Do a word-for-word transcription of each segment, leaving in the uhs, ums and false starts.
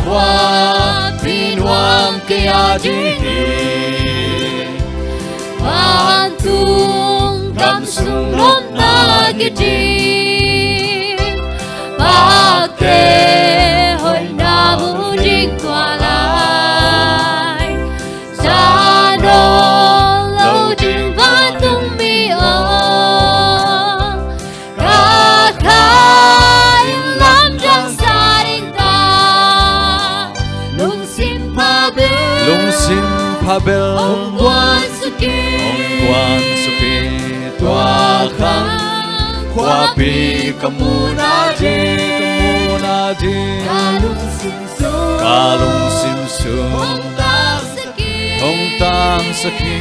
Khuapi nuam kei a ding hi. Vantung gam sung lawmna kidim, pakte hoihna mu ding tua lai. Za nawn lo ding vantung mi aw, ka kha in lamdang sa ding ta. Lungsim pha bel, lungsim pha bel, hong guan suk hi, hong guan suk hi. Tua khang khuapi ka muhna ding, ka muhna ding, ka lungsim sung, ka lungsim sung hong tangsak hi, hong tangsak hi.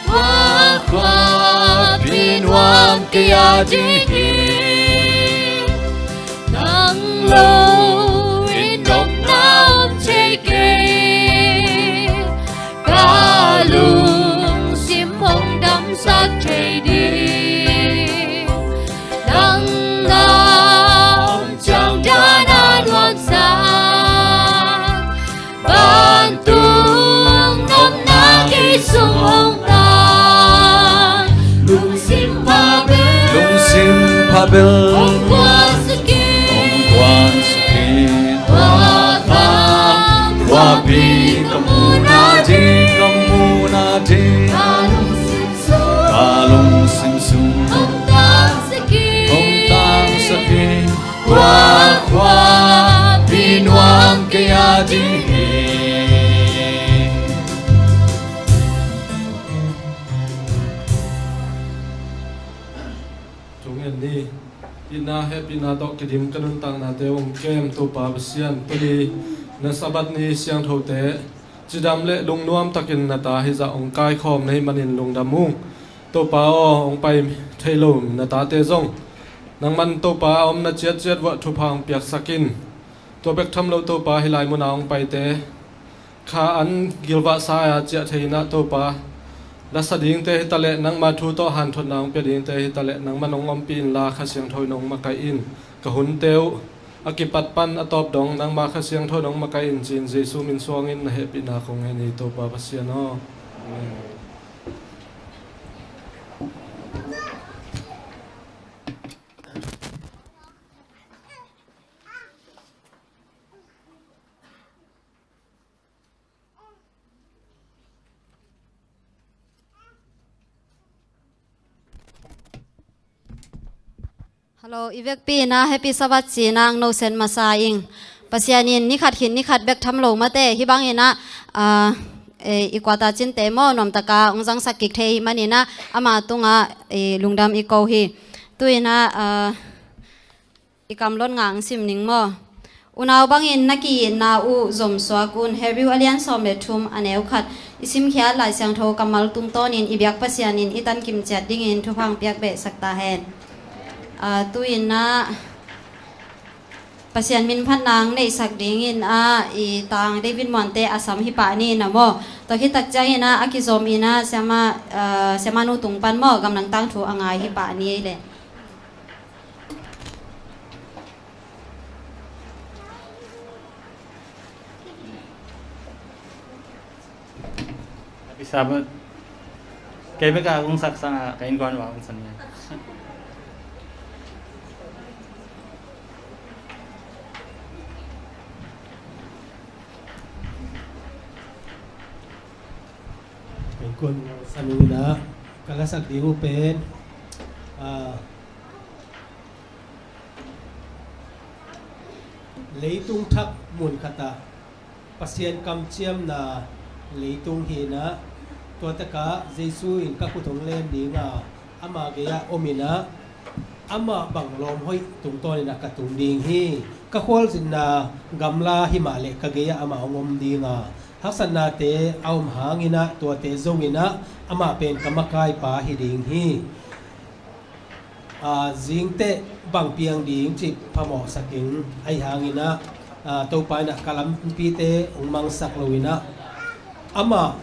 Tua khuapi nuam kei a ding hi. Nang lo in nopna om thei kei, ka lungsim hong damsak thei ding. Nang na om ciang dan a nuamsa, vantung nopna kei sung hong tang. Lungsim pha bel, lungsim pha bel, hong guan suk hi, hong guan suk hi. Tua khang khuapi ka muhna ding, ka muhna ding, ka lungsim sung, ka lungsim sung hong tangsak hi, hong tangsak hi. Tua khuapi nuam kei a ding hi. Tung en ni. Itna hehpihna tawh kidim ka nuntaknate hong kem Topa Pasian, tuni na Sabbath ni siangthote cidam le lungnuam takin na ta hizah hong kaikhawm na hih manin lungdam ung. Topa aw, hong pai thei lo na tate zong nangman Topa a omna ciatciat vuah thupha hong piaksak in. Tua bek tham lo Topa, hih lai munah hong paite kha an gilvahsa a ciah thei inah Topa, lasa dingte hitaleh nangma thu tawh hanthotna hong pia dingte hitaleh nangman hong ompih inla, Kha Siangtho in hong makaih in. Ka hunte uh a kipat pan a tawp dong nangma Kha Siangtho in hong makaih in ci-in Jesu min suangin na hehpihna kong ngen hi, Topa Pasian aw. Amen. Hello, i vekpi inah Happy Sabbath ci-inah ang nosen masa ing. Pasian in ni khat khit ni khat bek tham lo mate hih bang inah, ah, eh, i kuata cinte maw nuamtaka hong zangsak kik thei hih man inah ama tungah, eh, lungdam i ko hi. Tu inah, ah, i kamlot ngah ang sim ning maw? Unau bangin na ki-itna uh zomsuak un. Hebrew a lian sawm le thum a neu khat. I simkhiat Lai Siangtho kammal tungtawnin i biak Pasian in i tankim ciat dingin thupha hong piak behsak ta hen. Ah, tu inah Pasian min phatna ang neihsak dingin ah i tang David Muante a sam hi pah ni na maw? Tua khit tak ciangin ah a kizom inah siama, ah, siamanu tung pan maw gamlang tangthu a ngai hi pah ni ei leh. Happy Sabbath. Kei bek a kong sak sang a, ka innkuan uh a kong san hi. Ka innkuan uh a kong san hi inah, ka lasak ding uh pen, ah, leitung thak mun khatah Pasian kamciamna leitung hi inah, tua takah Jesu in ka khut hong lem ding a, ama gei-ah om inah, amah bang lawm hoih tungtawn inah ka tung ding hi. Ka khualzinna gamla himah leh ka gei-ah amah hong om ding a, haksatnate a om hang inah tuate zo inah amah pen ka makaipa hi ding hi. Aa, zingteh bang piang ding cih phamawhsak ing. Ahi hang inah, aa, Topa inah ka lampite hong mangsak lo inah, amah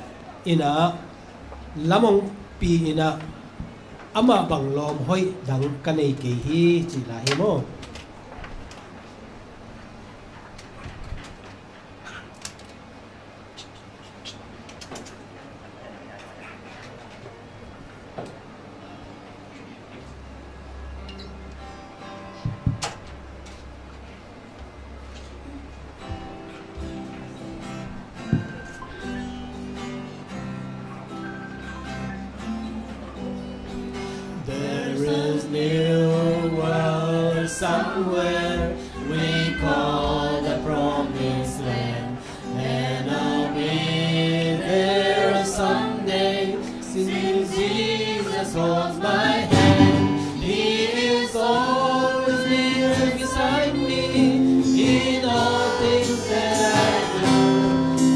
inah lam hong pi inah, amah bang lawm hoih dang ka nei kei hi cih lai hi maw? Somewhere we call the promised land, and I'll be there someday. Since Jesus holds my hand, He is always there beside me in all things that I do.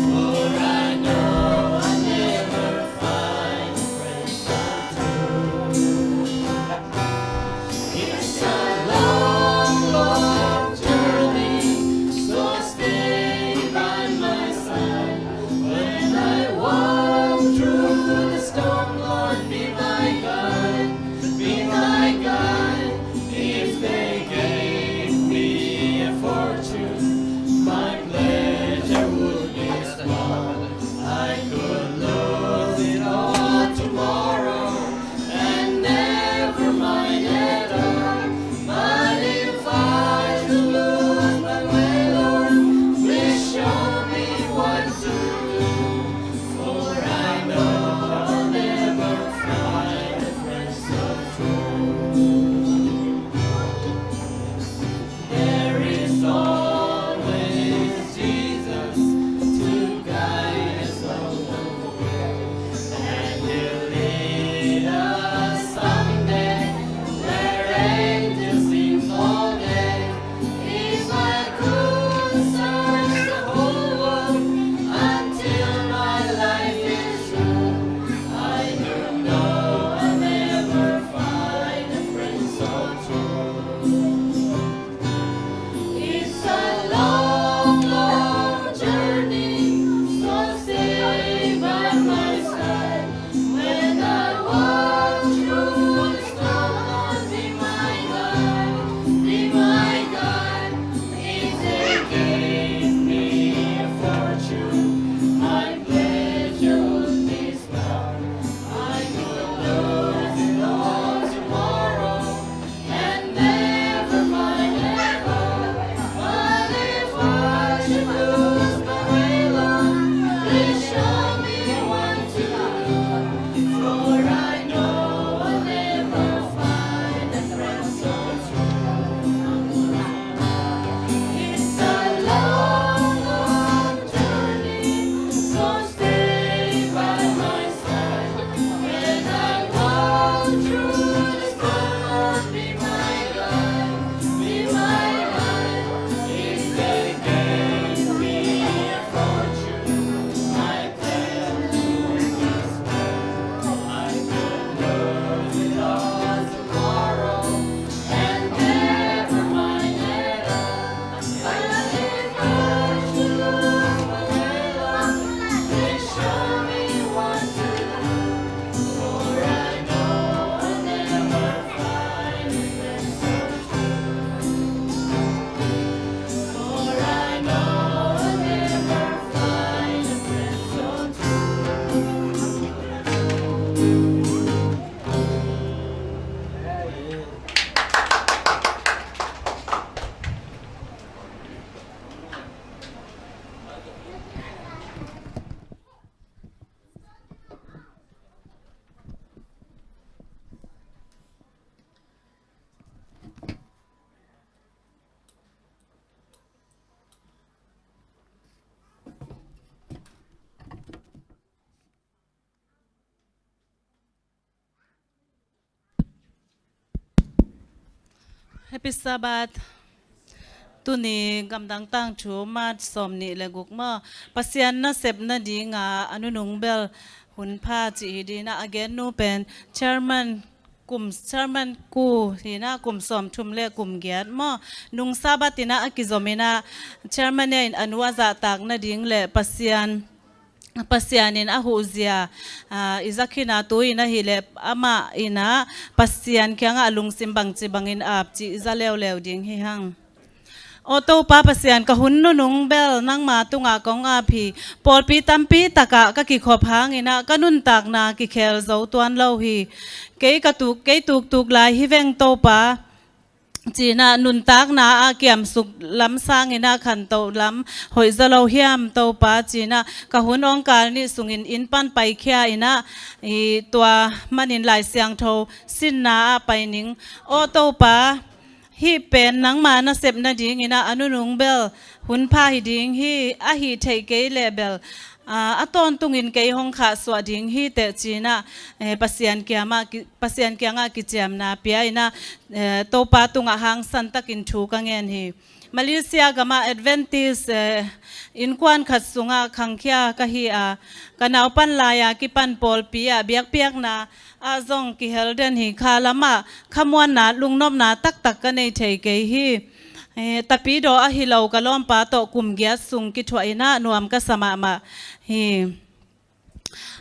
For I know I'll never find a friend so true. It's a long, long journey, so stay by my side. When I walk through the storm, Lord, be my guide, be my guide. If they gave me a fortune, my pleasure would be small. I could lose it all tomorrow and never mind at all. But if I should lose my way, Lord, please show me what to do. For I know I'll never find a friend so true. There is always Jesus to guide us all the way, and He'll lead us someday where angels sing all day. If I could search the whole world until my life is through, I do know I'll never find a friend so true. It's a long, long journey, so stay by my side. When I walk through the storm, Lord, be my guide, be my guide. If they gave me a fortune, my pleasure would be small. I could lose it all tomorrow and never find it all. But if I should lose my way, Lord, please show me what to do. For I know I'll never find a friend so true. It's a long, long journey, so stay by my side. When I walk through the storm, be my guide, be my guide. If they gave me a fortune, my pleasure would be small. I could lose it all tomorrow and never mind at all. But if I should lose my way, Lord, please show me what to do. For I know I'll never find a friend so true. For I know I'll never find a friend so true. Happy Sabbath. Tuni gamdang tangthu March sawm nih le guk maw, Pasian nasep nadinga a nunung bel hun pha cih hi ding a, a gennu pen chairman kum, chairman ku hi a, kum sawm thum le kum giat maw, nung Sabbath in a kizom in a, chairman in a nu a zahtak nading le Pasian Pasian in a huhzia, aa, i za khin a, tu in ahih leh amah in a Pasian kiangah a lungsim bangci bangin ap cih i za leuleu ding hi hang. Aw Topa Pasian, ka hun nunung bel nangma tungah kong ap hi. Pawlpi tampi takah ka kikhop hangin a ka nuntakna kikhel zo tuan lo hi. Kei ka tuk, kei tuktuk lai hi veng Topa. Ci-in a nuntakna a kiamsuk lam sangin a khantoh lam hoih zaw lo hiam Topa, ci-in a ka hun awngkal nih sungin inn pan paikhia in a, i tua manin Lai Siangtho sinna ah pai ning. Aw Topa, Hih pen nangma nasep nadingin ah a nunung bel hun pha hi ding hi, ahi theih kei leh bel, aa, a tawntungin kei hong khahsuah ding hi teh ci-in ah, eh, Pasian kiangah ki-, Pasian kiangah kiciamna pia-in ah, eh, Topa tungah hangsan takin thu ka ngen hi. Malaysia gamah Adventist, eh, innkuan khat sungah khangkhia ka hi a, ka naupan lai-a kipan pawlpi ah biakpiakna ah zong kihel den hi. Kha lamah khamuanna, lungnopna taktak ka nei thei kei hi. Eh, tapidaw ahi lo ka lawmpa tawh kum giat sung kithuah in ah nuam ka sa mahmah hi.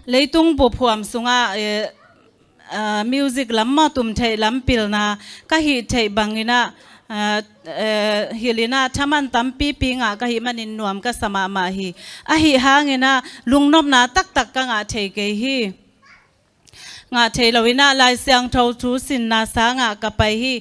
Leitung bup huam sungah, eh, ah, music lam maw, tum theih lam pilna ka hih theih bangin ah, ah, eh, hilh in ah thaman tampipi ngah ka hih manin nuam ka sa mahmah hi. Ahi hangin ah lungnopna taktak ka ngah thei kei hi. Ngah thei lo in ah Lai Siangtho thu sinna sangah ka pai hi.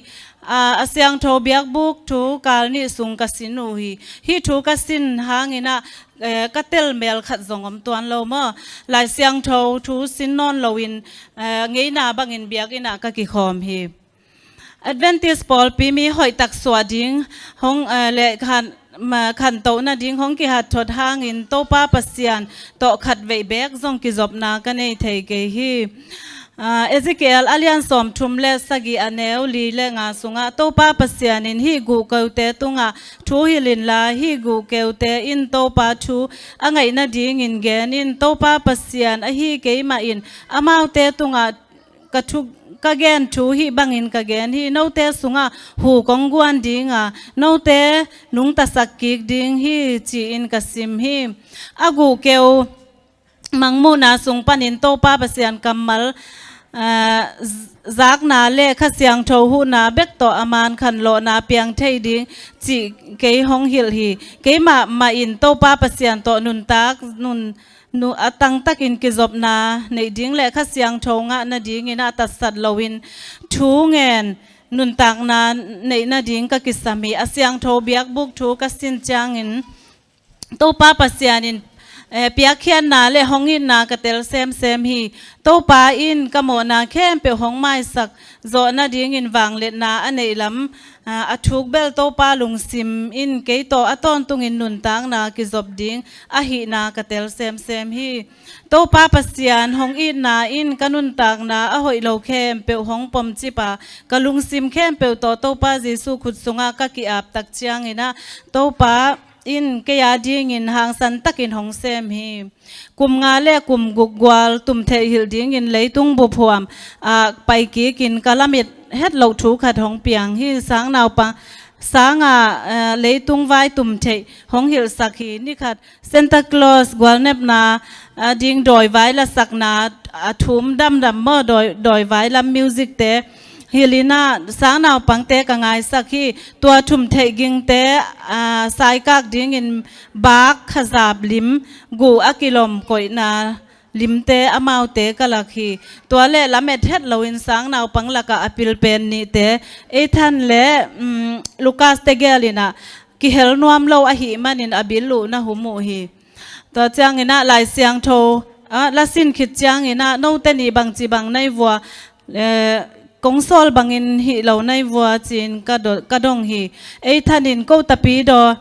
Ah, a Siangtho Biakbuk thu kal nih sung ka sin uh hi. Hih thu ka sin hangin ah, eh, ka telmel khat zong om tuan lo maw. Lai Siangtho thu sin nawn loin, eh, ngeina bangin biakinn ah ka kikhawm hi. Adventist pawlpi mi hoihtak suah ding hong, eh, le khan, ma, khantoh nading hong kihathot hangin Topa Pasian tawh khatveih beek zong kizopna ka nei thei kei hi. Ah, Ezekiel a lian sawmthum le sagih, a neu li le nga sungah Topa Pasian in, "Hih guhkeute tungah thu hilh inla, hih guhkeute in Topa thu a ngaih nadingin gen in, Topa Pasian ahi keimah in amaute tungah ka thu, ka gen thu hih bangin ka gen hi. Note sungah hu kong guan ding a, note nungtasak kik ding hi," ci-in ka sim hi. A guhkeu mangmuhna sung panin Topa Pasian kammal, aa, z-, zakna le Kha Siangtho huhna bek tawh a man khanlawhna piang thei ding cih kei hong hilh hi. Keimah mah in Topa Pasian tawh nuntak, nun, nu, a tangtakin kizopna neih ding le Kha Siangtho ngah nadingin a tatsat loin thu ngen nuntakna neih nading ka kisam hi. A Siangtho Biakbuk thu ka sin ciangin Topa Pasian in, eh, piakkhiatna le hong itna ka tel semsem hi. Topa in ka mawhna khempeuh hong maisak zawh nadingin vangliatna a neih lam, ah, a thuk bel Topa lungsim in kei tawh a tawntungin nuntakna kizop ding ahihna ka tel semsem hi. Topa Pasian hong itna in ka nuntakna a hoih lo khempeuh hong pomcip a, ka lungsim khempeuh tawh Topa Jesuh khut sungah ka ki-ap tak ciangin ah, Topa in kei a dingin hangsan takin hong sem hi. Kum nga le kum guk gual tumtheih hilh dingin leitung buphuam ah pai kikin ka lamet het loh thu khat hong piang hi. Sangnaupang sangah, eh, leitung vai tumtheih hong hilhsak hi. Ni khat Santa Claus gualnepna, ah, ding dawivai lasakna, ah, thum damdam maw, dawi, dawivai lam music te hilh in ah sangnaupangte ka ngaisak hi. Tua thumtheih gingte, ah, saikak dingin bak khazap lim, guh a kilom koihna limte amaute ka lak hi. Tua le lamet het loin sangnaupang lakah a pilpen nihte, Ethan le, um, Lucas te gel in ah kihel nuam lo ahih manin a bil uh na hum uh hi. Tua ciangin ah Lai Siangtho, ah, lasin khit ciangin ah note nih bangci bang nai vua, eh, kong sawl bangin hih lo nai vua ci-in ka do-, ka dong hi. Ethan in ko tapidaw,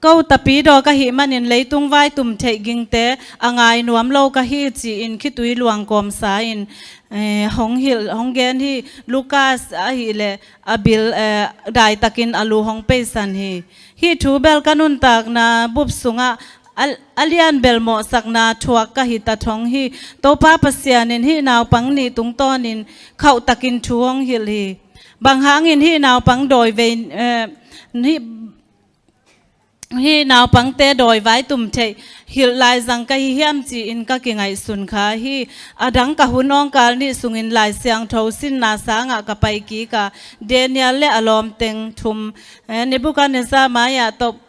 ko tapidaw ka hih manin leitung vai tumtheih gingte a ngai nuam lo ka hi ci-in khitui luang kawmsa in, eh, hong hilh, hong gen hi. Lucas ahih leh a bil, eh, daitakin a lu hong peisan hi. Hih thu bel ka nuntakna bup sungah a, a lian bel mawhsakna thuak ka hi ta thong hi. Topa Pasian in hih naupang nih tungtawnin khauhtakin thu hong hilh hi. Bang hangin hih naupang dawivei, eh, hih, hih naupangte dawivai tumtheih hilh laizang ka hi hiam ci-in ka kingaihsun kha hi. A dang ka hun awngkal nih sungin Lai Siangtho sinna sangah ka pai kik a, Daniel le a lawmteng thum, eh, Nebuchadnezzar mai-ah tawh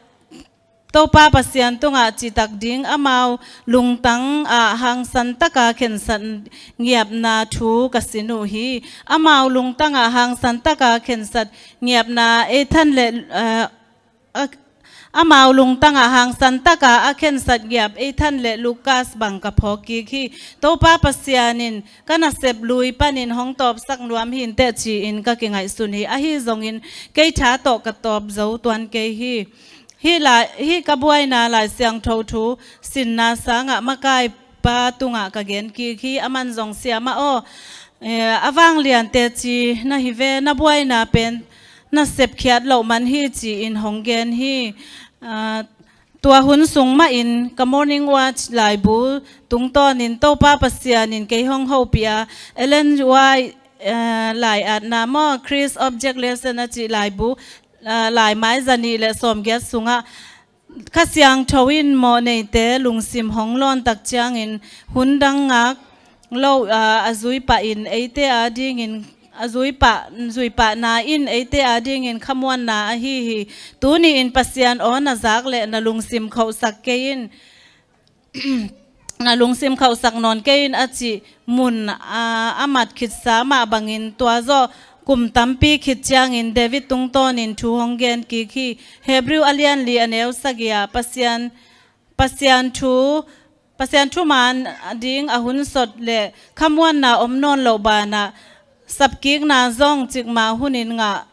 Topa Pasian tungah citak ding, amau lungtang ah hangsan taka khensat ngiapna thu ka sin uh hi. Amau lungtang ah hangsan taka khensat ngiapna Ethan le, eh, a, amau lungtangah hangsan taka a khensat giap Ethan le Lucas bang ka phawk kik hi. Topa Pasian in ka nasep lui panin hong tawpsak nuam hi inteh ci-in ka kingaihsun hi. Ahi zongin kei tha tawh ka tawp zo tuan kei hi. Hih lai, hih ka buaina Lai Siangtho thu sinna sangah makaipa tungah ka gen kik hi. Aman zong, Siamah aw, eh, a vanglian teci na hi ve, na buaina pen na sepkhiat loh man hi, ci-in hong gen hi. Ah, tua hun sung mahin ka Morning Watch laibu tungtawnin Topa Pasian in kei hong hopih a, Ellen White, eh, lai-atna maw, Christ's Object Lesson a cih laibu, ah, laimai zanih le sawmgiat sungah Kha Siangtho in mawhneite lungsim hong lawntak ciangin hun dang ngak lo, ah, a zuipah in eite adingin, a zuipah, zuipahna in eite adingin khamuanna ahi hi. Tuni-in Pasian aw, na zak le na lungsim khauhsak kei in, na lungsim khauhsak nawn kei in a cih mun, ah, a mat khitsa mah bangin tua zawh kum tampi khit ciangin David tungtawnin thu hong gen kik hi. Hebrew a lianli a neu sagih ah Pasian, Pasian thu, Pasian thuman ding a hun sot le khamuanna om nawn loh banah sapkikna zong cikmah hunin ngah,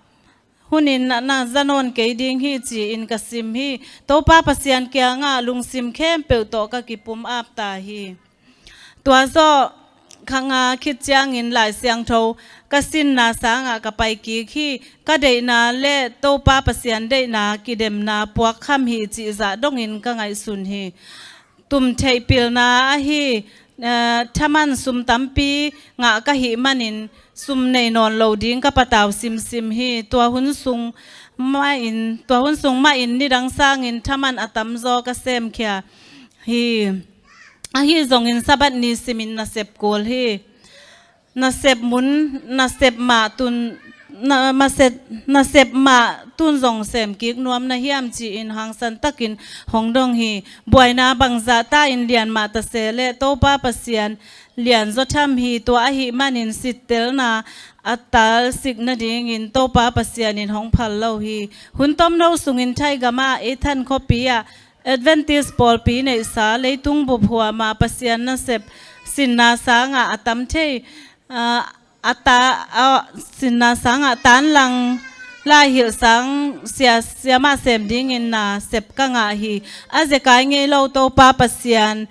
hunin na, na za nawn kei ding hi, ci-in ka sim hi. Topa Pasian kiangah lungsim khempeuh tawh ka kipum ap ta hi. Tua zawh kha nga khit ciangin Lai Siangtho ka sinna sangah ka pai kik hi. Ka deihna le Topa Pasian deihna kidemna puakkham hi cih zah dongin ka ngaihsun hi. Tum theih pilna ahi, eh, thaman sum tampi ngah ka hih manin sum nei nawn lo ding ka patau simsim hi. Tua hun sung mahin, tua hun sung mahin nidang sangin thaman a tamzaw ka semkhia hi. Ahi zongin Sabbath ni simin nasep kul hi. Nasep mun, nasep mah tun, na, masep, nasep mah tun zong sem kik nuam na hiam, ci-in hangsan takin hong dong hi. Buaina bangzah ta in lian mah ta se leh Topa Pasian lian zaw tham hi. Tua ahih manin sittelna a tal sik nadingin Topa Pasian in hong phal lo hi. Hun tomno sungin thaigam ah Ethan khuapi ah Adventist pawlpi neihsa leitung buphuam ah Pasian nasep sinna sangah a tam thei, ah, a ta, ah, sinna sangah tanlang lai hilh sang sia, siamah sem dingin nasep ka ngah hi. A zekai ngei lo Topa Pasian,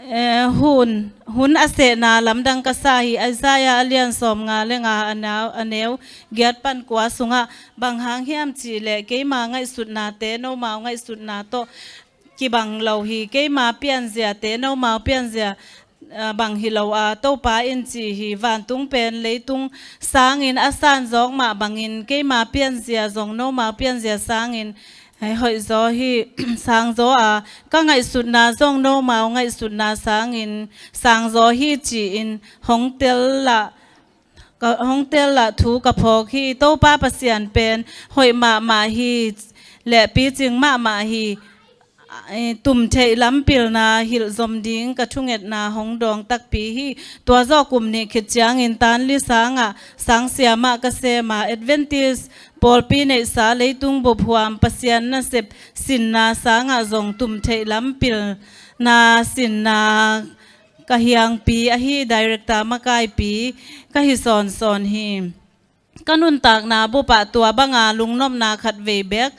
eh, hun, hun a sehna lamdang ka sa hi. Isaiah a lian sawmnga le nga a nau, a neu giat pan kua sungah, bang hang hiam cih leh keima ngaihsutnate nomau ngaihsutna tawh kibang lo hi. Keima pianziate nomau pianzia, ah, bang hi lo a, Topa in ci hi. Vantung pen leitung sangin a sanzawk mah bangin keima pianzia zong nomau pianzia sangin, eh, hoihzaw hi, sangzaw a, ka ngaihsutna zong nomau ngaihsutna sangin sangzaw hi, ci-in hong tel lah, ka, hong tel lah thu ka phawk hi. Topa Pasian pen hoih mahmah hi, le picing mahmah hi. Eh, tum theih lam pilna hilh zom ding ka thungetna hong dawng takpi hi. Tua zawh kum nih khit ciangin tanli sangah sangsiamah ka sem a, Adventist pawlpi neihsa leitung buphuam Pasian nasep sinna sangah zong tum theih lam pilna sinna ka hiangpi ahi, director makaipi ka hi sawnsawn hi. Ka nuntakna bupah tua banga lungnopna khat vei bek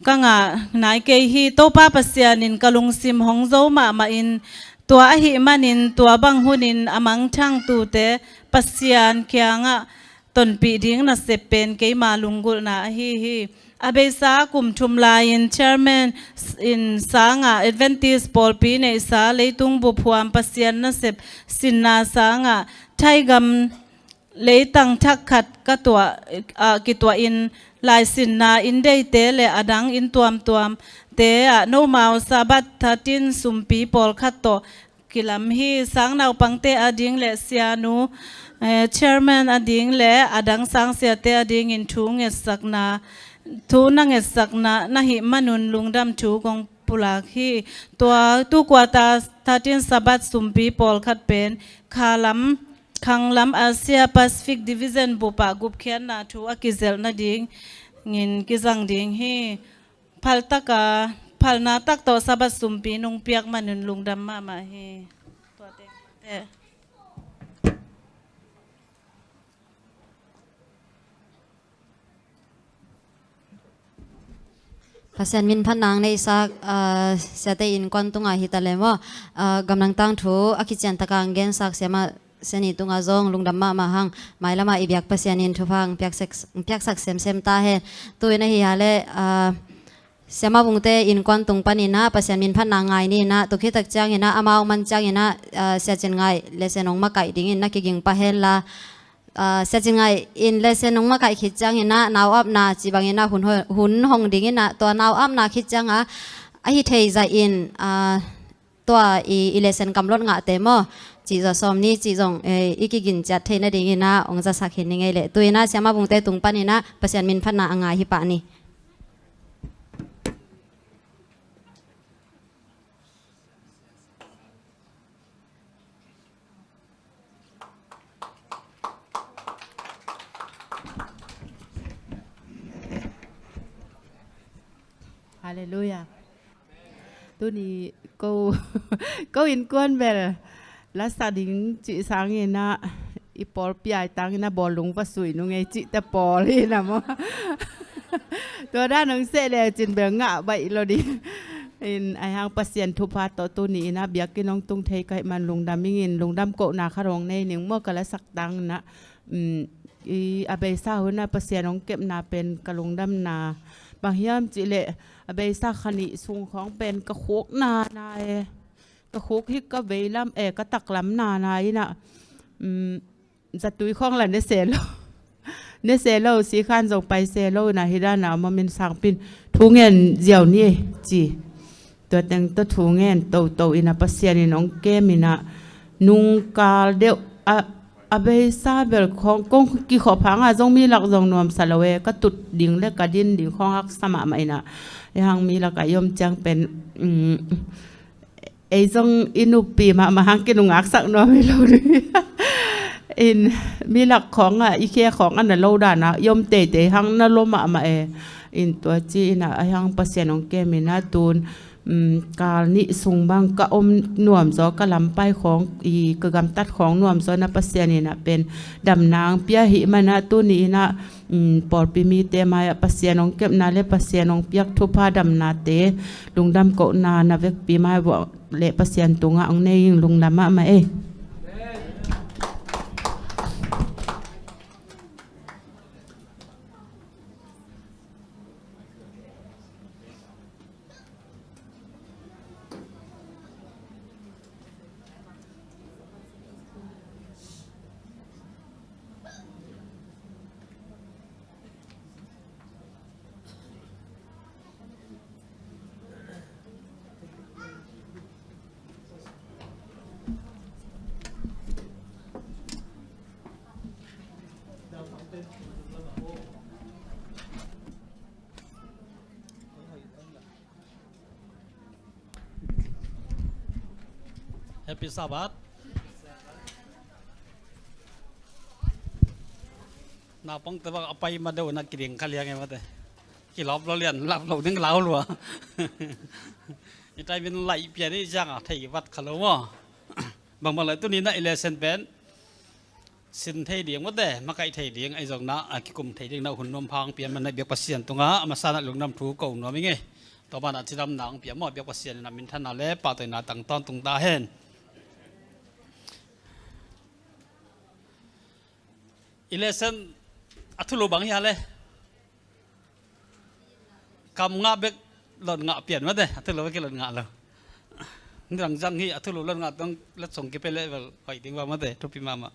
ka ngah nai kei hi. Topa Pasian in ka lungsim hong zo mahmah in, tua ahih manin tua bang hunin a mangthang tute Pasian kiangah tonpih ding nasep pen keima lunggulhna ahi hi. A beisa kum thum lai-in chairman in sangah Adventist pawlpi neihsa leitung buphuam Pasian nasep sinna sangah thaigam leitang thak khat ka tuah, ah, kituahin laisinna inn deite le adang inn tuamtuamte ah nomau Sabbath thatin sumpi pawlkhat tawh kilam hi. Sang naupangte ading le sianu, eh, chairman ading le adang sangsiate adingin thu ngetsakna, thu na ngetsakna na hih manun lungdam thu kong pulak hi. Tua tu kuata thatin Sabbath sumpi pawlkhat pen khalam, khanglam Asia Pacific Division bupah gupkhiatna thu a kizelh nadingin kizang ding hi. phaltaka, phalna tak tawh Sabbath sumpi nong piak manun lungdam mahmah hi. Tua teng te. Pasian min phatna ang neihsak, ah, siate innkuan tungah hi ta leh maw, ah, gamdang tangthu a kician taka ang gensak siama siani tungah zong lungdam mahmah hang, mailamah i biak Pasian in thupha ang piaksak, piaksak semsem ta hen. Tu-in ahi hale, ah, siama Bungte innkuan tung paninah Pasian min phatna ngai ninah, tu khitak cianginah amau man cianginah, ah, Sia Cin Ngaih lesen hong makaih dingin na kiging pah henla, ah, Sia Cin Ngaih in lesen hong makaih khit cianginah nau apna cih banginah hun ho-, hun hong dinginah tua nau apna khit cianga ahi thei zahin, ah, tua i, i lesen kamlot ngahte maw, cih zaw sawm ni cih zong, eh, i kigin ciat theih nadinginah hong zasak hi ning ei leh. Tu-inah siama Bungte tung paninah Pasian min phatna a ngai hi pah ni. Halleluiah. Tuni ko, ko innkuan bel lasa ding cih sanginah i pawlpi ai tanginah bawlung va sui nung ei cihte pawl hinah maw. Tua dan hong seh le cin bel ngah baih lo ding. In ai hang Pasian thupha tawh tuni inah biakinn hong tung thei ka hih man lungdam ingin lungdam kohna khat hong nei ning maw ka lasak tanginah. Um, i a beisa hunah Pasian hong kepna pen ka lungdamna bang hiam cihleh a beisa kha nih sung khawng pen ka khukna na e. Ka khuk hi ka veilam e ka taklam na na inah, um, zatui khawng la ne se lo. Ne se lo, sikhan zong pai se lo inah hi dana maw min sangpin thu ngen ziau ni e ci. Tua teng tawh thu ngen toto inah Pasian in hong kem inah nungkal deuh a, a beisa bel khawng kong kikhop hanga zong mi lak zong nuamsa lo e ka tut ding le ka din ding khawng haksa mahmah inah. E hang mi lakah i om ciang pen, um, ei zong i nupi mahmah hang kinungaksak nuam hi lo ding. In mi lak khawngah i khe khawng a na lo dana i om teitei hang na lo mahmah e. In tua ci inah a hang Pasian hong kem inah tun um, kal nih sung bang ka om nuamzaw ka lampai khawng i ka gamtat khawng nuamzaw na Pasian inah pen damna ang pia hih manah tuni inah, um, pawlpi mite mai-ah Pasian hong kepna le Pasian hong piak thupha damnate lungdam kohna na vekpi mai buah le Pasian tungah hong nei ing lungdam mahmah ei. Happy Sabbath. Naupangte bang a pai ma deuh na kiding kha liang e mate. Kilawp lo lian, lap lo ding lau lua. I tai min laih pian i cianga thei vat kha lo maw. Bang bang lai tuni na i lesson pen sin thei ding mate, makaih thei ding, ahi zongna a kikum thei ding na hun nuam phang pian man na biak Pasian tungah a masa na lungdam thu ko nuam ing e. Tua banah cidamna ang pian maw biak Pasian in a minthanna le pahtawina tang tawntung ta hen. I lesson a thulu bang hi a le. Kam ngah bek lot ngah pian mate, a thulu bek lot ngah lo. Nidang zang hi a thulu lot ngah tong letsong kipe level hoih ding ba mate, thupi mahmah.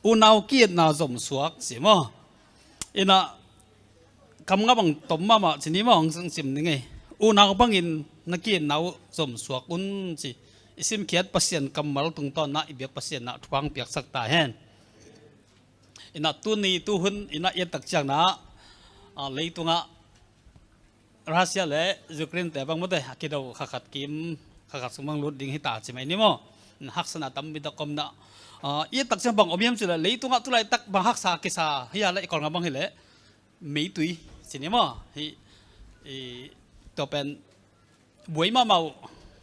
Unau ki-etna zom suak si maw. Inah kam ngah bang tom mahmah ci ni maw, hong sim ning ei. Unau bangin na ki-etna uh zom suak un ci. I simkhiat Pasian kammal tungtawn na i biak Pasian na thupha hong piaksak ta hen. Inah tuni tuhun inah i et tak ciangna, ah, leitungah Russia le Ukraine te bang mate a kido khakhat kim khakhat sung bang lut ding hita ci mai ni maw. Haksana tam bita komna, ah, i et tak ciang bang om hiam cih le leitungah tulaitak bang haksa kisa hi a le i Kawlngam bang hi le meitui ci ni maw. Hi, i tua pen buai mahmah uh.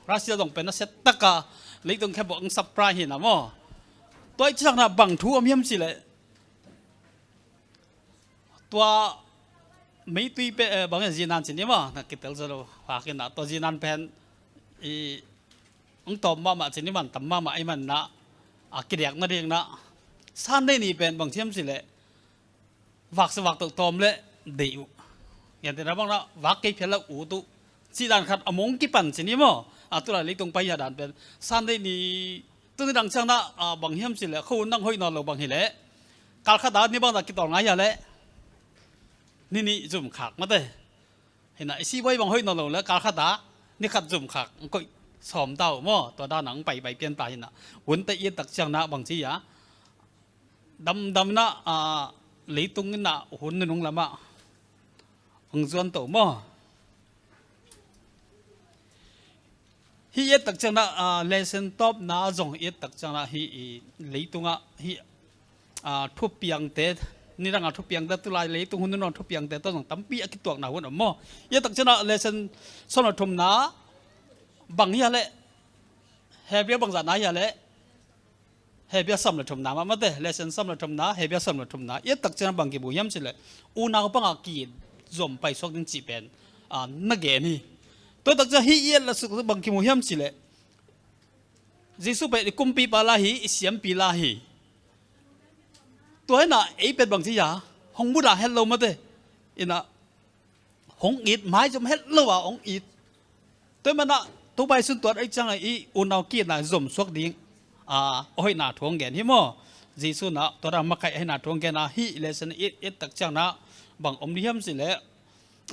Russia zong pen a set taka leitung khempeuh ang supply hi na maw. Tua i cihna bang thu om hiam cih leh, tua meitui pen, eh, bang zinan cih ni maw, na kitel zo lo, hakin na tua zinan pen i ang tawm mahmah cih ni, man tam mahmah i man na, a kidiak nading na, Sunday ni pen bang hiam cih leh vak sa vak toh tawm le deih uh. Gentehna bang na vak kei phial le ut uh. Cih dan khat a mong kipan cih ni maw. A tulai leitung pai hi a dan pen Sunday ni, tuni dang ciang na, a, bang hiam cih leh khuahun dang hoih nawn lo bang hi leh, kal khat a ni bang na kitol ngai hi a leh, ni nih zum khak mate. Hi na i sih buai bang hoih nawn lo leh kal khat a ni khat zum khak ang koih sawm ta uh maw. Tua dan ang pai pai pian ta hi na. Hun te i et tak ciang na bang ci a, damdam na, a, leitung in na hun nunung lamah ang zuan to maw. Hih i et tak ciang na, a, lesson tawpna zong i et tak ciang na hih i leitungah hih, a, thupiangte, nidangah thupiangte, tulai leitung hun nunung thupiangte tawh zong tampi a kituakna hun om maw. I et tak ciang na lesson sawm le thumna bang hi a leh, Hebrew bangzah na hi a leh, Hebrew sawm le thumna mah mate, lesson sawm le thumna, Hebrew sawm le thumna. I et tak ciang bang kimu hiam cih leh, unau bangah kizom paisuak ding cih pen, a, na gen hi. Tua tak ciang hih i et le suk bang kimu hiam cih leh, Jesuh pen i kumpipa la hi, i siampi la hi. Tua hi na ei pen bang ci a, hong mudah het lo mate. Hi na, hong it, maizom het lo a hong it. Tua hi mana, Topa i suntuat ahih ciangin i unau ki-itna zom suak ding, a, a hoihna thu hong gen hi maw. Jesuh na tua dan makaih ahihna thu hong gen a, hih lesson i et tak ciang na bang om ding hiam cih leh,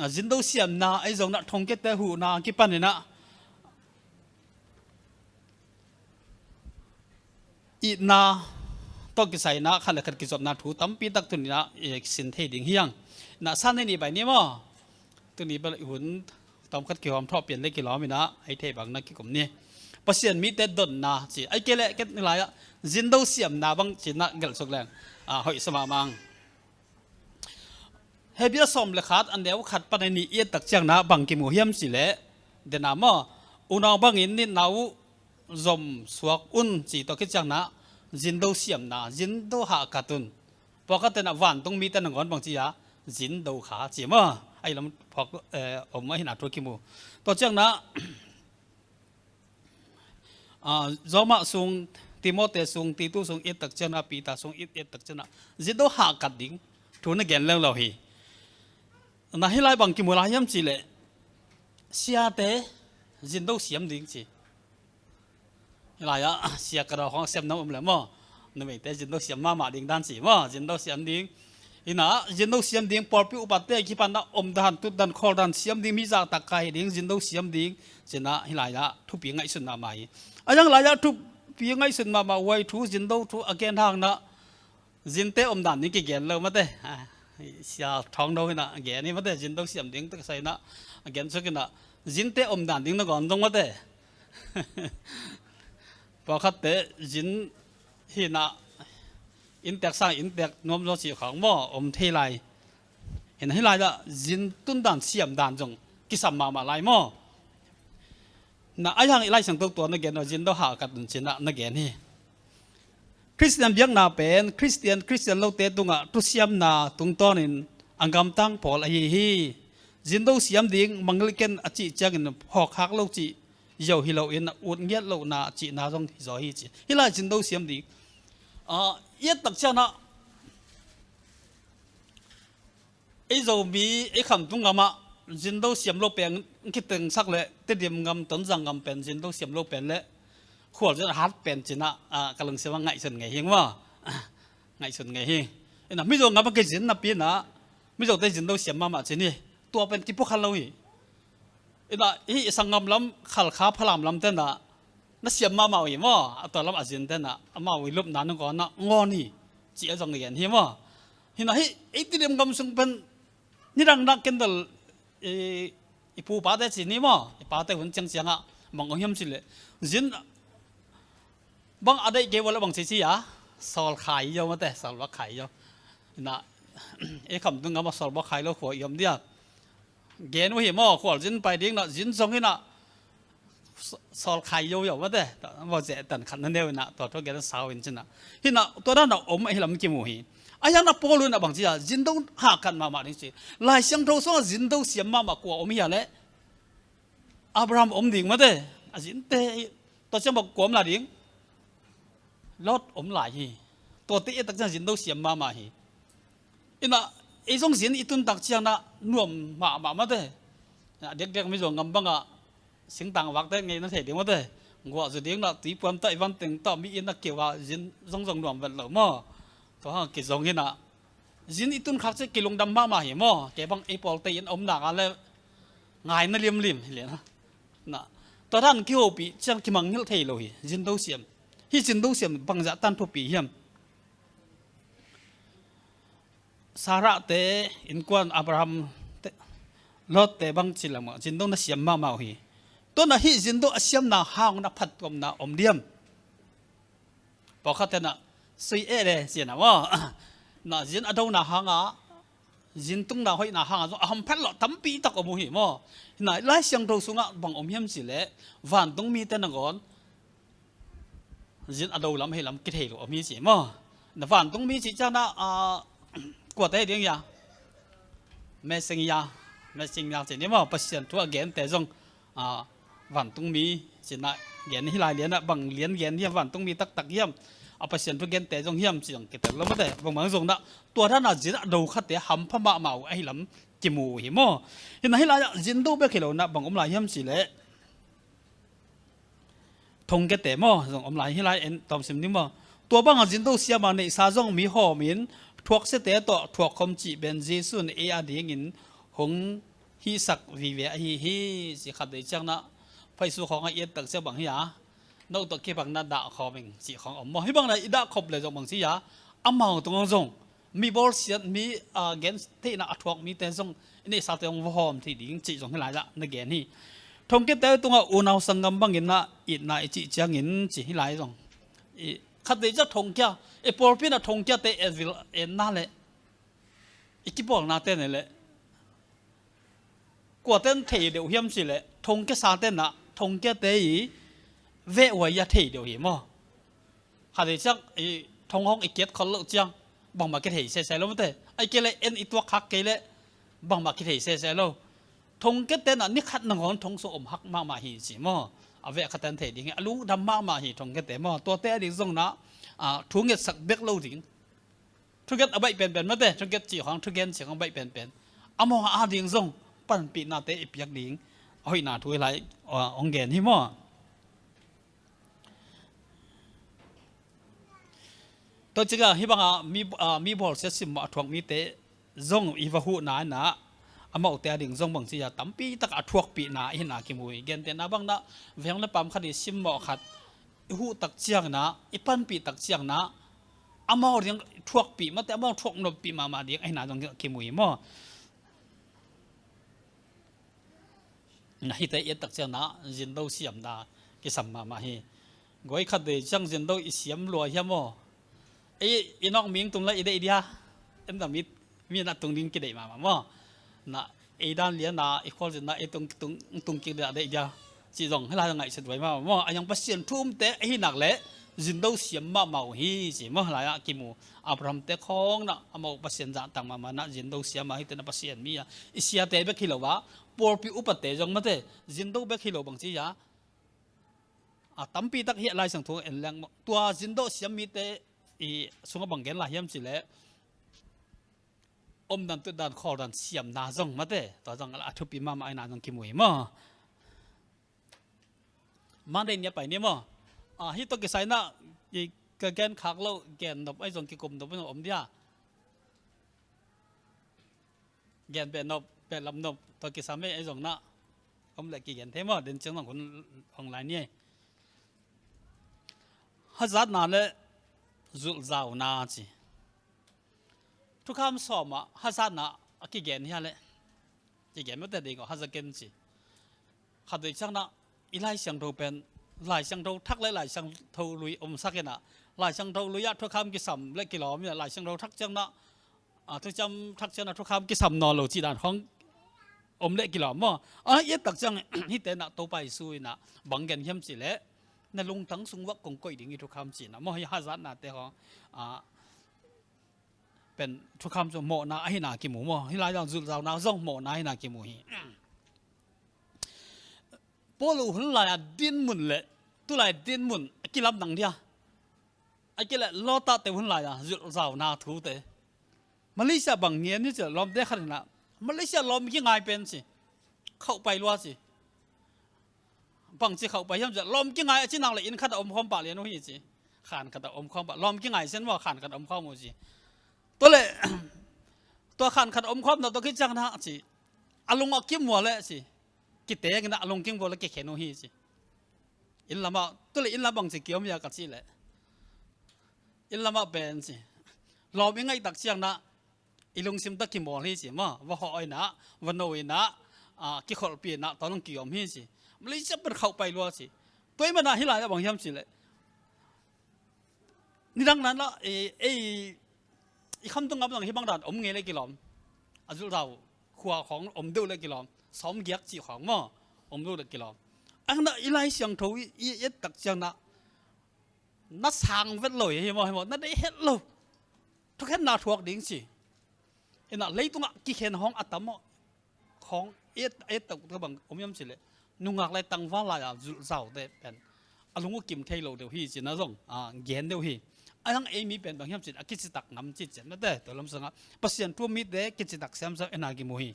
a, zindo siamna ahi zong na thongkiate huhna kipan in na itna tawh kisai na khat le khat kizopna thu tampi tak tuni na, eh, kisin thei ding hi hang. Na Sunday ni pai ni maw. Tuni bel i hun tawm khat kihawm thawh pian le kilawm in na, a i thei bang na kikum ni. Pasian mite donna ci. Ahih kei leh ken ni lai-ah zindo siamna bang ci na gelh suk leng, a, hoih sa mahmah. Hebrew sawm le khat, a neu khat pan a nih i et tak ciang na bang kimu hiam cih leh, dena maw, unau bangin nitna uh zom suak un ci tawh khit ciang na, zindo siamna, zindo hahkat un. Pawlkhatte na vantung mite nangawn bang ci a, zindo kha ci maw. Ahi lam phawk, eh, om ahihna thu kimu. Tua ciang na, a, Roma sung, Timote sung, Titus sung i et tak ciang na, Peter sung i et tak ciang na, zindo hahkat ding thu na gen leng lo hi. Na hih lai bang kimu lai hiam cih leh, siate zindo siam ding ci. Hih lai-ah sia ka daw khawng siam na om leh maw, numeite zindo siam mahmah ding dan ci maw, zindo siam ding. Hi na, zindo siam ding, pawlpi upate kipan na om dan, tut dan, khawl dan siam ding, mi zahtak kha hi ding, zindo siam ding. Ci na hih lai-ah thupi ngaihsun mahmah hi. A hiang lai-ah thupi ngaihsun mahmah huai thu, zindo thu a gen hang na, zinte om dan ding kigen lo mate. A, sia thawng do hi na gen hi mate, zindo siam ding tak sai na a gen suk hi na, zinte om dan ding na gawn dong mate. Pawlkhatte zin hi na, inntek sang inntek nuam zaw cih khawng maw om thei lai. Hi na hih lai-ah zin tun dan siam dan zong kisam mahmah lai maw. Na a hiang i Lai Siangtho tua na gen uh, zindo hahkat un ci na na gen hi. Khristian biakna pen Khristian, Khristian lote tungah thusiamna tungtawnin a gamtang pawl ahi hi. Zindo siam ding, mangilh ken a cih ciangin phawk khak lo cih ziau hi loin, ut ngiat lohna cihna zong hi zaw hi ci. Hih lai zindo siam ding, a, i et tak ciang na, ei Zomi, ei khamtung gamah zindo siam lo pen kitengsak leh, Tedim gam, Tonzang gam pen zindo siam lo pen leh khualzin a hat pen ci na, a, ka lungsim ah ngaihsun ngei hi maw. Ngaihsun ngei hi. Hi na, Mizo gam ah kizin napi na, Mizote zindo siam mahmah ci ni. Tua pen kipua kha lo hi. Hi na, hih sanggam lam, Khalkha, Falam lamte na, na siam mahmah uh hi maw. A tua lam a zinte na, amau i lupna nangawn na ngawn hi, ci a zong i gen hi maw. Hi na, hih ei Tedim gam sung pen nidang na kendal, i, i pupate ci ni maw, i pate hun ciangciang ah bang om hiam cih leh, zin bang a deih kei uh leh bang ci ci a, sawl khai zo mate, sawl bak khai zo. Hi na, ei khamtung gam ah sawl bak khai lo khua i om dia. Gen uh hi maw, khualzin pai ding na, zin zong hi na, sawlkhai yoyo mate, maw, zeh tan khat na neu hi na, tua thu gen sau in ci na. Hi na, tua dan a om ahi lam kimu hi. A hiang na Paul in a bang ci a, zin do hakan mahmah ding ci. Lai Siangtho sungah zin do siam mahmah kua om hi a leh, Abraham om ding mate, a zinte hi, tua ciang bang kua om lai ding? Lot om lai hi. Tuate i et tak ciang zin do siam mahmah hi. Hi na, ei zong zin i tun tak ciang na nuam mahmah mate. Na, dekdek Mizo ngam bang a singtang vakte ngei na thei ding mate. Guah zu ding na, tuipuan tawh i van teng tawh mi inn a keu a zin zong zong nuam vet lo maw. Tua hang kizong hi na, zin i tun khak ciang kilungdam mahmah hi maw. Kei bang ei pawlte inn om nak a leh ngai na limlim hi leh na. Na, tua dan kihopih ciang kimangngilh thei lo hi, zin do siam. Hih zin do siam bangzah tan thupi hiam? Sarah te innkuan Abraham te, Lot te bang ci lam ah zin do na siam mahmah uh hi. Tua na hih zin do a siamna hang na phattuamna om diam? Pawlkhat te na sui eh le ci na maw. Na, zin a dona hang a, zin tungna hoihna hang a zong a hamphat lo tampi tak om uh hi maw. Hi na, Lai Siangtho sungah bang om hiam ci leh, vantung mite nangawn zin a do lam ahi lam kithei lo om hi ci maw. Na, vantung mi ci ciang na, ah, kuate hi ding hia? Messenger, messenger ci ni maw, Pasian thu a gente zong, ah, vantung mi ci na gen hi lai lian ah, bang lian gen hiam, vantung mi taktak hiam, a Pasian thu gente zong hiam ci zong kitel lo mate, bang bang zong na, tua dan a zin a do khate hampha mahmah uh ahi lam kimu uh hi maw. Hi na, hi lai ah zin do bek hi lo na bang om lai hiam ci leh, thongkiate maw, zong om lai hi lai, en tawm sim ding maw. Tua bang a zin do siam a neihsa zong mi hawm in, thuaksiate tawh thuakkhawm cih pen Jesu in ei a dingin hong hihsak vive ahi hi, ci khat vei ciang na, Facebook khawng a i et tak ciang bang hi a, no tawh kibang na dah khawm ing cih khawng om maw. Hih bang na i dah khop le zong bang ci a, amau tungah zong mi bawlsiat, mi, ah, gen theihna a thuak mite zong i neihsate hong va hawm thei ding cih zong hi lai ah na gen hi. Thongkiate tungah unau sanggam bangin na itna i cih ciangin ci hi lai zong. I khat vei ciang thongkia, i pawlpi na thongkiate en vil en na leh, i kipawlnate ne leh, kuaten thei deuh hiam ci leh, thongkia sate na thongkiate i veh huai a thei deuh hi maw. Khat vei ciang i thong hong i kiat khol loh ciang bangmah kithei sese lo mate. Ai kei leh en i tuak khak kei leh bangmah kithei sese lo. Thongkiate na ni khat nangawn thong sung om hak mahmah hi ci maw. A veh khaten thei ding hi, a lungdam mahmah hi thongkiate maw. Tuate a ding zong na, ah, thu ngetsak bek lo ding. Thugen a baih penpen mate, thugen cih khawng, thugen cih khawng baih penpen. Amau a ding zong panpihnate i piak ding a hoihna thu hi lai, ah, hong gen hi maw. Tua ciangah hih bangah mi, ah, mi bawlsiat simmawh a thuak mite zong i va huhna in ah, amaute a ding zong bang ci a tampi tak a thuakpihna i hihna kimu hi. Gentehna bang na, veng le pam khat i simmawh khat i huh tak ciang na, i panpih tak ciang na, amau ding thuakpih mate, amau thuak nopih mahmah ding ahina zong kimu hi maw. Na hite i et tak ciang na, zindo siamna kisam mahmah hi. Guai khat vei ciang zindo i siam lua hiam maw. Ei, i nawk ming tung la i deih dia. En dam it, mi na tung ding kideih mahmah maw. Na ei dan lian na, i khualzinna ei tung, tung, tung kik dia deih dia. Ci zong hela ngaihsut vai mahmah maw. A yang Pasian thu umte ahi nak leh zindo siam mahmah uh hi ci maw. Lai ah kimu Abraham te khawng na amau Pasian zahtak mahmah na zindo siam a, hite na Pasian mi a i siate bek hi lo a, pawlpi upate zong mate zindo bek hi lo bang ci a. A tampi tak hi a Lai Siangtho en leng maw. Tua zindo siam mite i sungah bang gen lai hiam ci leh, omdan tutdan khawldan siamna zong mate, tua zong a thupi mahmah ahina zong kimu hi maw. Monday ni a pai ni maw. Ah, hih tawh kisai na, i ka gen khak lo, gen nop ahi zong kikum nop ahi zong om dia. Gen beh nop, beh lam nop, tua kisam ei, ei zong na om leh kigen thei maw, den ciang zong hun hong lai ni ei. Hazatna le zulhzauna ci. Thukham sawm ah hazatna a kigen hia leh, kigen mate ding aw, haza ken ci. Khat vei ciang na i Lai Siangtho pen, Lai Siangtho thak le Lai Siangtho lui omsak in ah, Lai Siangtho lui ah thukham kisam le kilawm in ah, Lai Siangtho thak ciang na, a, thukham thak ciang na thukham kisam nawn lo cih dan khawng om leh kilawm maw. A, i et tak ciang hihte na Topa Jesu in a bang gen hiam cih leh, na lungtang sung uah kong koih ding hi thukham ci-in a maw, hih hazatnate hong, a, pen thukham cu mawhna ahihna kimu maw. Hih lai zong zulhzauna zong mawhna ahihna kimu hi. Paul uh hun lai-a dinmun le tulai dinmun a kilamdang dia. A kileh Lawtahte hun lai-a zulhzauna thute. Malaysia bang ngen ni cih leh lawmte khat in a, Malaysia lawm kingai pen ci. Khauhpai lua ci. Bangci khauhpai hiam cih leh lawm kingai a ci nak leh inn khat a om khawm pah lian uh hi ci. Khan khat a om khawm pah. Lawm kingai sen maw, khan khat a om khawm uh ci. Tua leh tua khan khat a om khawm na tua khit ciang na ci. A lung a kim uh leh ci. Kiteng in a lungkim uh leh kikhen uh hi ci. Inn lamah, tu leh inn lam bangci kiom hia ka cih leh, inn lamah pen ci. Lawm i ngaih tak ciang na i lungsim tawh kimawl hi ci maw. Va hawh in a, va no in a, a, kikholhpih in a, tua lung kiom hi ci. Malaysia pen khauhpai lua ci. Tua ahih manin a hih lai-ah bang hiam cih leh, nidang na na, ei, ei, i khamtung ngam zong hih bang dan om ngei leh kilawm. A zulhzau khua khawng om deuh leh kilawm. Sawm giak cih khawng maw, om deuh leh kilawm. A hang na i Lai Siangtho i, i et tak ciang na, na sang vet lo hi maw, hi maw, na deih het lo. Thukhenna thuak ding ci. Ina leitungah kikhen hong a tam maw. Khawng et, et tak bang om hiam cih leh, nungak le tangval lai-a zulhzaute pen a lung uh kim thei lo deuh hi ci-in a zong, a, gen deuh hi. A hang ei mi pen bang hiam cih leh a kicitak ngam cih cian mate, tua lam sangah Pasian thu-um mite kicitak siamsiam ina kimu hi.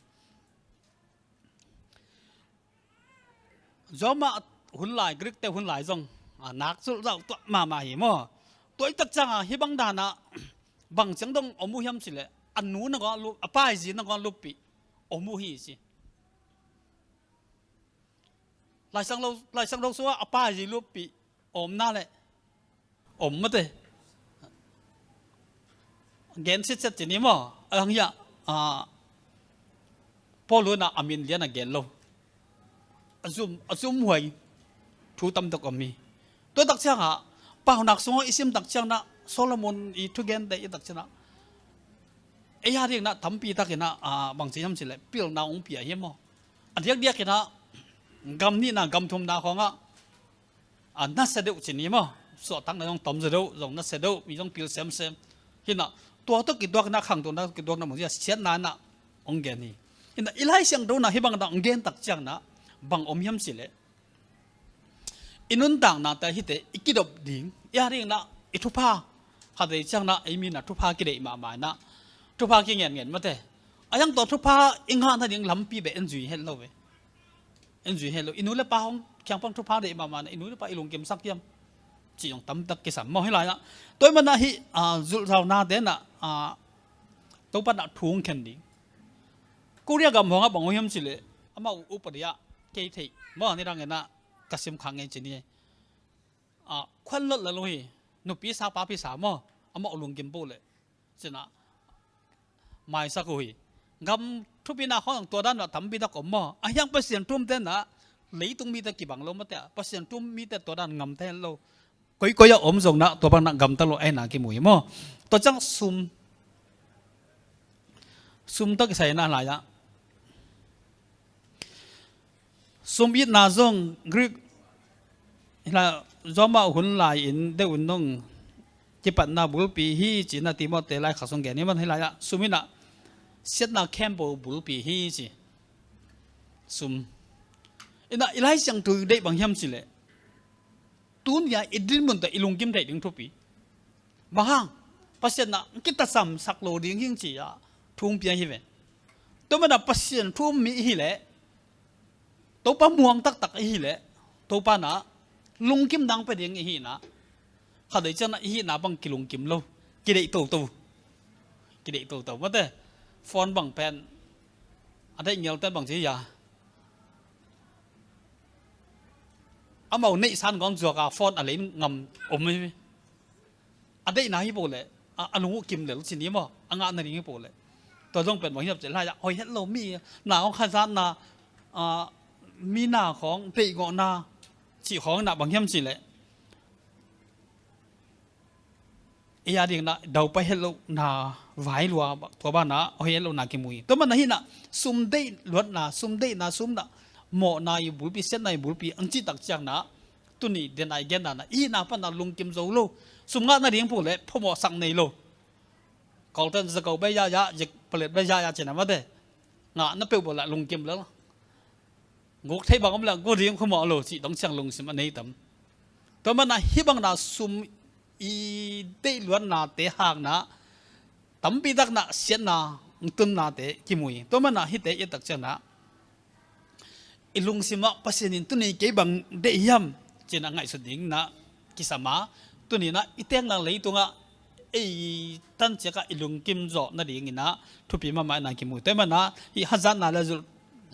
Roma hun lai, Greek-te hun lai zong, a, nak zulhzau tuah mahmah hi maw. Tua i tak ciangah hih bang danah bang ciang dong om uh hiam cih leh, a nu nangawn lup, a pa zi nangawn luppih om uh hi ci. Laisang lo, Laisang lo sungah a pa zi luppih omna leh om mate. Gen sitset ci ni maw. A hang hiah, a, Paul in a min lian a gen lo. A zum, a zumhuai thu tam tak om hi. Tua tak ciangah, Paunak sungah i sim tak ciang na, Solomon i thugente i tak ciang na, ei a ding na tampi tak in a, a, bang ci hiam cih leh, pilna hong pia hi maw. A diakdiak in a, gam nihna, gam thumna khawngah, a, nasia deuh ci ni maw. Suahtakna zong tom zaw deuh, zong nasia deuh, mi zong pil semsem. Hi na, tua tawh kituakna, khangtuahna tawh kituakna bang ci a siatna na hong gen hi. Hi na, i Lai Siangtho na hih bang na hong gen tak ciang na, bang om hiam cih leh, i nuntaknate hihte i kidop ding, i a ding na, i thupha, khatvei ciang na, ei mi na thupha kideih mahmah na, thupha kingenngen mate. A hang tua thupha i ngah nading lampi beh en zui het lo ve. En zui het lo. I nu le pa hong kiang pan thupha deih mahmah na, i nu le pa i lungkimsak hiam cih zong tam tak kisam maw hih lai-ah. Tua ahih manin a hih, a, zulhzaunate na, a, Topa na thu hong khen ding. Korea gam hong a bang uh hiam cih leh, amau upadi ah kei theih maw, nidang in a ka sim khak ngei ci ni. A, khuan lot lel uh hi. Nupi sa papi sa maw, amau lungkim peuh leh ci-in a maisak uh hi. Gam thupina khawng tua dan a tampi tak om maw. A hang Pasian thu-umte na leitung mite kibang lo mate, Pasian thu-um mite tua dan ngam thei lo. Koikoi a om zong na tua bang na gamta lo ahihna kimu hi maw. Tua ciang sum, sum tawh kisai na lai-ah, sum itna zong Greek, hi lai, Roma hun lai-in deuh in nong kipatna bulpi hi ci-in a Timothy laikhak sung gen hi maw. Hih lai-ah sum in a siatna khempeuh bulpi hi ci. Sum in a i Lai Siangtho deih bang hiam cih leh, tuni a i dinmun tawh i lungkim theih ding thupi. Bang hang, Pasian na kitasamsak lo ding hing ci-a thu hong pia hi ve. Tua manin a Pasian thu-um mi i hih leh, Topa muang taktak i hih leh, Topa na lungkim dang pia ding i hih na, khatvei ciang na i hihna bang kilungkim lo, kideih toto. Kideih toto mate. Phone bang pen a deih ngialte bang ci hi a, amau neihsa in kong zuak a phone a lei ngam om hi. A deihna hi peuh leh, a, a lung uh kim lel ci ni maw, a ngah nading hi peuh leh. Tua zong pen bang hiam cih leh, lai-ah hoih het lo mi na hong khazatna, a, mi na khawng, deihgawhna cih khawng na bang hiam cih leh, ei a dingin ah daupai het lohna vai lua, tua banah hoih het lohna kimu hi. Tua manah hinah sum deih luatna, sum deihna, sum nah mawhna i bulpi, siatna i bulpi ang cih tak ciangnah tuni denai gendanah i hihna panah lungkim zo lo. Sum ngah nading phuh leh phamawhsak nei lo. Kawlten zako bai yaya, zek palet bai yaya cina mate. Ngah na peuh bawlah lungkim lel. Guk thei bang om leh guk ding khumawh lo cih dong ciang lungsim a nei tam. Tua manah hih bangna sum i deih luatnate haknah tampi taknah siatna tunnate kimu hi. Tua manah hihte i et tak cianah i lungsimah Pasian in tuni kei bang deih hiam cinah ngaihsut dinginah kisam a, tuninah i tekna leitungah ei tanciakah i lungkim zawh nadinginah thupi mahmah inah kimu. Tua manah hih hazatna le zulh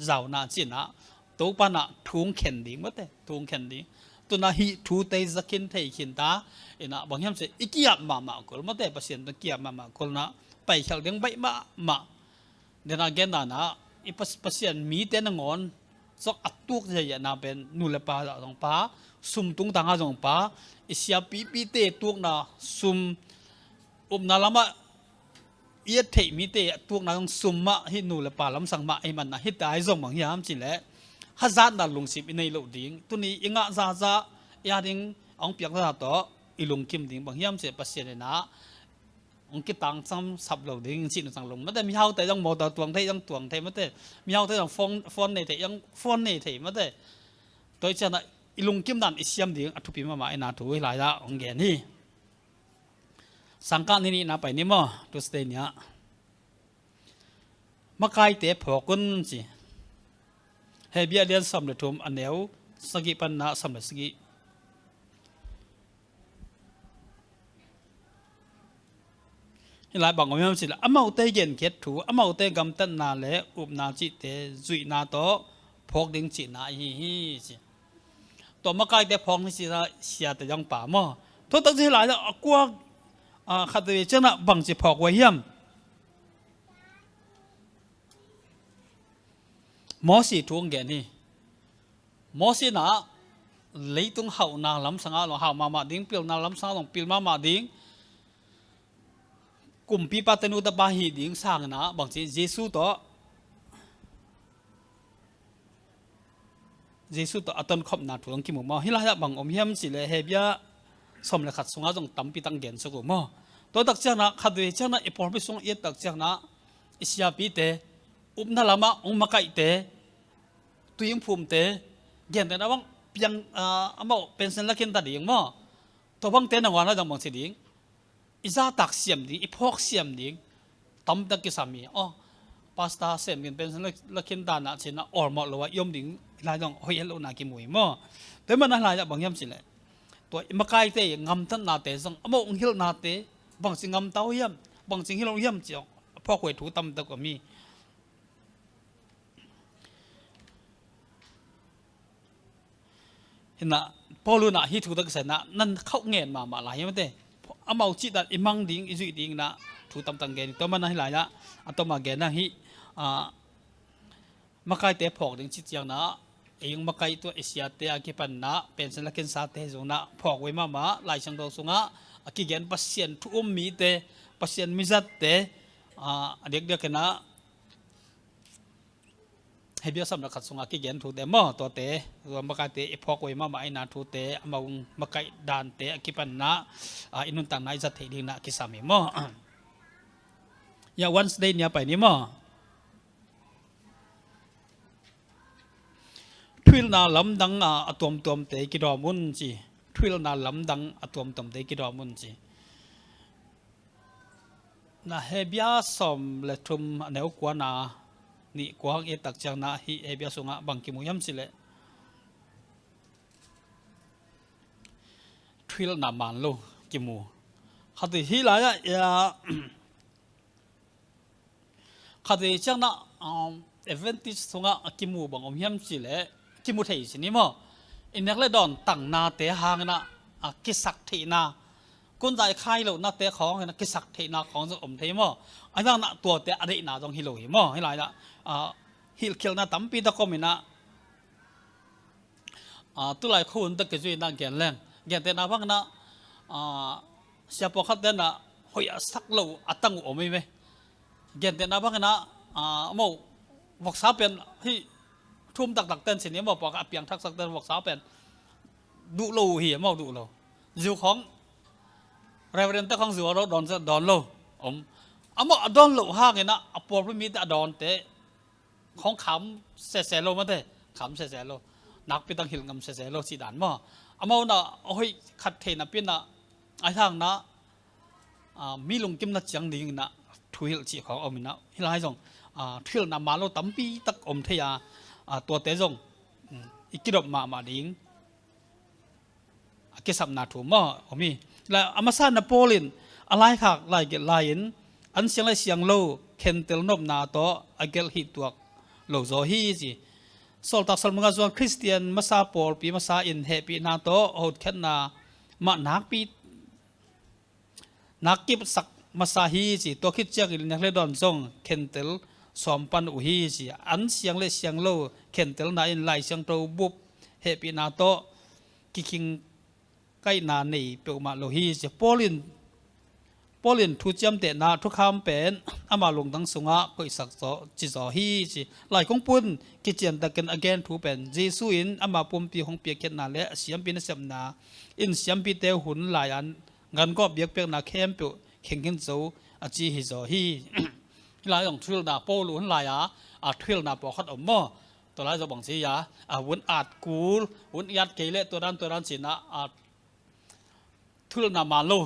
zauna cinah Topa nah thu hong khen ding mate, thu hong khen ding. Tunah hih thute i za khin thei khin ta inah bang hiam cih i ki-ap mahmah kul mate, Pasian tung ki-ap mahmah kul nah paikhial ding baih mahmah. Denah gendanah i Pas- Pasian mite nangawn zong a tuk ziahziahna pen nu le pa zah zong pa, sum tungtangah zong pa, i siapipite tukna sum, upna lamah i et theih mite tukna zong sum mah, hih nu le pa lamsang mah ahih manah hihte ahi zong bang hiam cihleh hazatna lungsim i nei loh ding, tuni i ngah zahzah i a ding a hong piak zahzah tawh i lungkim ding bang hiam cihleh Pasian inah hong kitangsam sap lo ding cih na cang lung mate. Mihaute zong mawtaw tuang thei zong tuang thei mate. Mihaute zong phone, phone nei thei zong phone nei thei mate. Tua i cianah i lungkim dan i siam ding a thupi mahmah inah thu hih lai-ah hong gen hi. Sangkah ni nihna pai ni maw, Tuesday ni-ah. Makaite phawk un ci. Hebru a lian sawm le thum a neu sagih panah sawm le sagih. Hih lai bang om hiam cihleh amaute genkhiat thu, amaute gamtatna le upna cihte zuihna tawh phawk ding cihna ahi hi ci. Tua makaite phawk ni cihna siate zong pa maw. Tua takci hih lai-ah a kuak, a, khat vei cianah bangci phawk uh hiam? Mosi thu hong gen hi. Mosi nah leitung hauhna lamsangah zong hau mahmah ding, pilna lamsangah zong pil mahmah ding, kumpipa tanu tapa hi ding sanginah bangci Jesu tawh, Jesu tawh a tonkhopna thu hong kimu maw. Hih lai-ah bang om hiam cihleh Hebru sawm le khat sungah zong tampi tak gen suk uh maw. Tua tak cianah khat vei cianah i pawlpi sungah i et tak cianah i siapite upna lamah hong makaihte, tuingphumte, gentehna bang piang, ah, amau pension la khin ta ding maw. Tua bangte nangawn a zong bangci ding, i zahtak siam ding, i phawk siam ding tamtak kisam hi. Aw, pastor sem khin pension la, la khin ta nah cinah awlmawh lo ah i om ding hih lai zong hoih het lohna kimu hi maw. Tua manah hih lai-ah bang hiam cihleh tua i makaite i gamtatnate zong amau hong hilhnate bangci gamta uh hiam, bangci hilh uh hiam ci-a phawk uh thu tamtak om hi. Hinah Paul unah hih thu tak kisai nah nan khauh ngen mahmah lai hi mate. Amau cihdan i mang ding, i zuih ding nah thu tamtak gen hi. Tua manah hih lai-ah a tawmah gen hang hih, ah, makaite phawk ding cih ciang nah ei hong makaih tua i siate a kipan nah pension la khinsate zong nah phawk uh hi mahmah. Lai Siangtho sungah a kigen Pasian thu um mite, Pasian mizatte, ah, a diakdiak inah Hebru sawm le khat sungah kigen thute maw, tuate, tua makaite i phawk uh hi mahmah inah thute, amau makaih dante a kipan nah, ah, i nuntakna i zat theih ding nah kisam hi maw. Ya, Wednesday ni-a pai ni maw. Thuhilhna lamdang, ah, a tuamtuamte kidawm un ci. Thuhilhna lamdang a tuamtuamte kidawm un ci. Na Hebru sawm le thum a neu kuana nih kua hang i et tak ciang nah hih Hebru sungah bang kimu hiam cihleh thuhilhna man lo kimu. Khat hi hih lai-ah, ya, khat vei ciang nah, um, Adventist sungah a kimu bang om hiam cihleh kimu thei ci ni maw. I nek le dawn tangnate hang inah, a, kisak theihna, kunzai khai lohnate khawng inah kisak theihna khawng zong om thei maw. A zang nah tuate a deihna zong hi lo hi maw. Hih lai-ah, a, hilhkhialhna tampi tak om inah, a, tulai khua hun tak kizui inah gen leng, gentehna bang inah, a, siapa khat te inah hoih a sak lo a tang uh om ei ve. Gentehna bangin ah, ah, amau voksa pen hih thum taktak ten sin hi, amau pawlkhat a piang thaksak ten voksa pen duh lo uh hi, amau duh lo. Zu khawng Reverend te khawng zu a dawn, dawn lo om. Amau a dawn loh hangin ah a pawlpi mite a dawnte khawng kham sese lo mate, kham sese lo. Nakpi tak hilh ngam sese lo cih dan maw. Amau na a hoih khat thei napi-in ah, a hang na, ah, mi lungkimna ciang dingin ah thuhilh cih khawng om in ah, hih lai zong, ah, thuhilhna man lo tampi tak om thei a, ah, tuate zong, um, i kidop mahmah ding a kisapna thu maw om hi. La, a masa-in ah Paul in a laikhak lai gelh lai-in an siang le siang lo khentel nopna tawh a gelh hih tuak lo zaw hi ci. Sawltak Sawlmanga zuan Khristian masa pawlpi masa in hehpihna tawh hotkhiatna mah nakpi nak kipsak masa hi ci. Tua khit ciangin nek le dawn zong khentel sawm pan uh hi ci. An siang le siang lo khentelna in Lai Siangtho bup hehpihna tawh kikhing kaihna nei peuhmah lo hi ci. Paul in, Paul in thu ciamtehna thukham pen ama lungtang sungah koihsak zaw, ci zaw hi ci. Lai kong pun kiciantakin a gen thu pen Jesu in ama pumpi hong piakkhiatna le a siampi nasepna in siampite hun lai-an gangawh biakpiakna khempeuh khengkhin zo a ci hi zaw hi. Hih lai zong thuhilhna Paul hun lai-a, a thuhilhna pawlkhat om maw. Tua lai zong bang ci a, a vun at kul, vun i at kei leh tua dan tua dan ci-in ah, a thuhilhna man lo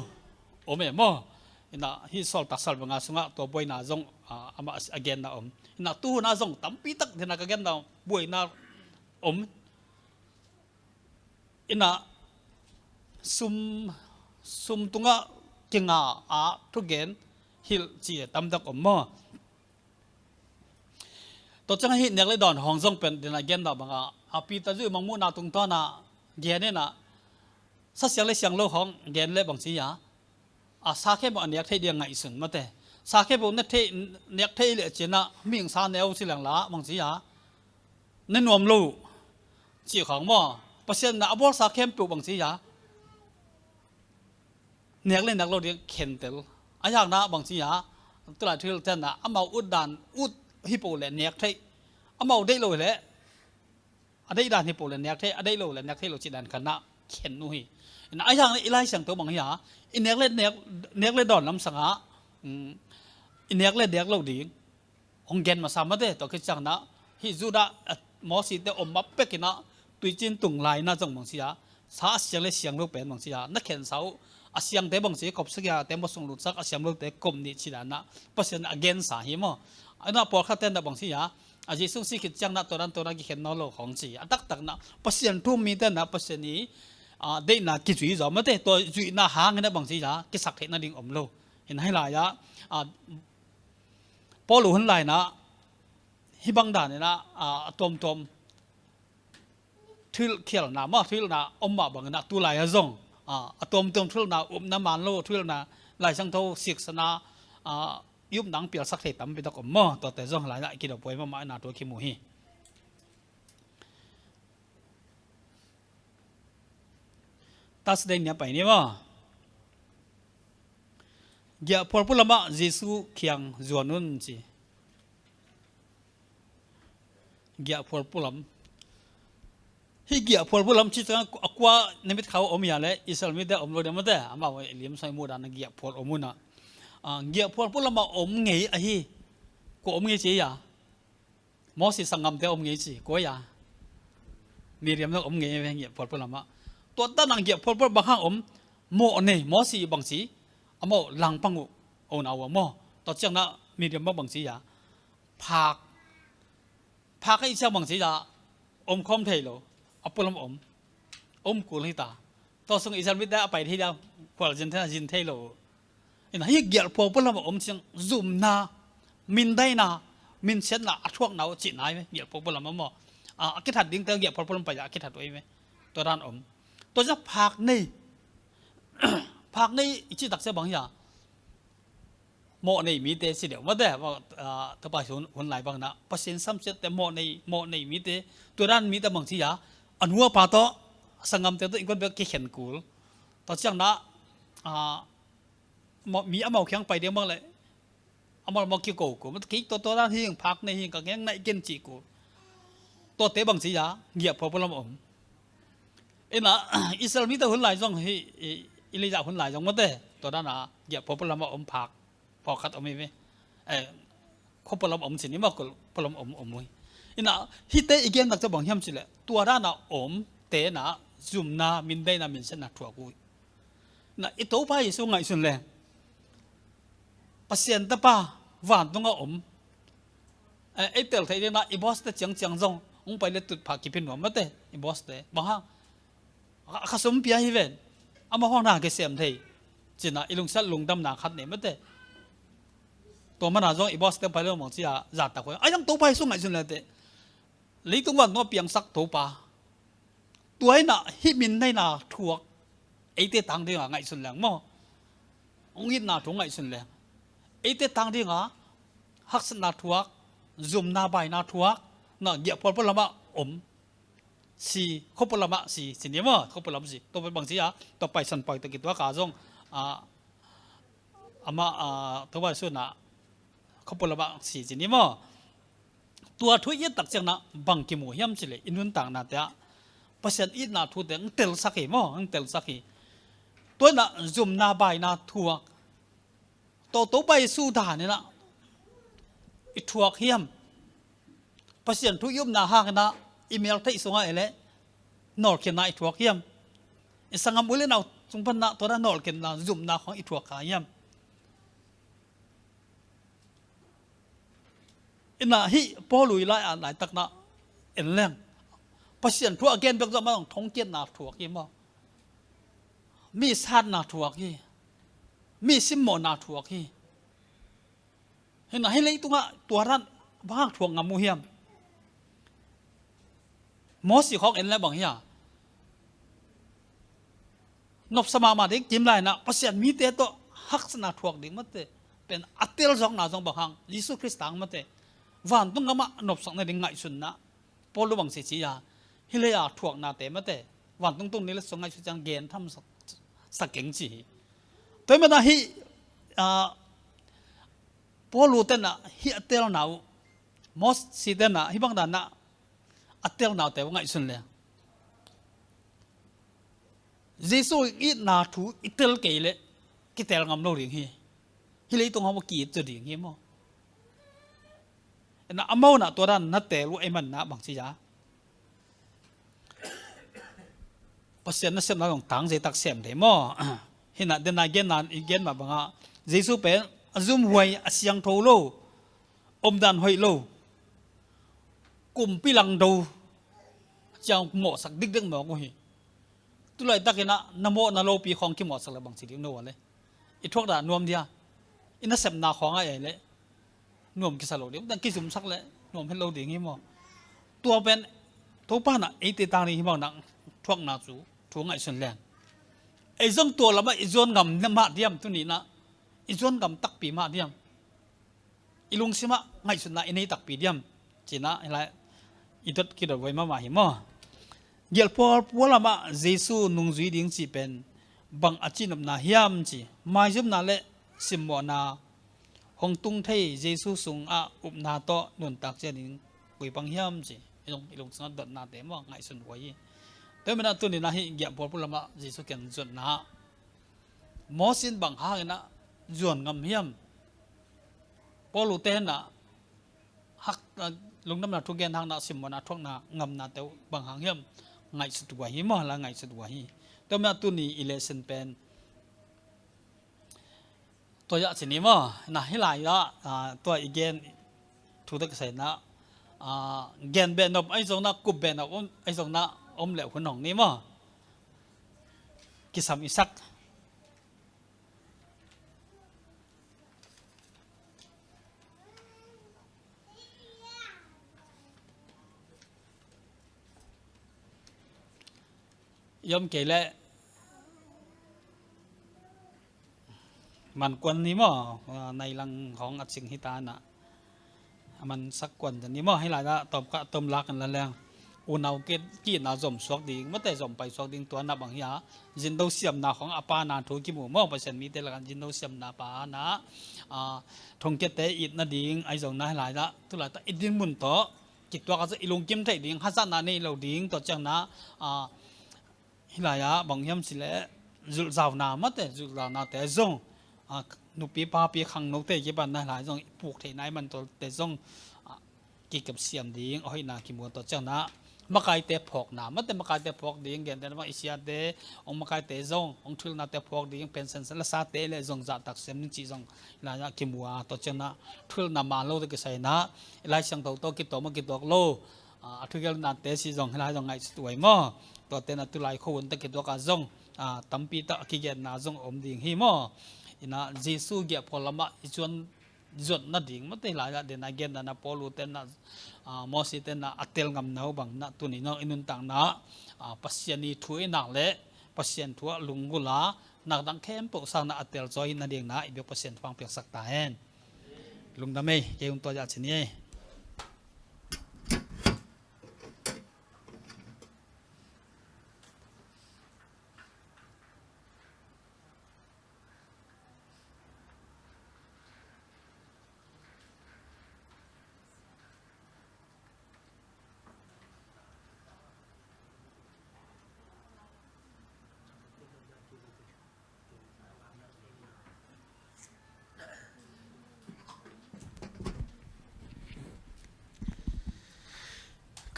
om e maw. Ina hih Sawltak Sawlmanga sungah tua buaina zong, a, amah a genna om. Ina tuhuna zong tampi tak dena ka genna buaina om. Ina sum, sum tungah kinga a thugen hilh ci tamtak om maw. Tua ciang hih nek le dawn hong zong pen dena gen dah banga, a Peter zui mangmuhna tungtawna gen ina, sa siang le siang lo hong gen le bang ci a, a sa khempeuh a nek theih dia ngaihsun mate. Sa khempeuh nek theih, nek theih le cina mihing sa neu ci leng la bang ci a, ne nuam lo uh cih khawng maw. Pasian na a bawl sa khempeuh bang ci a, nek le nek lo ding khentel. A yakna bang ci a, tulai thuhilh tenna amau ut dan ut hi po le nek theih, amau deih lo le a deih dan hi po le nek theih, a deih lo le nek theih lo cih dan khanna khen uh hi. Ina a yakna i Lai Siangtho bang hi a, i nek le nek, nek le dawn lamsanga, um, i nek le nek lo ding hong gen masa mate. Tua khit ciangna hih Judah, a, Mawsi te om ma pekina tuicin tung laina zong bang ci a, sa a siang le siang lo pen bang ci a, na khensa uh a siangte bang ci, kopsak a te mawsung lutsak, a siam lote kom nih ci dana Pasian a gensa hi maw. Ina pawlkhat tena bang ci a, a Jesu si khit ciangna tua dan tua dan kikhen nawn lo khawng ci a, taktakna Pasian thu um mite na Pasian i, a, deihna kizui zaw mate. Tua zuihna hangina bang ci a kisak theih nading om lo. Ina hih lai-a, a, Paul hun laina hih bang danina, a, a tuamtuam thuhilh khialhna maw, thuhilhna om mah bangina tulai a zong, a, a tuamtuam thuhilhna upna man lo, thuhilhna Lai Siangtho siksana, a, i upna ang pialsak thei tampi tak om maw. Tuate zong laina i kidop huai mahmah ina tua kimu hi. Thursday ni a pai ni maw. Giahphual pulamah Jesu kiang zuan un ci. Giahphual pulam. Hih giahphual pulam ci ciang a kua na mit khau om hia le Israel mite om lo dia mate. Amau liam sai mu dan a giahphual om una. A, giahphual pulamah om ngei ahi. Kua om ngei ci hia. Moses sanggamte om ngei ci, kua hia? Miriam zong om ngei ve, giahphual pulamah. Tua tanang giahphual pulam bang hang om, mawh nei, Moses bang ci, amau langpang uh, ona uh maw. Tua ciangna Miriam bang bang ci hia? Phak. Phak a i ciang bang ci hia? Om khawm thei lo, a pulam om. Om kul hi ta. Tua sung Israel mite a pai thei dia, khual zin thei, zin thei lo. Ina hih giahphual pulam a om ciang zumna, mindaina, minsiatna a thuakna uh cihna hi ve, giahphual pulam a maw. A, a kithat dingte giahphual pulam pai a kithat uh hi ve. Tua dan om. Tua ciang phak nei. Phak nei i cih takcia bang hia. Mawh nei mite ci deuh mate, a, Topa hun, hun lai bangna Pasian samsiatte mawh nei, mawh nei mite, tua dan mite bang ci hia. A nu a pa tawh, a sanggamte tawh innkuan bek kikhen kul. Tua ciangna, a, Mi amau khiang pai ding bang le amau lamah kiko kul. Kei tua tua dan hi ing, phak nei hi ing, ka ngeng naih ken cih kul. Tuate bang ci a, giahphual pualam a om. Ina Israel mite hun lai zong hi, i, Elijah hun lai zong mate, tua dan a giahphual pualam a om phak. Pawlkhat om hi ve. Eh, khua pualam om ci ni maw, khua pualam om, om uh hi. Ina hihte i gen nak ca bang hiam cileh, tua dan a om te na zumna, mindaina, minsetna thuak uh hi. Na i Topa Jesu ngaihsun le Pasian Tapa vantung a om, eh, ei tel theih ding na i boss te ciangciang zong hong pai le tutphah kipia nuam mate, i boss te. Bang hang? A, a khasum pia hi ven. Amah hong na kisem thei. Cina i lungsiat lungdamna khat nei mate. Tua mana zong i boss te pai le bang ci a, zahtak huai. Ai zong Topa Jesu ngaihsun le te. Leitung vantung a piangsak Topa. Tua ina hih mindaina thuak eite tang dinga ngaihsun leng maw? Hong itna thu ngaihsun leng. Eite tang dinga haksatna thuak, zumna baina thuak, na giahphual pualam a om. Si, khua pualam a si, ci ni maw, khua pualam si. Tua bang ci a, tua Paisan Pawi tawh kituak a zong, a, amah, a, tua bang sun a, khua pualam a si ci ni maw. Tua thu i et tak ciang na bang kimu hiam cileh, i nuntakna te ah Pasian itna thute hong telsak hi maw, hong telsak hi. Tua ina zumna baina thuak. Tua Topa Jesu dan ina i thuak hiam? Pasian thu i upna hang ina i mel theih sungah ei le nawlkhinna i thuak hiam? I sanggam u le nau sung pan na tua dan nawlkhinna, zumna khawng i thuak kha hiam? Ina hih Paul i lai a laitak na en leng, Pasian thu a gen bek zong amah zong thongkiatna thuak hi maw? Mi satna thuak hi. Mi simmawhna thuak hi. Hina hih leitungah tua dan bang hang thuak ngam uh hiam? Mosi khawng en le bang hia? Nopsa mahmah ding kim lai na Pasian mite tawh haksatna thuak ding mate. Pen a tel zawkna zong bang hang, Jesu Khrist tang mate. Vantung gamah nopsak nading ngaihsunna. Paul bang ci ci a, hih lei a thuaknate mate. Vantung tung ni le sung ngaihsut ciang gen tham sak, sak keng ci hi. Tua hi mana hih, a, Paul tena hih a telna uh, Mosi tena hih bang dan na a telna uh te uh ngaihsun le. Jesu itna thu i tel kei le kitel ngam lo ding hi. Hih leitung hong kiit zaw ding hi maw? Ina amau na tua dan na tel uh ei man na bang ci a, Pasian nasepna zong tang zeitak sem thei maw? Hina dena genna i gen mah banga Jesu pen a zumhuai, a siangtho lo, omdan hoih lo, kumpi langdo ciang mawhsak dikdek mawk uh hi. Tulaitak ina na mawhna lopi khawng kimawhsak le bang ci ding no a le. I thuak dah nuam dia. I nasepna khawng a ei le nuam kisa lo ding. Dang kizumsak le nuam het lo ding hi maw? Tua pen Topa na eite tang ding hi maw na thuakna cu thu ngaihsun leng. Ei zong tua lamah i zuan ngam mah diam tuni na i zuan ngam takpi mah diam? I lungsimah ngaihsutna i nei takpi diam? Cina hih lai i dot kidot voi mahmah hi maw? Gialphual pualamah Jesu nungzui ding cih pen bang a cihnopna hiam ci? Maizumna le simmawhna hong tung thei Jesu sungah upna tawh nuntak cia ding koi pang hiam ci? I lung, i lungsim dotnate maw ngaihsun huai hi. Tua hi mana tuninah hih giahphual pualamah Jesu kiang zuatna ah Moses in bang hanginah zuan ngam hiam? Paul ute henah hak, lungdamna thugen hanginah simmawhna thuakna ngamnate uh bang hang hiam? Ngaihsut huai hi maw, la ngaihsut huai hi. Tua mah tuni i lesson pen tua ah ci ni maw? Na hih lai ah, ah, tua i gen thu tak saina, ah, gen behnop ahi zongna, kup behnop om ahi zongna om leh hun hong ni maw? Kisam i sak. I om kei leh man kuan ni maw? Ah, nai lang hong a cing hi ta na. A man sak kuan ta ni maw? Hih lai ah tom ka tom lak an la leng. unau ki-, ki-itna zom suak ding, mate zom pai suak ding tua na bang hi a, zindo siamna khong a pana thu kimu maw, Pasian mite lakah zindo siamna pana, a, thongkiate it nading, ahi zong na hi lai-ah, tu lai-ah i dinmun tawh kituak a, i lungkim theih ding, hazatna nei lo ding, tua ciangin a, a, hi lai-ah bang hiam cih leh zulhzauna mate, zulhzaunate zong, a, nupi papi khangnote kipan na hi lai zong i puk theihna i man tawlte zong, a, kikep siam ding a hoihna kimu a, tua ciangin a makaite phawkna mate, makaite phawk ding, gentehna bang i siate hong makaite zong hong thuhilhnate phawk ding, pension lasate le zong zahtak siam ding cih zong hi lai-ah kimu a, tua ciangin a thuhilhna man lote kisai-in a, i Lai Siangtho tawh kitawm a kituak lo, a, a thugelhnate si zong hi lai zong ngaihsut uh ai maw? Tuate na tulai khuahun tawh kituak a zong, a, tampi tak a kigenna zong om ding hi maw? Ina Jesu giahphual lamah i cuan zuat nading mate hi lai-ah, dena genna na Paul ute na, a, Moses te na a tel ngam na uh bang na tuni nong i nuntakna, a, Pasian i thu i nak le Pasian thu ah lunggulh a, nakdang khempeuh sangin a tel zaw hi nading na i biak Pasian thu hong piaksak ta hen. Lungdam ei, kei hong tua yah cin ei.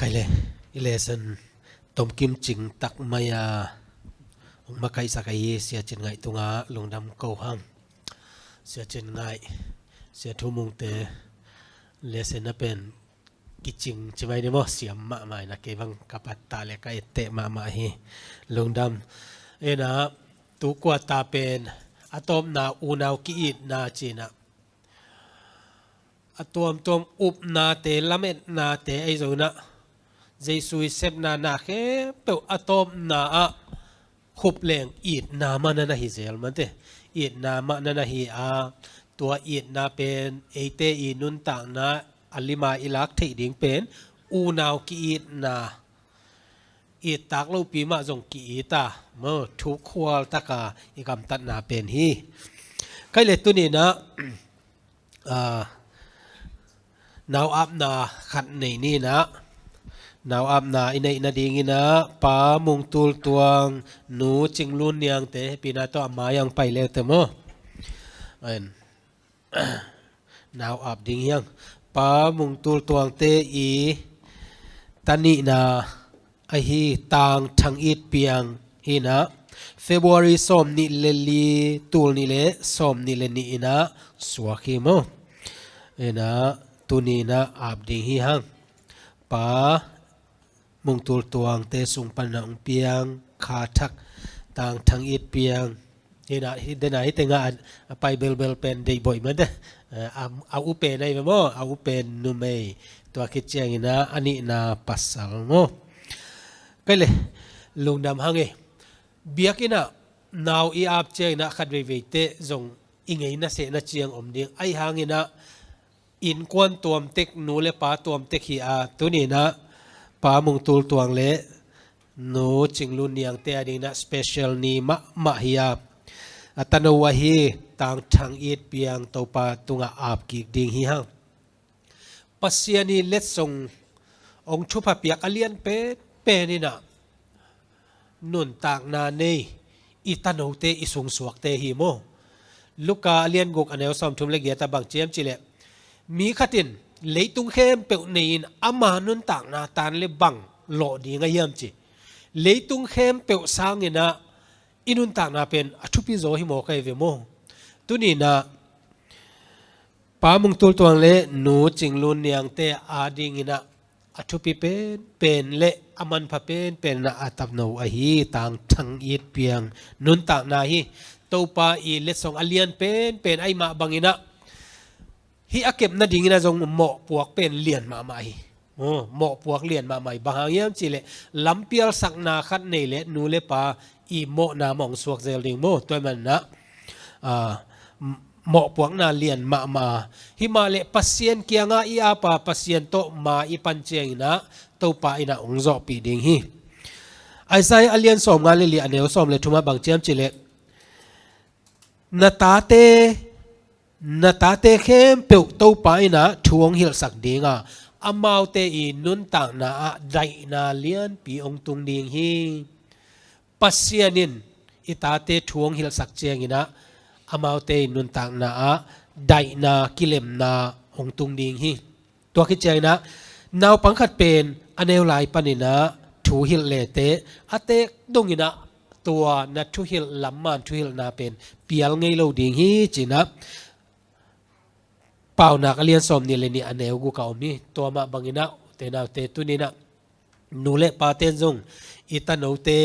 Kai le, i lesson tomkim cing tak mai a hong makaihsak ahi Sia Cin Ngaih tungah lungdam ko hang. Sia Cin Ngaih, Sia Thu Mungte lesson na pen kicing ci mai ni maw, siam mahmah ina, kei bang ka pattah le ka etteh mahmah hi. Lungdam. Ina, tu kuata pen a tawpna unau ki-itna cina, a tuamtuam upnate, lametnate ahi zongin a, Jesu i sepna na khempeuh a tawpna ah khup leng itna mah na na hi zel mate. Itna mah na na hi a, tua itna pen eite i nuntakna a lima i lak theih ding pen unau ki-itna, it tak lopi mah zong ki-it a, maw, thukhual taka i gamtatna pen hi. Kai le tuni-in a, a, nau apna khat nei ni-in a, nau apna i neih nadingin a, Pa Mung Tul Tuang, Nu Cing Lun Niangte, hehpihna tawh a mai-ah hong pai leute maw. Ain. Nau ap ding hi hang. Pa Mung Tul Tuangte i ta nihna ahi Tang Thang It Piang hi-in a, February sawm nih le li, tul nih le sawm nih le nih in a suak hi maw. Hi-in a, tuni-in a ap ding hi hang. Pa Mung Tul Tuangte sung pan a hong piang, kha thak, Tang Thang It Piang. Hi-in a, hi, dena hi tengah a, a pai belbel pen deih boih mate. A, a, a u pen ahi ve maw, a u pen numei. Tua khit ciangin a, a nihna pasal maw. Kai le, lungdam hang e. Biakinn ah nau i ap ciangin a, khat veivei teh zong i ngeina sehna ciang om ding. Ahi hangin a, innkuan tuamtek, nu le pa tuamtek hi a, tuni-in a Pa Mung Tul Tuang le Nu Cing Lun Niangte a dingin a special ni mahmah hi a, a tano ahi Tang Thang It Piang Topa tungah ap kik ding hi hang. Pasian i letsong hong thupha piak a lian penpen in a, nuntakna nei i tanote, i sungsuakte hi maw. Luka a lian guk, a neu sawmthum le giat ah bang ci hiam cih leh, mi khat in leitung khempeuh nei-in ama nuntakna tan le bang lawh ding a hiam ci. Leitung khempeuh sangin a i nuntakna pen a thupi zaw hi mawk ahi ve maw. Tuni-in a Pa Mung Tul Tuang le Nu Cing Lun Niangte a dingin a, a thupi penpen le a manpha penpen in a, a tano ahi Tang Thang It Piang nuntakna hi. Topa i letsong a lian penpen ahi mah bangin a, hih a kep nadingin a zong mawhpuak pen lian mahmah hi. Oh, mawhpuak lian mahmah hi. Bang hang hiam cih leh, lampialsakna khat nei le nu le pa i mawhna mah hong suak zel ding maw. Tua ahih manin a, ah, m-, mawhpuakna lian mahmah. Himahleh Pasian kiangah i apa Pasian tawh ma i pan cianginah Topa inah hong zawhpih ding hi. Isaiah a lian sawmnga le li a neu sawm le thumah bang ciam cileh, na tate, na tate khempeuh Topa inah thu hong hilhsak dinga, amaute i nuntakna ah daihna lianpi hong tung ding hi. Pasian in i tate thu hong hilhsak cianginah amaute i nuntakna ah daihna, kilemna hong tung ding hi. Tua khit cianginah naupang khat pen a neu lai paninah thu hilh lete a teek donginah tua na thuhilh lam man thuhilhna pen pial ngei lo ding hi cinah Paunak a lian sawmnih le nih a neu guk a om hi. Tua mah banginah ute naute tuninah nu le paten zong i tanote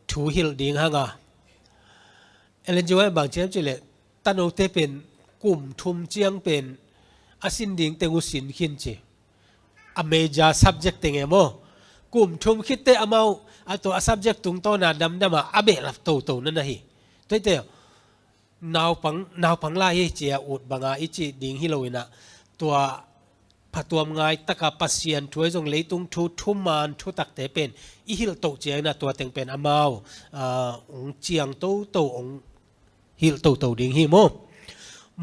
thu hilh ding hanga, Ellen G. White bang ciam cileh, tanote pen kum thum ciang pen a sin ding teng uh sin khin ci. A major subject teng e maw? Kum thum khitte amau a tua a subject tungtawna damdama a behlap toto na na hi. Tuaite naupang, naupang lai hi cia ut banga i cih ding hi loinah tua phatuam ngai taka Pasian thu ahi zong leitung thu thuman thutakte pen i hilh toh cianginah tua teng pen amau, ah, hong ciang toto, hong hilh toto ding hi maw?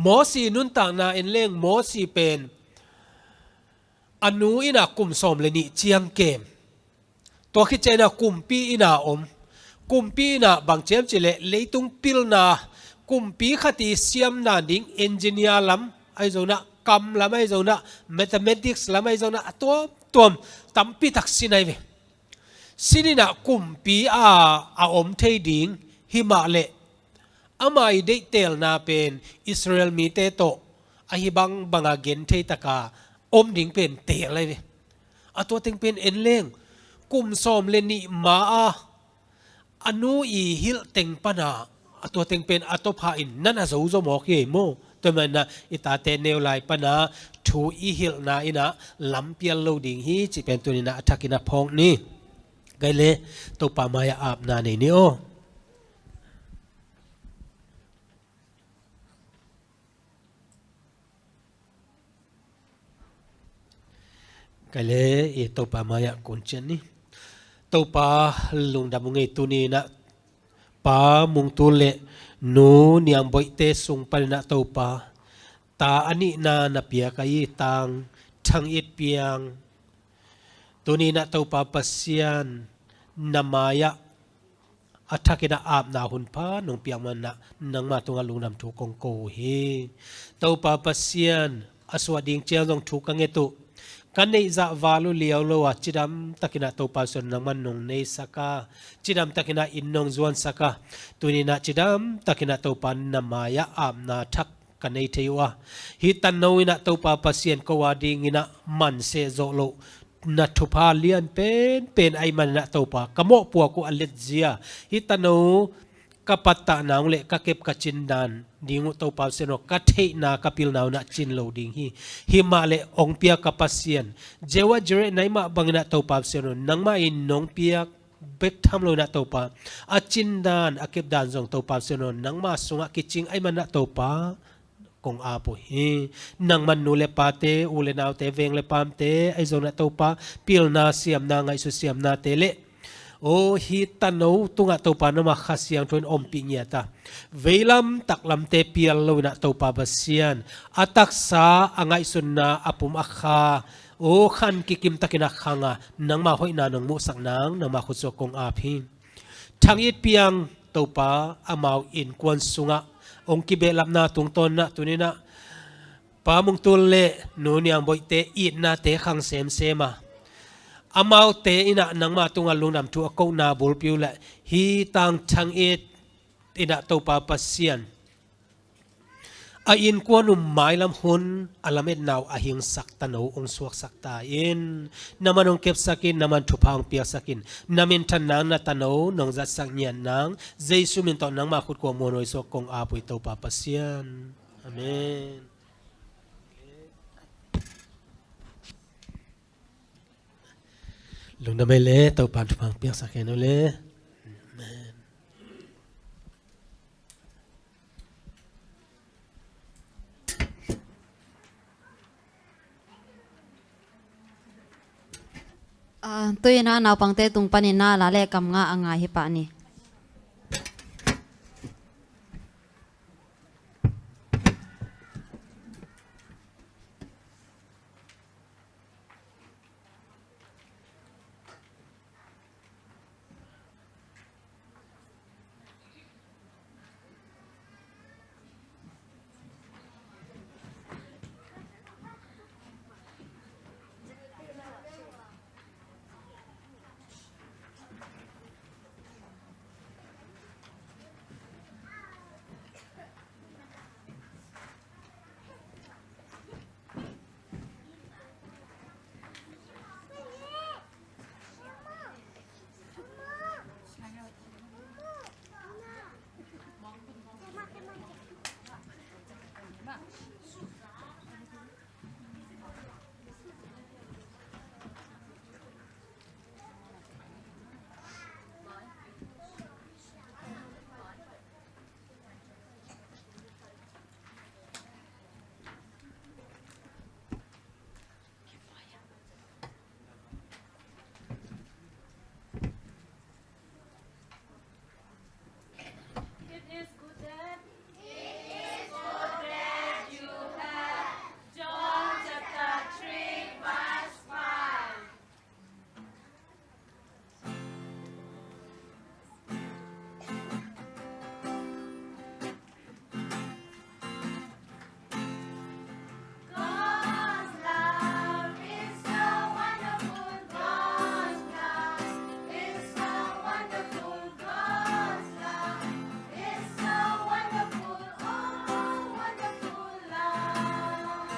Mosi nuntakna en leng Mosi pen a nu inah kum sawm le nih ciang kem. Tua khit cianginah kumpi inah om. Kumpi inah bang ciam cileh leitung pilna kumpi khat i siamna ding engineer lam ahi zonah, kam lam ahi zonah, mathematics lam ahi zonah, a tuamtuam tampi tak sin ahi ve. Sininah kumpi a, a om thei ding himahleh ama i deihtelna pen Israel mite tawh ahi bangbanga genthei taka om ding pen teel ahi ve. A tua teng pen en leng kum sawm le nih ma a a nu i hilh teng pana a tua teng pen a topha in nan a zozo mawk hi ei maw? Tua manah i tate neu lai pana thu i hilhna inah lampial lo ding hi cih pen tuninah a thakin a phawk ni. Kai le Topa mai-ah apna nei ni aw. Kai le i Topa mai-ah kun cian ni. Topa lungdam uh ngei tuninah Pa Mung Tul le Nu Niang Boihte sung paninah Topa ta a nihna na piak ahi Tang Thang It Piang tuninah Topa Pasian na mai-ah a thakinah apna hun pha nong piak manah nangma tungah lungdam thu kong ko uh hi. Topa Pasian a suah ding ciang zong thu ka nget uh. Ka neih zah val uh liau lo a cidam takinah Topa Pasian nangman nong neisak a, cidam takinah inn nong zuansak a, tuninah cidam takinah Topa na mai-ah apna thak ka nei thei uh a, hih tano inah Topa Pasian ko a dinginah manseh zawh loh na thupha lian penpen ahih maninah Topa ka mawhpuak uh a letzia hih tano ka pattah nang le ka kep ka cin dan ding uh Topa Pasian aw, ka theihna ka pilna unah cin lo ding hi. Himahleh hong piak ka Pasian, Jehovah Jireh na hih mah banginah Topa Pasian aw, nangmah in nong piak bek tham loinah Topa a cin dan a kep dan zong Topa Pasian aw, nangma sungah kicing ahih maninah Topa kong ap uh hi. Nangman nu le pate, u le naute, veng le pamte ahi zonah Topa pilna siamna, ngaihsut siamnate le aw hih tano tungah Topa nangma Kha Siangtho in ompih ngiat a, veilam taklamte pial loinah Topa Pasian a taksa a ngaihsutna a pum a kha aw khan kikim takin a khanga nangma hoihna nong muhsak nang nangma khutsuak kong ap hi. Thang It Piang Topa amau innkuan sungah hong kibehlapna tungtawnnah tuninah Pa Mung Tul le Nu Niang Boihte itnate khang semsem a, amaute inah nangma tungah lungdam thu a kohna bulpi uh le hih Tang Thang It inah Topa Pasian a innkuan uh mailam hun a lametna uh a hingsak tano hong suaksak ta in, na man hong kepsak in, na man thupha hong piaksak in, na minthan nang na tano nong zatsak ngiat nang Jesu min tawh nangma khut kuang muanhuai suak kong ap uh hi Topa Pasian. Amen. Lungdam ei le, Topa thupha hong piaksak hen uh le. Amen. Ah, tu-in ah naupangte tung panin ah la le kam ngah a ngai hi pah ni. It is good that, it is good that you have John chapter three, verse five. God's love is so wonderful, God's love is so wonderful, God's love is so wonderful, oh, wonderful love.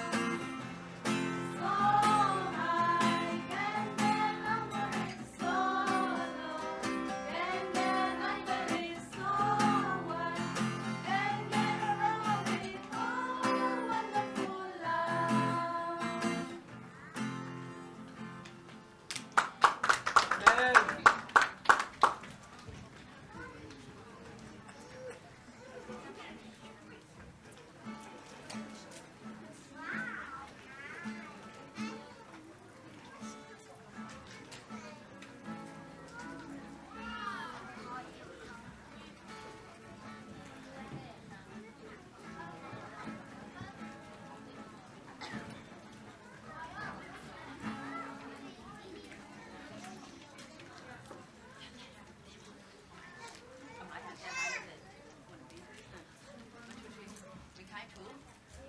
Be kind to,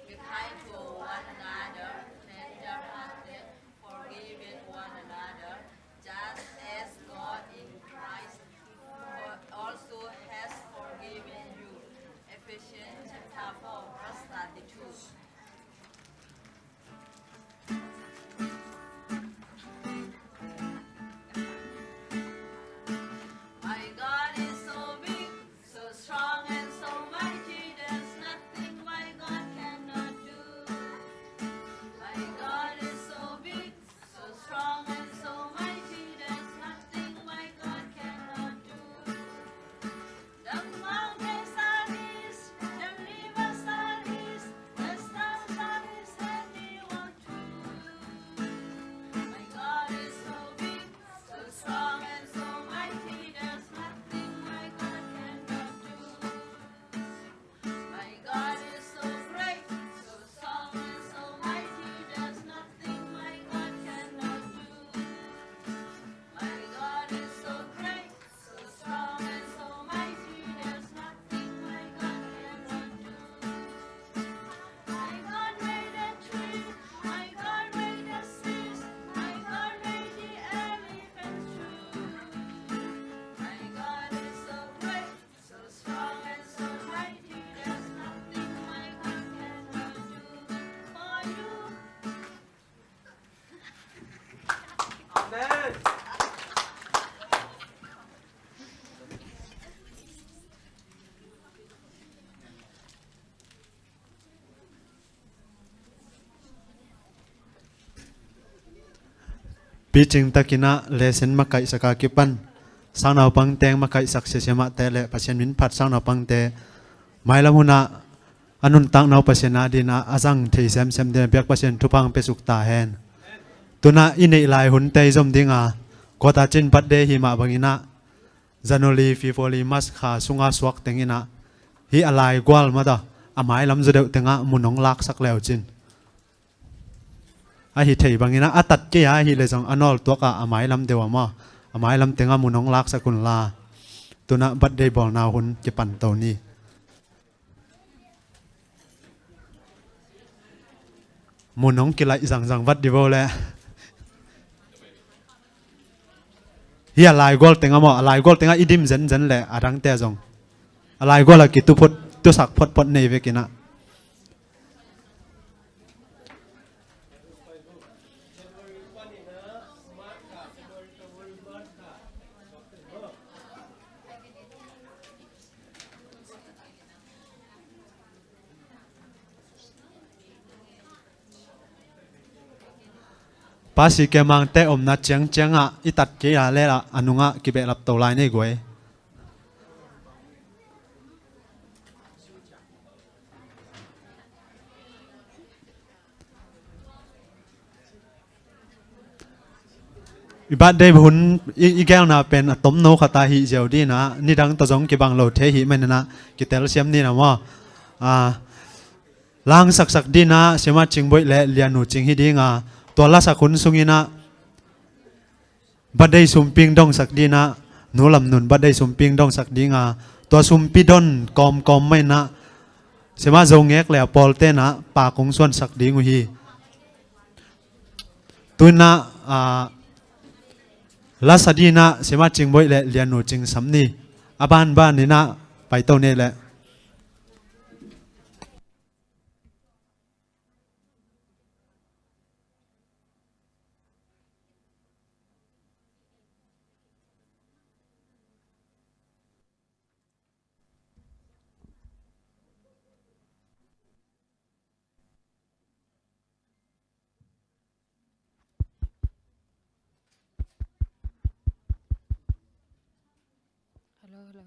be kind to one another, tender-hearted, forgiving one another, just as God in Christ also has forgiven you. Ephesians chapter four, verse thirty-two. My God is so big, so strong and so mighty, there's nothing my God cannot do. My God is so big, so strong and so mighty, there's nothing my God cannot do. The mountains are His, the rivers are His, the stars are His handiwork too. My God is so big, so strong and so mighty, there's nothing my God cannot do. My God is so great, so strong and so mighty, there's nothing my God cannot do. My God is so great, so strong and so mighty, there's nothing my God cannot do. My God made the tree, my God made the seas, my God made the elephants too. My God is so great, so strong and so mighty, there's nothing my God cannot do for you. Amen. Picing takin ah lesson makaihsak a kipan sangnaupang teng makaihsak siasia mah teh leh Pasian min phat sangnaupangte mailam hun ah a nuntakna uh Pasian a dingin ah a zang thei semsem dingin biak Pasian thupha hong piasuk ta hen. Tu-in ah i neih lai hunte i zom ding a, Kuata cin birthday hi mah bangin ah, January, February, March kha sunga suak tengin ah, hih a laigual mata, a mailam zaw deuh tengah mun hong laksak leu cin. Ahi thei bangin ah, a tat kei a, ahi leh zong a nawltuak ah, a mailam deuh ah maw, a mailam tengah mun hong laksak un la. Tu-in ah birthday bawlna hun kipan to ni. Mun hong kilaih zangzang vat di bo leh. Hih a laigual tengah maw, a laigual tengah i dim zenzen leh a dangte zong a laigual ah kitu phot, tusak photphot nei vekin ah. Pasi Kemangte omna ciangciangah i tat kei a leh a nungah kibehlap to lai nei guai. I birthday hun i, i gelna pen a tomno khat a hih ziau ding ah, nidang tawh zong kibang lo thei ahih manin ah, kitelsiam ni na maw. Ah, langsaksak ding ah, Siamah Cing Boih leh Lian Nu Cing hi ding a, tua lasak hun sungin ah, birthday sumping dongsak ding ah, Nu Lam Nun birthday sumping dongsak ding a, tua sumpi don kawmkawm mah in ah, Siamah Zo Ngek leh a pawlte'n ah, pak hong suansak ding uh hi. Tu-in ah, ah, lasa ding ah, Siamah Cing Boih leh Lian Nu Cing sam ni. A banban in ah, pai to ni leh. Hello, hello.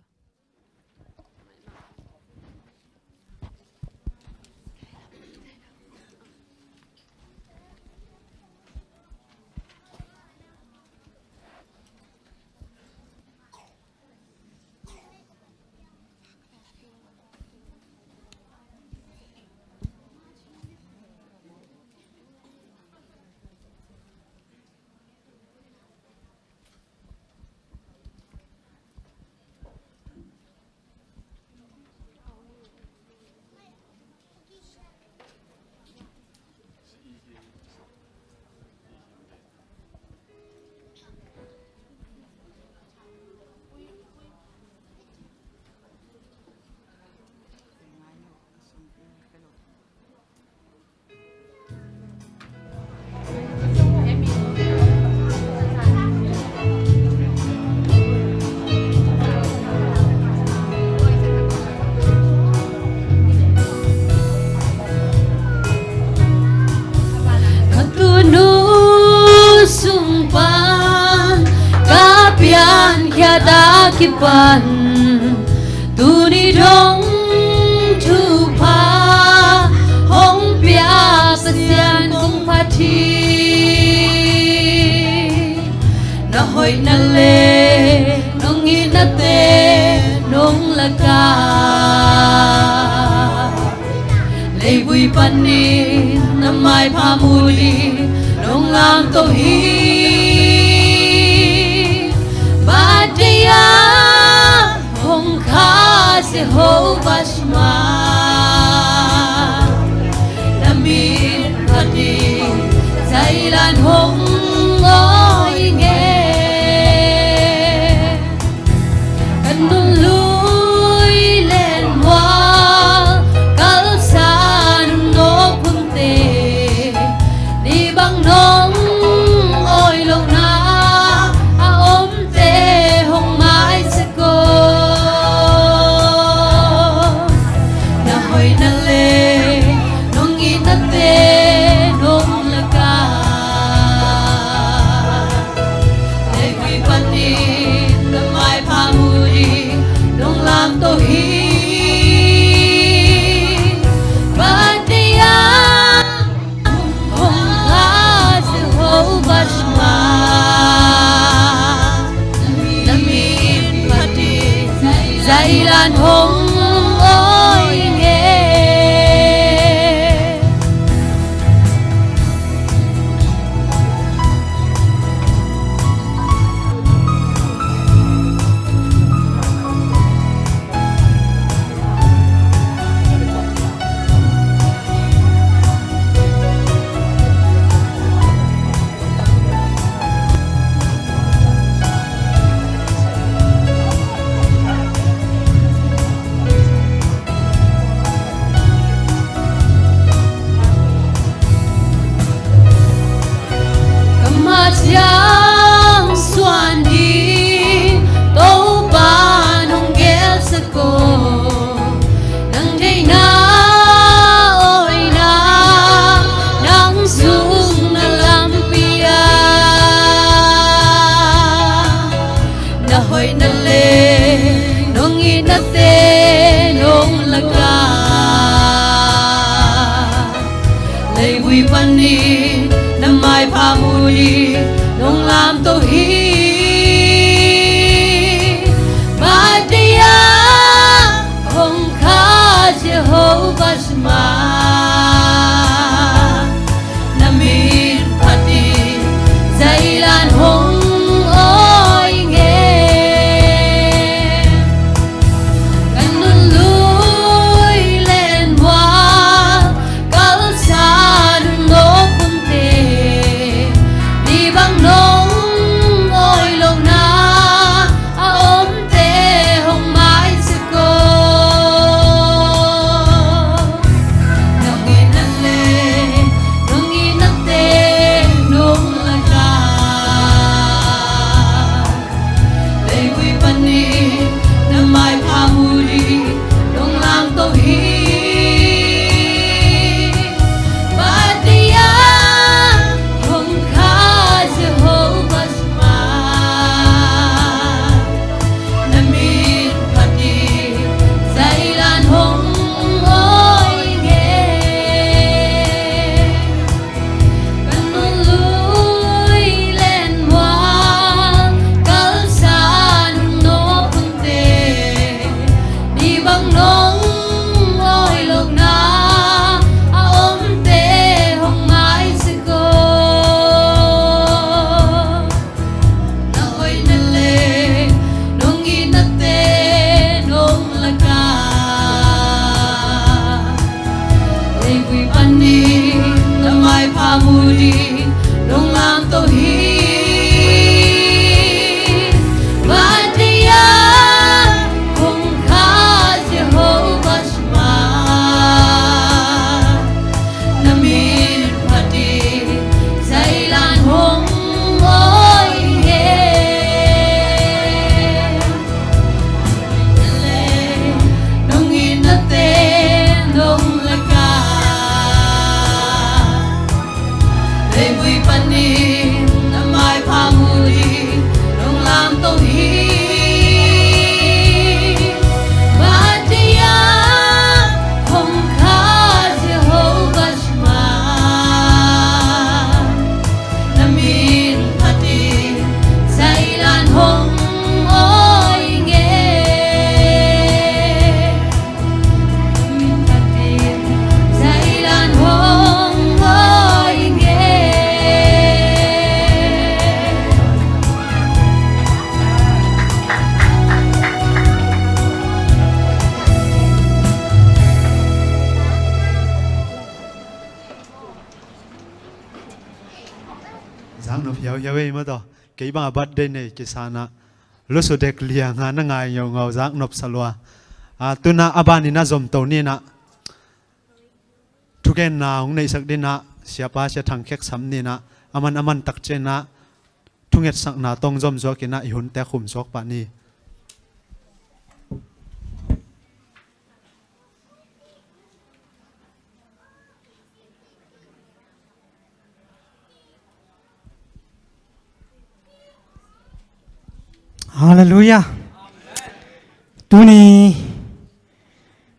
Ka tunu sung pan ka piankhia ta kipan, tuni dong thupha hong pia Pasian kong phat hi. Na hoihna le nong itnate nong lakah, leivui panin na maipha mu ding nong lamto hi. Batia hong kha Jehovah Shammah, na min phatin zailan hong awi nge. Ka nunlui len mual kalsa nunno phunte, ni bang nong awi lohna a omte hong maisak o. Na hoihna le nong itnate nong lakah, hong awi nge. Ka ma ciang suan ding Topa nong gelsak aw. Nang deihna awina nang sung na lampi ah na hoihna le nong itnate nong lak a, leivui panin na maipha mu ding nong lamto hi. Batia hong kha Jehovah Shema, na min phatin zailan hong awi nge. Ka nunlui len mual kalsa nunawk hunte, ni bang nong awi lohna a omte hong maisak aw. Na hoihna le nong itnate nong lak a, leivui panin na maipha mu ding nong lamto hi. Batia hong kha Jehovah Shema, na min phatin zailan hong awi nge. Ka nunlui len mual kalsa nunawk hunte, ni bang nong awi lohna a omte hong maisak aw. Na hoihna le nong itnate nong lak a, leivui panin na maipha mu ding nong lamto hi. Batia hong kha Jehovah Shema, na min phatin zailan hong awi nge. Nong itnate nong lak a, leivui panin na maipha mu ding nong lamto hi. Batia hong kha Jehovah Shema, na min phatin zailan hong awi nge. Min phatin zailan hong awi nge. Zaknop hiauhiau ei maw taw. Kei bang a birthday nei kisana lusu dek lianga na ngai ngaungau zaknop salua. A, tuna a banin a zomto nina thugenna hong neihsak dina siapa sia thangkhek sam nina aman aman takcena thungetsakna tong zomzuakina i hunte khumsuak pah ni. Halleluiah. Tuni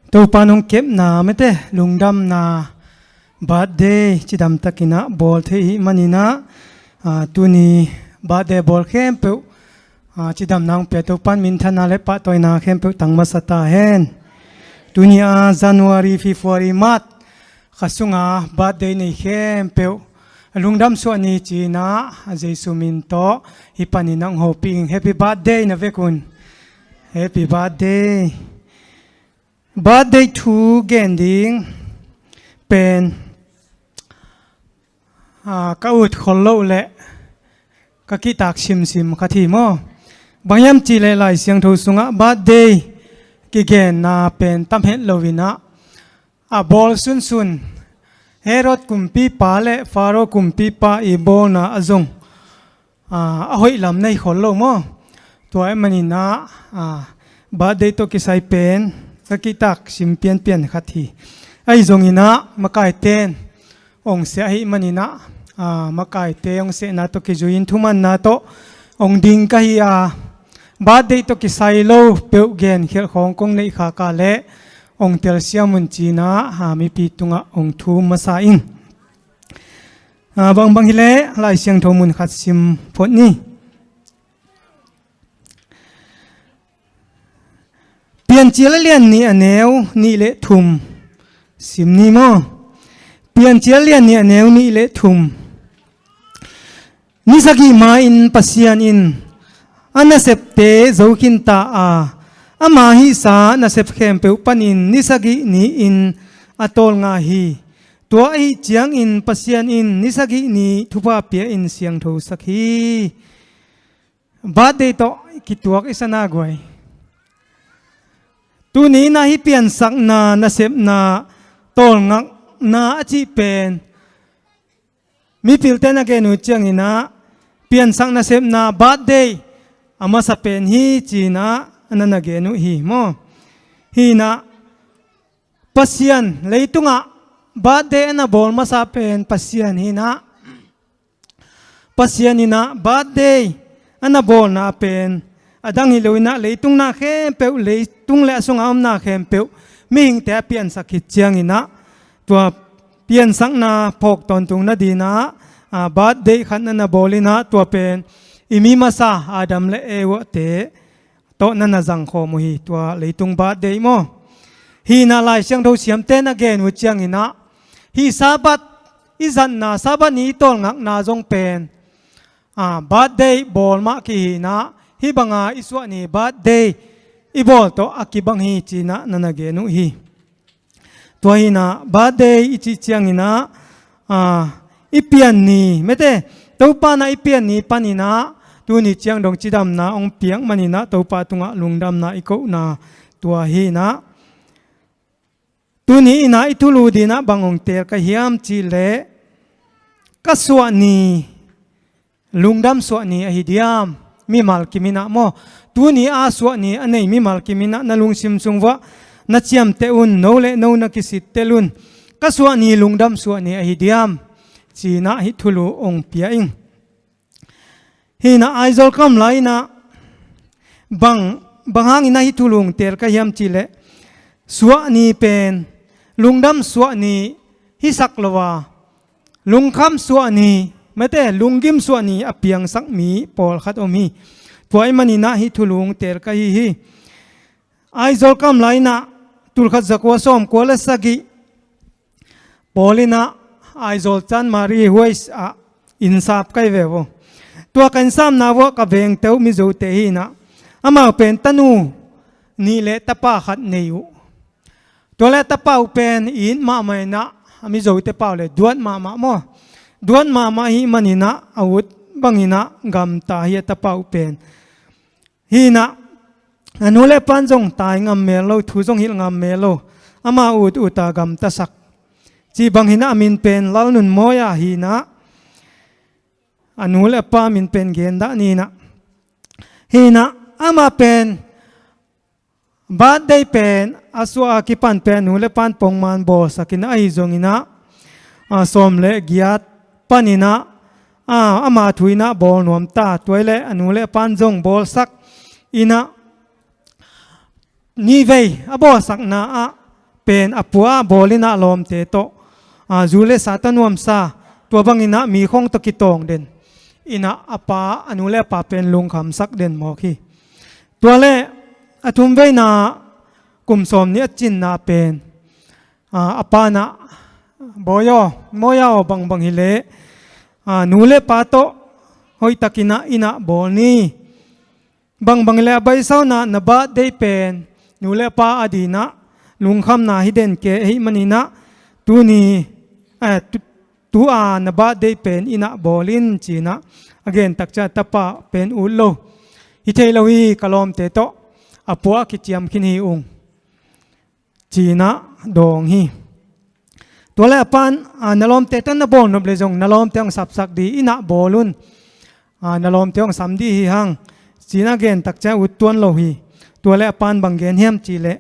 Topa nong kepna mete lungdamna birthday cidamtakinah bawl thei ih maninah, a, tuni birthday bawl khempeuh Cidamna hong pia Topan minthanna le pahtawina khempeuh tang masa ta hen. Tuni a January, February, March kha sunga birthday nei khempeuh lungdam suah ni ci-in ah Jesu min tawh hih panin ah hong hopih ing. Happy birthday na vekun. Happy birthday. Birthday thu gen ding pen ka ut khol loh le ka kihtak simsim khat hi maw? Bang hiam cihleh Lai Siangtho sungah birthday kigenna pen tam het loin ah a bawl sunsun Herod kumpipa le Faro kumpipa i bawlna a zong a hoih lam nei khol lo maw? Tua ahih manin ah birthday tawh kisai pen ka kihtak sim pianpian khat hi. Ahi zongin ah makaite in hong seh ahih manin ah makaite hong sehna tawh kizui-in thumanna tawh hong ding ka hi a, birthday tawh kisai lo peuh genkhialh khawng kong neih khak a leh hong telsiam un ci-in ah mipi tungah hong thum masa ing. Bangbang hileh Lai Siangtho mun khat sim phot ni. Piancil a lian nih a neu nih le thum sim ni maw? Piancil a lian nih a neu nih le thum. Ni sagih ma-in Pasian in a nasepte zo khinta a, ama hihsa nasep khempeuh panin ni sagih ni-in a tawlnga hi. Tua ahih ciangin Pasian in ni sagih ni thupha pia-in siangthosak hi. Birthday tawh kituak i sa na guai. Tuni-in ah hih piansakna, nasepna, tawlngakna a cih pen mipilte na gen uh ciangin ah piansak nasepna birthday a masa pen hi ci-in ah na na gen uh hi maw? Hi-in ah Pasian leitungah birthday a na bawl masa pen Pasian hi-in ah Pasian in ah birthday a na bawlna pen a dang hi lo-in ah leitung na khempeuh, leitung le a sungah a om na khempeuh mihingte a piansak khit ciangin ah tua piansakna phawk tawntung nadingin ah birthday khat na na bawl-in ah tua pen i mi masa Adam le Evate tawh na na zangkhawm uh hi, tua leitung birthday maw? Hi-in ah Lai Siangtho siamte na gen uh ciangin ah hih Sabbath i zatna, Sabbath ni i tawlngakna zong pen birthday bawl mah kihi-in ah hih banga i suahni birthday i bawl tawh a kibang hi ci-in ah na na gen uh hi. Tua hi-in ah birthday i cih ciangin ah i pianni, mete, Topa in ah i pianni panin ah tuni ciang dong cidamna hong piak manin ah Topa tungah lungdamna i kohna tua hi-in ah tuni-in ah i thulu dingin ah bang hong teel ka hiam cihleh ka suahni lungdam suahni ahi diam? Mimal kim in ah maw? Tuni a suahni a nei mimal kim in ah na lungsim sung vuah na ciamteh un, no le no na kisittel un. Ka suahni lungdam suahni ahi diam? Ci-in ah hih thulu hong pia ing. Hi-in ah Aizawl kam lai-in ah bang, bang hangin ah hih thulu hong teel ka hiam cihleh suahni pen lungdam suahni hisak lo a lungkham suahni, mete, lunggim suahni a piangsak mi pawlkhat om hi. Tua ahih manin ah hih thulu hong teel ka hi hi. Aizawl kam lai-in ah tulkhat zakua sawmkua le sagih pawl in ah Aizawl Chanmari Huais ah innsap ka hi ve uh. Tua ka innsapna vuah ka vengte uh Mizote hi-in ah amau pen tanu nih le tapa khat nei uh. Tua le tapa uh pen it mahmah in ah a Mizote pau le duat mahmah maw? Duat mahmah ahih manin ah a ut bangin ah gamta hi a tapa uh pen. Hi-in ah a nu le a pa in zong tai ngam mel lo, thu zong hilh ngam mel lo. Ama ut ut a gamtasak. Cih bangin ah a min pen Lalnunmawi a hi-in ah a nu le a pa min pen gen dah ni-in ah. Hi-in ah ama pen birthday pen a suah a kipan pen a nu le a pa in pongman bawlsak in ah ahi zongin ah sawm le giat panin ah ama thu in ah bawl nuam ta. Tua hi leh a nu le a pa in zong bawlsak in ah nihvei a bawlsakna ah pen a pua a bawl in ah lawmte tawh zu le sa tawh nuamsa, tua bangin ah mi khawng tawh kitawng den inah a pa, a nu le a pa pen lungkhamsak den mawk hi. Tua le a thum veina kum sawm nih a cinna pen, a, a pa inah, "Bawi aw, mawi aw, bangbang hileh, a, nu le pa tawh hoihtakinah inah bawl ni. Bangbang hileh a baisau inah na birthday pen nu le pa adinah lungkhamna hi den kei ahih maninah tuni, eh, tu, tu-a na birthday pen inah bawl in," ci-inah a gen tak ciang a tapa pen ut lo. "Hi thei lo hi, ka lawmte tawh a pua a kiciam khin hi ung," ci-inah dawng hi. Tua le a pan, "A, na lawmte tawh na bawl nop le zong na lawmte hong sapsak dih inah bawl un. A, na lawmte hong sam dih hi hang," ci-inah gen tak ciang ut tuan lo hi. Tua le a pan bang gen hiam cih leh,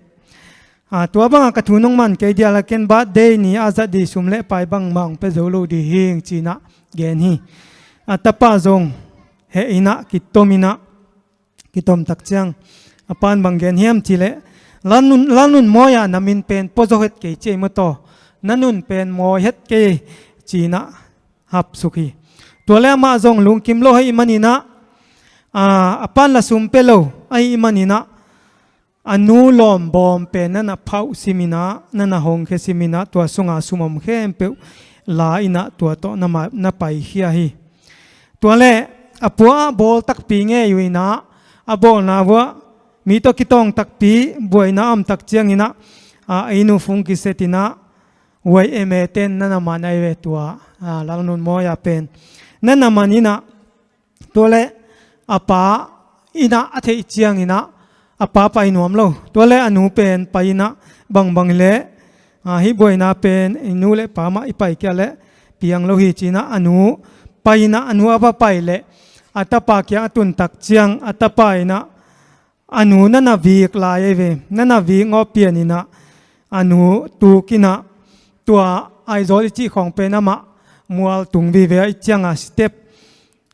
"A, tua banga ka thu nong man kei dial a, ken birthday ni a zat dih sum le pai bangmah hong pia zo lo dih hing," ci-inah gen hi. A tapa zong heh inah kitom inah, kitom tak ciang a pan bang gen hiam cih leh, "Lalnun, Lalnunmawi-a na min pen pua zo het kei ci ei maw taw, na nun pen mawi het kei," ci-inah hapsuk hi. Tua le amah zong lungkim lo ahih maninah, a, a pan la sum pia lo ahih maninah a nu lawmbawm pen na na phauh siminah, na na hongkhia siminah, tua sunga sum om khempeuh la inah tua tawh na ma, na paikhia hi. Tua le a pua ah bawl takpi ngei uh inah, a bawlna vuah mi tawh kitawng takpi buaina a om tak cianginah, a, a inn uh fung kisetinah, Y M A ten na na man ahi ve tua, a, Lalnunmawi-a pen na na man inah, tua le a pa inah a theih cianginah a pa pai nuam lo. Tua le a nu pen pai inah, "Bangbang hileh, a, hih buaina pen i nu le pa mah i pai kia leh piang lo hi," ci-inah a nu pai inah, a nu a va pai leh a tapa kiang a tun tak ciang a tapa inah, a nu na na vik lai ahi ve, na na vik ngawh pian inah a nu tuk inah, tua Aizawl i cih khawng pen amah mual tung vive ahih cianga step,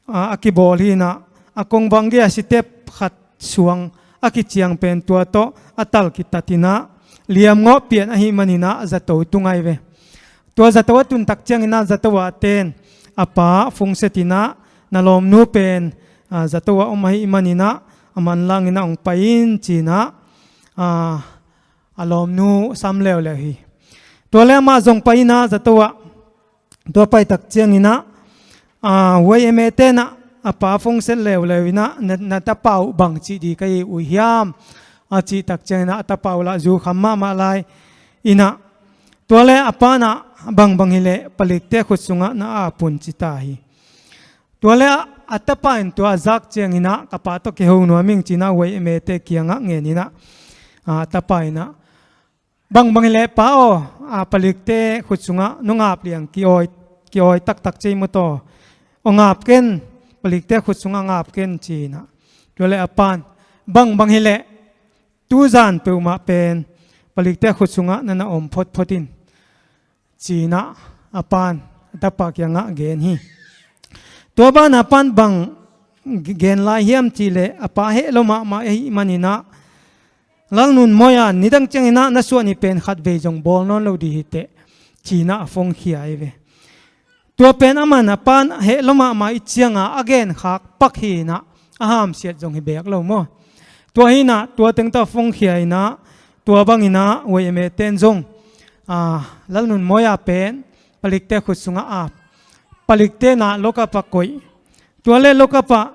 a, a kibawl hi inah, a kongvang gei-a step khat suang a kiciang pen tua tawh a tal kitat inah liam ngawh pian ahih maninah zato tung ahi ve. Tua zato a tun tak cianginah zato ah ten a pa fungset inah, "Na lawmnu pen, a, zato ah om ahih maninah a manlang inah hong pai in," ci-inah, a, a lawmnu sam leuleu hi. Tua le amah zong pai inah zato ah, tua pai tak cianginah, a, Y M A tenah a pa fungset leuleu inah, "Na, na tapa uh bang cih dih ka hi uh hiam?" a cih tak cianginah a tapa uh lah zu kham mahmah lai inah, tua le a pa inah, "Bangbang hileh palikte khut sungah na ap un," ci ta hi. Tua le a, a tapa in tua a zak cianginah, "Ka pa tawh kiho nuam ing," ci-inah Y M A te kiangah ngen inah, a, a tapa inah, "Bangbang hileh pa aw, a, palikte khut sungah nong ap liang kiawi, kiawi taktak ci ei maw taw. Hong ap ken, palikte khut sungah hong ap ken," ci-inah. Tua le a pan, "Bangbang hileh tuzan peuhmah pen palikte khut sungah na na om photphot in," ci-inah a pan a tapa kiangah gen hi. Tua banah a pan bang gen lai hiam cih leh, a pa heh lo mahmah ahih maninah, "Lalnunmawi-a nidang cianginah na suah ni pen khatvei zong bawl nawn lo dih hi teh," ci-inah a fongkhia ahi ve. Tua pen aman a pan heh lo mahmah ahih cianga a genkhak pak hi inah, a hamsiat zong hi beek lo maw. Tua hi inah tua teng tawh a fongkhia inah, tua bang inah Y M A ten zong, a, Lalnunmawi-a pen palikte khut sungah ap, palikte inah lockup ah koih. Tua le lockup ah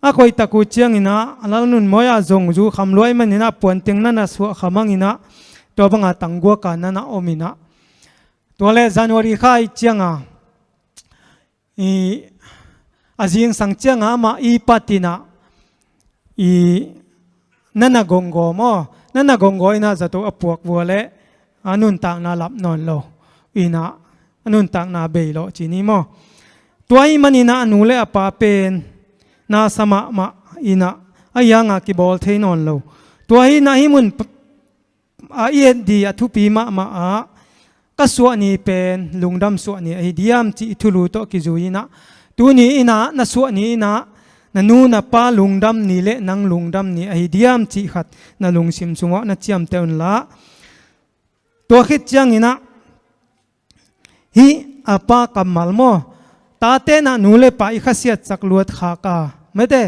a koih tak uh cianginah, a Lalnunmawi-a zong zu kham lua ahih maninah puanteng na na suah kha mang inah, tua banga tangguaka na na om inah, tua le January kha ahih cianga, i, a zingsang cianga amah i pat inah, i, na na gonggaw maw, na na gonggaw inah zato a puak vua le a nuntakna lap nawn lo inah, a nuntakna bei lawh ci ni maw. Tua ahih maninah a nu le a pa pen na sa mahmah inah, a hianga kibawl thei nawn lo. Tua hi inah hih mun p-, a i et dih a thupi mahmah ah, "Ka suah ni pen lungdam suah ni ahi diam?" cih thulu tawh kizui inah, "Tuni inah na suah ni inah na nu na pa lungdam ni le nang lungdam ni ahi diam?" cih khat na lungsim sungah na ciamteh unla. Tua khit cianginah hih a pa kammal maw, Tate in ah nu le pa i khasiatsak luat khak a, mete,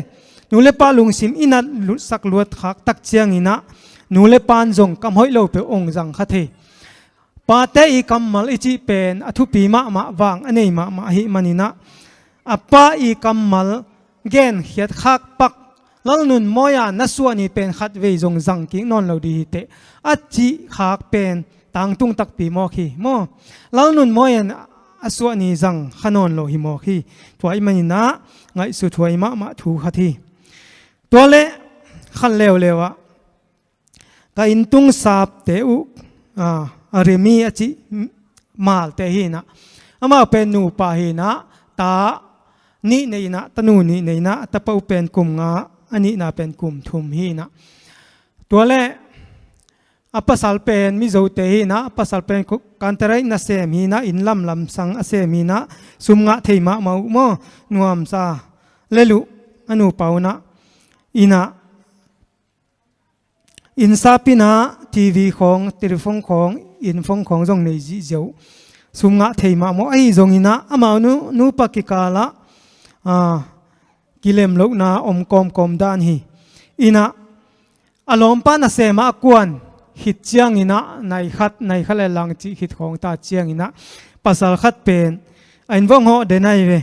nu le pa lungsim i nat sak luat khak tak ciangin ah nu le pa in zong kam hoih lo peuh ong zang kha thei. Pate i kammal i cih pen a thupi mahmah, vang a nei mahmah ahih manin ah, a pa i kammal genkhiat khak pak, Lalnunmawi a na suah ni pen khatvei zong zang kik nawn lo ding hi teh, a cih khak pen tangtung takpi mawk hi maw. Lalnunmawi in a suah ni zang kha nawn lo hi mawk hi. Tua ahih manin ah ngaihsut huai mahmah thu khat hi. Tua leh khan leuleu ah ka inntung sapte uh, a, a Remi a cih malte hi in ah, amau pen nupa hi in ah, ta nih nei in ah, tanu nih nei in ah, a tapa uh pen kum nga, a nihna pen kum thum hi in ah. Tua leh a pasal pen Mizote hi in ah, a pasal pen ku-, kantarai nasem hi in ah, inn lamlam sang a sem hi in ah, sum ngah thei mahmah uh maw, nuamsa lel uh, a nupa uh in ah, in ah, inn sap in ah T V khawng, telephone khawng, inn phone khawng zong nei zihziah uh. Sum ngah thei mahmah ahi zongin ah, amau nu, nupa kikal ah, a, kilem lohna om kawmkawm dan hi. In ah, a lawmpa nasem ah a kuan khit ciangin ah, nai khat, nai khat leh lang cih khit khawng ta ciangin ah, pasal khat pen a inn vong hawh den ahi ve.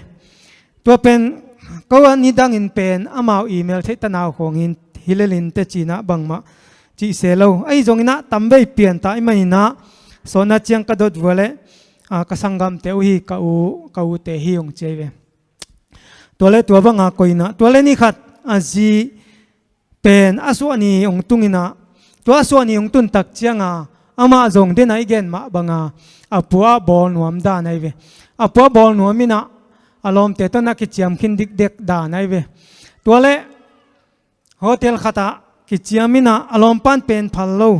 Tua pen ko a nidangin pen amau email theih ta nau khawng hi lel in teh ci in ah bangmah cih se lo. Ahi zongin ah tamvei pian ta ahih manin ah, sawtna ciang ka dot vua leh, a, ka sanggamte uh hi, ka u, ka ute hi ong ci ahi ve. Tua leh tua bang a koih in ah, tua leh ni khat a zi pen a suah ni ong tung in ah, tua a suah ni ong tun tak ciang a, amah zong den a i gen mah bang a, a pua ah bawl nuam dan ahi ve. A pua ah bawl nuam in ah, a lawmte tawh na kiciam khin dikdek dan ahi ve. Tua leh hotel khat ah kiciam in ah, a lawmpa in pen phal lo,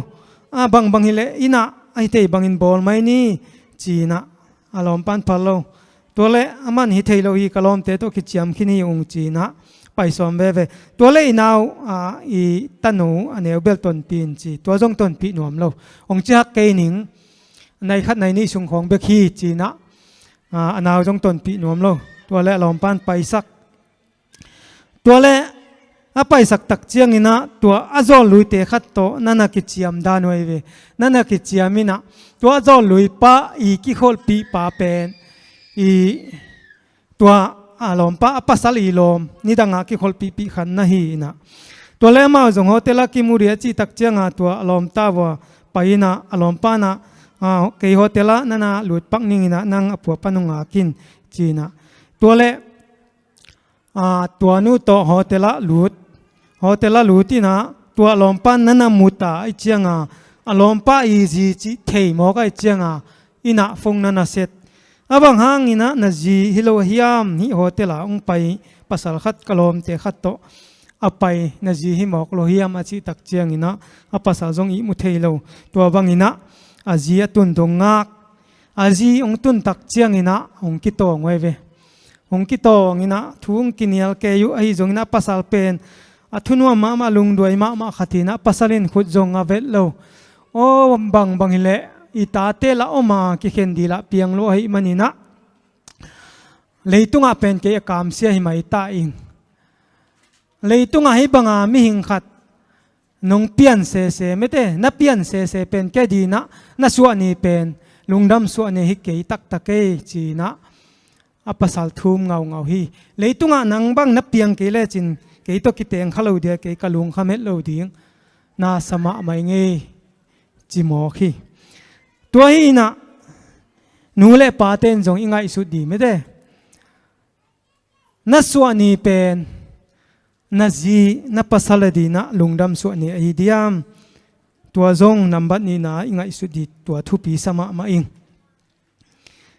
a, bangbang hi leh inn ah a hi thei bangin bawl mai ni, ci in ah, a lawmpa in phal lo. Tua leh aman hi thei lo hi, ka lawmte tawh kiciam khin hi ung ci in ah, pai sawm veve. Tua leh i nau, a, i tanu a neu bel tonpih in ci, tua zong tonpih nuam lo. Ong ci hak kei ning, nai khat nai nih sung khawng bek hi ci in ah, a, a nau zong tonpih nuam lo. Tua leh a lawmpa in paisak. Tua leh a paisak tak ciangin ah, tua a zawl luite khat tawh na na kiciam dan uh ahi ve. Na na kiciam in ah, tua a zawl lui pa i kikholhpih pa pen, i, tua a lawmpa a pasal i lawm, nidang a kikholhpihpih khat na hi in ah. Tua leh amau zong hotel ah kimu ding a cih tak ciang a, tua a lawmta vua pai in ah, a lawmpa in ah, a, kei hotel ah na na lut pak ning in ah, nang a pua pan hong ngak in ci in ah. Tua leh, a, tua nu tawh hotel ah lut, hotel ah lut in ah, tua a lawmpa in na na mu ta ahih ciang a, a lawmpa i zi cih thei mawk ahih ciang a, inn ah phone na na set. A bang hangin ah na zi hi lo hiam, hih hotel ah hong pai pasal khat, ka lawmte khat tawh a pai na zi hi mawk lo hiam a cih tak ciangin ah, a pasal zong ihmu thei lo. Tua bangin ah a zi a tun dong ngak. A zi hong tun tak ciangin ah hong kitawng uh ahi ve. Hong kitawng in ah thu hong kinial kei uh, ahi zongin ah pasal pen a thunuam mahmah, lungduai mahmah khat hi in ah, pasal in khut zong a vet lo. Aw, bangbang hi leh i tate lah om a, kikhen ding lah piang lo ahih manin ah, leitungah pen kei a kamsia hi mai ta ing. Leitungah hih bang a mihing khat nong pian sese, mete, na pian sese pen kei ading ah na suah ni pen lungdam suah ni hi kei taktak ei, ci in ah a pasal thum ngaungau hi. Leitungah nang bang na piang kei lecin kei tawh kiteng kha lo ding a, kei ka lungkham het lo ding, na sa mahmah ing ei, ci mawk hi. Tua hi in ah nu le pate in zong i ngaihsut ding, mete. Na suah ni pen na zi, na pasal ading ah lungdam suah ni ahi diam? Tua zong nambat nihna i ngaihsut ding, tua thupi sa mahmah ing.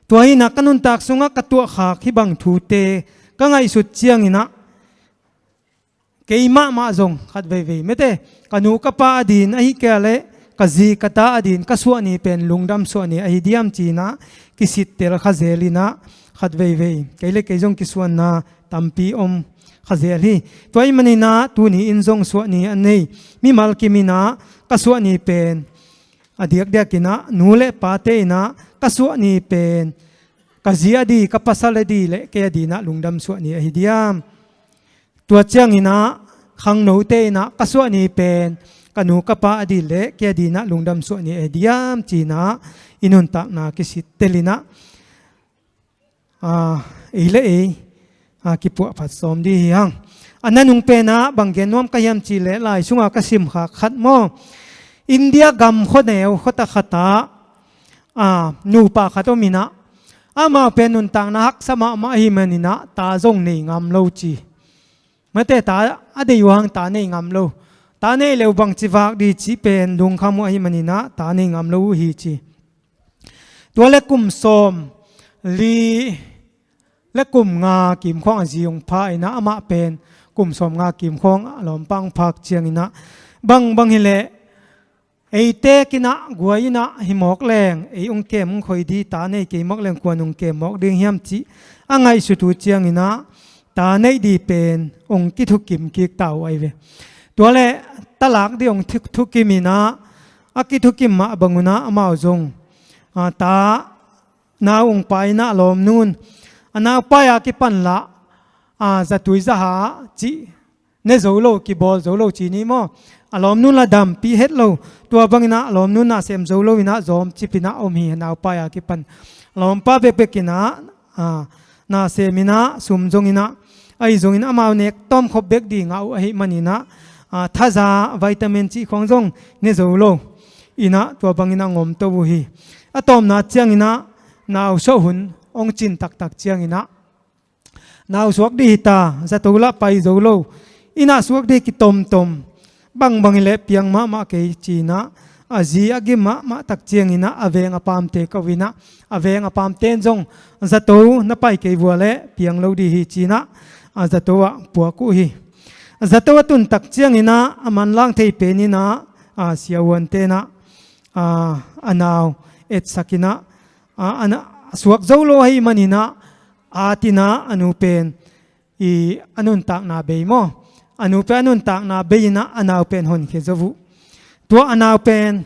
Tua hi in ah ka nuntak sungah ka tuahkhak hih bang thute ka ngaihsut ciangin ah, kei mahmah zong khat veivei, mete, ka nu ka pa ading, ahih kei leh ka zi ka ta ading, ka suah ni pen lungdam suah ni ahi diam, ci in ah kisittel kha zel in ah, khat veivei kei le kei zong kisuanna tampi om kha zel hi. Tua ahih manin ah tuni in zong suah ni a nei mimal kim in ah, ka suah ni pen, a diakdiak in ah nu le pate in ah ka suah ni pen ka zi a di, ka pasal a di le kei a dinah lungdam suah ni ahi diam? Tua cianginah khangnote inah ka suah ni pen ka nu ka pa a di le kei a dinah lungdam suah ni ahi diam? Cinah i nuntakna kisittelinah, aa, ei le ei, aa, kipuahphat sawm di hi hang. A nanung penah bang gen nuam ka hiam cih leh lai sungah ka simkhak khat maw, India gam khuaneu khuata khatah, aa, nupa khat om inah, amau pen nuntakna haksa mahmah ahi maninah ta zong nei ngam lo ci. Mate ta a deih uh hang ta nei ngam lo. Ta nei leu bangci vak di cih pen lungkham uh ahi maninah ta nei ngam lo uh hi ci. Tua le kum sawm li le kum nga kimkhuang a zi hong pha inah amah pen kum sawm nga kimkhuang a lawmpa hong phak cianginah, bangbang hileh ei tekinah guai inah hi mawk leng, ei hong kem hong khoi di, ta nei kei mawk leng kuan hong kem mawk ding hiam cih a ngaihsut uh cianginah ta neih di pen hong kithukim kik ta uh ahi ve. Tua le ta lak di hong thu-, thukim inah, a kithukim mah bangunah amau zong, aa, ta nau hong pai inah a lawmnun a nau pai a kipan lah, aa, zatui zaha cih ne zo lo, kibawl zo lo ci ni maw? A lawmnun la dampi het lo. Tua banginah a lawmnun nasem zo lo inah zawm cip inah om hi, a nau pai a kipan. A lawmpa bekbek inah, aa, nasem inah, sum zong inah, ahi zongin amau nek tawmkhop bek di ngah uh ahi maninah, aa, thaza vitamin cih khawng zong ne zo lo inah tua banginah ngomto uh hi. A tawpna cianginah nau suah hun hong cin taktak cianginah, nau suak di hita, zato lah pai zo lo, inah suak di kitomtom, bangbang hileh piang mahmah kei cinah, a zi a gim mahmah tak cianginah a veng a pamte ko inah, a veng a pamte in zong zato na pai kei vua leh piang lo di hi cinah, a zato ah puak uh hi. A zato a tun tak cianginah a manlang thei pen inah, a siavuante inah, a, a nau etsak inah, a, a na-, a suak zo lo ahi maninah, a tinah a nu pen i a nuntakna bei maw? A nu pen a nuntakna bei inah a nau pen honkhia zo uh. Tua a nau pen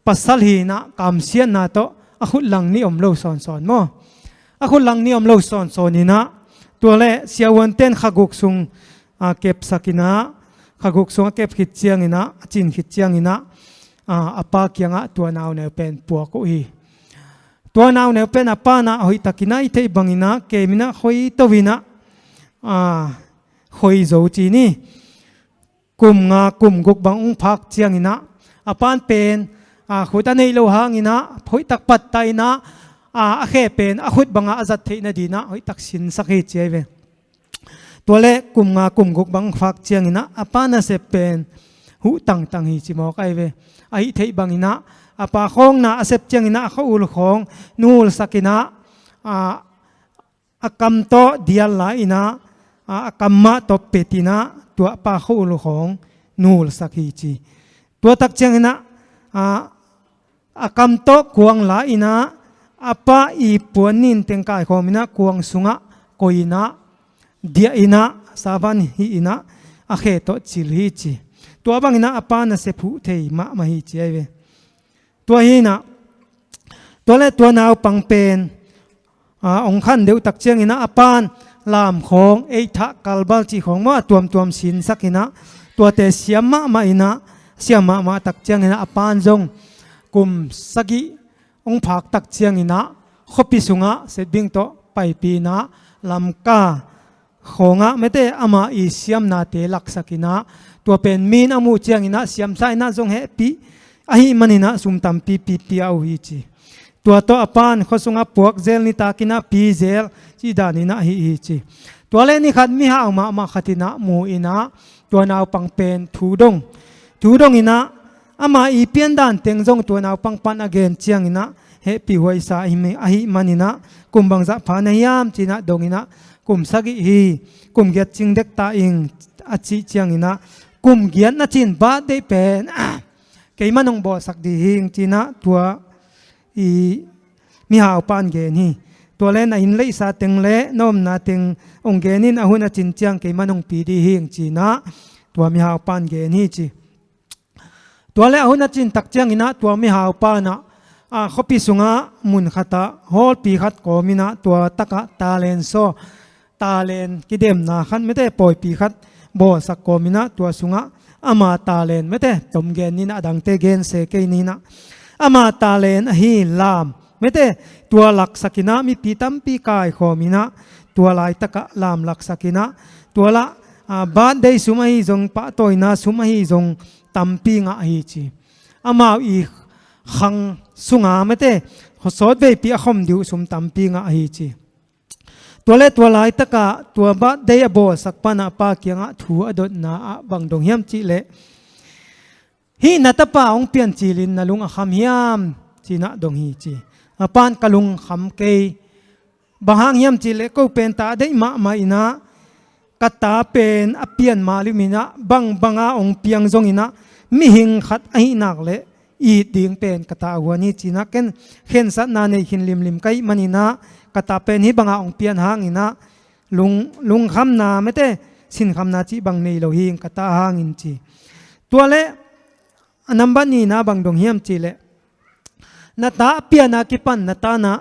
pasal hi inah kamsiatna tawh a khutlang nih om lo sawnsawn maw? A khutlang nih om lo sawnsawn inah, tua le siavuante in khaguk sung, aa, kepsak inah, khaguk sung a kep khit cianginah, a cin khit cianginah, aa, a pa kiangah tua nauneu pen puak uh hi. Tua nauneu pen a pa inah hoihtak inah i theih banginah kem inah khoi to inah, aa, khoi zo ci ni. Kum nga kum guk bang hong phak cianginah a pa in pen, aa, khut a neih lo hanginah hoihtak pattah inah, aa, a khe pen a khut bangah a zat theih nadinah hoihtak sinsak hi ci ahi ve. Tua le kum nga kum guk bang phak cianginah a pa nasep pen huh tangtang hi ci mawk ahi ve. Ahi theih banginah a pa khawng na a sep cianginah a khua-ul khawng nuhulsak inah, a, a kam tawh dial la inah, a, a kam mah tawh pet inah tua a pa khua-ul khawng nuhulsak hi ci. Tua tak cianginah, a, a kam tawh kuang la inah a pa i puan nin teng kaikhawm inah kuang sungah koi inah, diah inah, savan hi inah a khe tawh cil hi ci. Tua banginah a pa nasep huh thei mahmah hi ci ahi ve. Tua hi inah, tua le tua naupang pen, aa, hong khan deuh tak cianginah a pa in lam khawng, eithah, kalbal cih khawng maw, a tuamtuam sinsak inah, tuate siam mahmah inah, siam mahmah tak cianginah a pa in zong kum sagih hong phak tak cianginah khuapi sungah setbing tawh paipih inah Lamka khawngah mete ama i siamnate laksak inah, tua pen mi in a muh cianginah siamsa inah zong hehpih ahi maninah sum tampi pipia uh hi ci. Tua tawh a pa in khua sungah puak zel, nitak inah pi zel, cih dan inah hi hi ci. Tua le nikhat mihau mahmah khat inah mu inah tua naupang pen thu dong. Thu dong inah ama i piandan teng zong tua naupang pan a gen cianginah hehpih huaisa ahi maninah kum bangzah pha na hiam cinah dong inah kum sagih hi, kum giat cing dek ta ing a cih cianginah kum giat na cin birthday pen keimah nong bawlsak di hing cinah tua i mihau pan gen hi. Tua le na inn leisa teng le na omna teng hong gen in a hun a cin ciang keimah nong pi di hing cinah tua mihau pan gen hi ci. Tua le a hun a cin tak cianginah tua mihau pa inah a, khuapi sungah mun khatah hawlpi khat kawminah tua takah talent saw, talent kidemna khat mete pawipi khat bawlsak kawminah tua sungah ama talent mete tom gen ninah a dangte gense kei ninah ama talent ahi lam mete tua laksakinah mipi tampi kaikhawminah tua laitakah lam laksakinah tua lah, a, birthday sum ahi zong pahtawina sum ahi zong tampi ngah ahi ci. Amau i khang sunga mete sawtveipi a khom diuh sum tampi ngah ahi ci. Tua le tua laitakah tua birthday a bawlsak panah pa kiangah thu a dotna ah bang dong hiam cihleh, hih na tapa hong piancilin na lung a kham hiam cinah dong hi ci. A pan ka lung kham kei. Bang hang hiam cihleh ko pen ta a deih mahmah inah ka ta pen a pian mah liminah bangbanga hong piang zonginah mihing khat ahi nak leh it ding pen ka ta a huan hi cinah ken khensatna nei khin limlim ka hih maninah ka ta pen hih banga hong pian hanginah lung, lungkhamna mete sinkhamna cih bang nei lo hi ka ta hangin ci. Tua le a nambat nihna bang dong hiam cihleh, na ta a piana kipan na tanah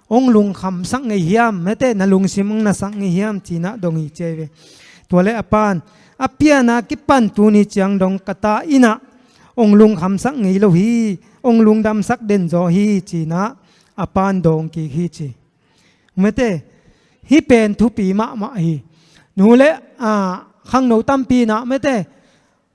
hong lungkhamsak ngei hiam mete na lungsim hong nasak ngei hiam cinah dong hi cia hi ve. Tua le a pan a piana kipan tuni ciang dong ka ta inah hong lungkhamsak ngei lo hi, hong lungdamsak den zaw hi cinah a pan dong kik hi ci. Mete hih pen thupi mahmah hi. Nu le, a, khangno tampi inah mete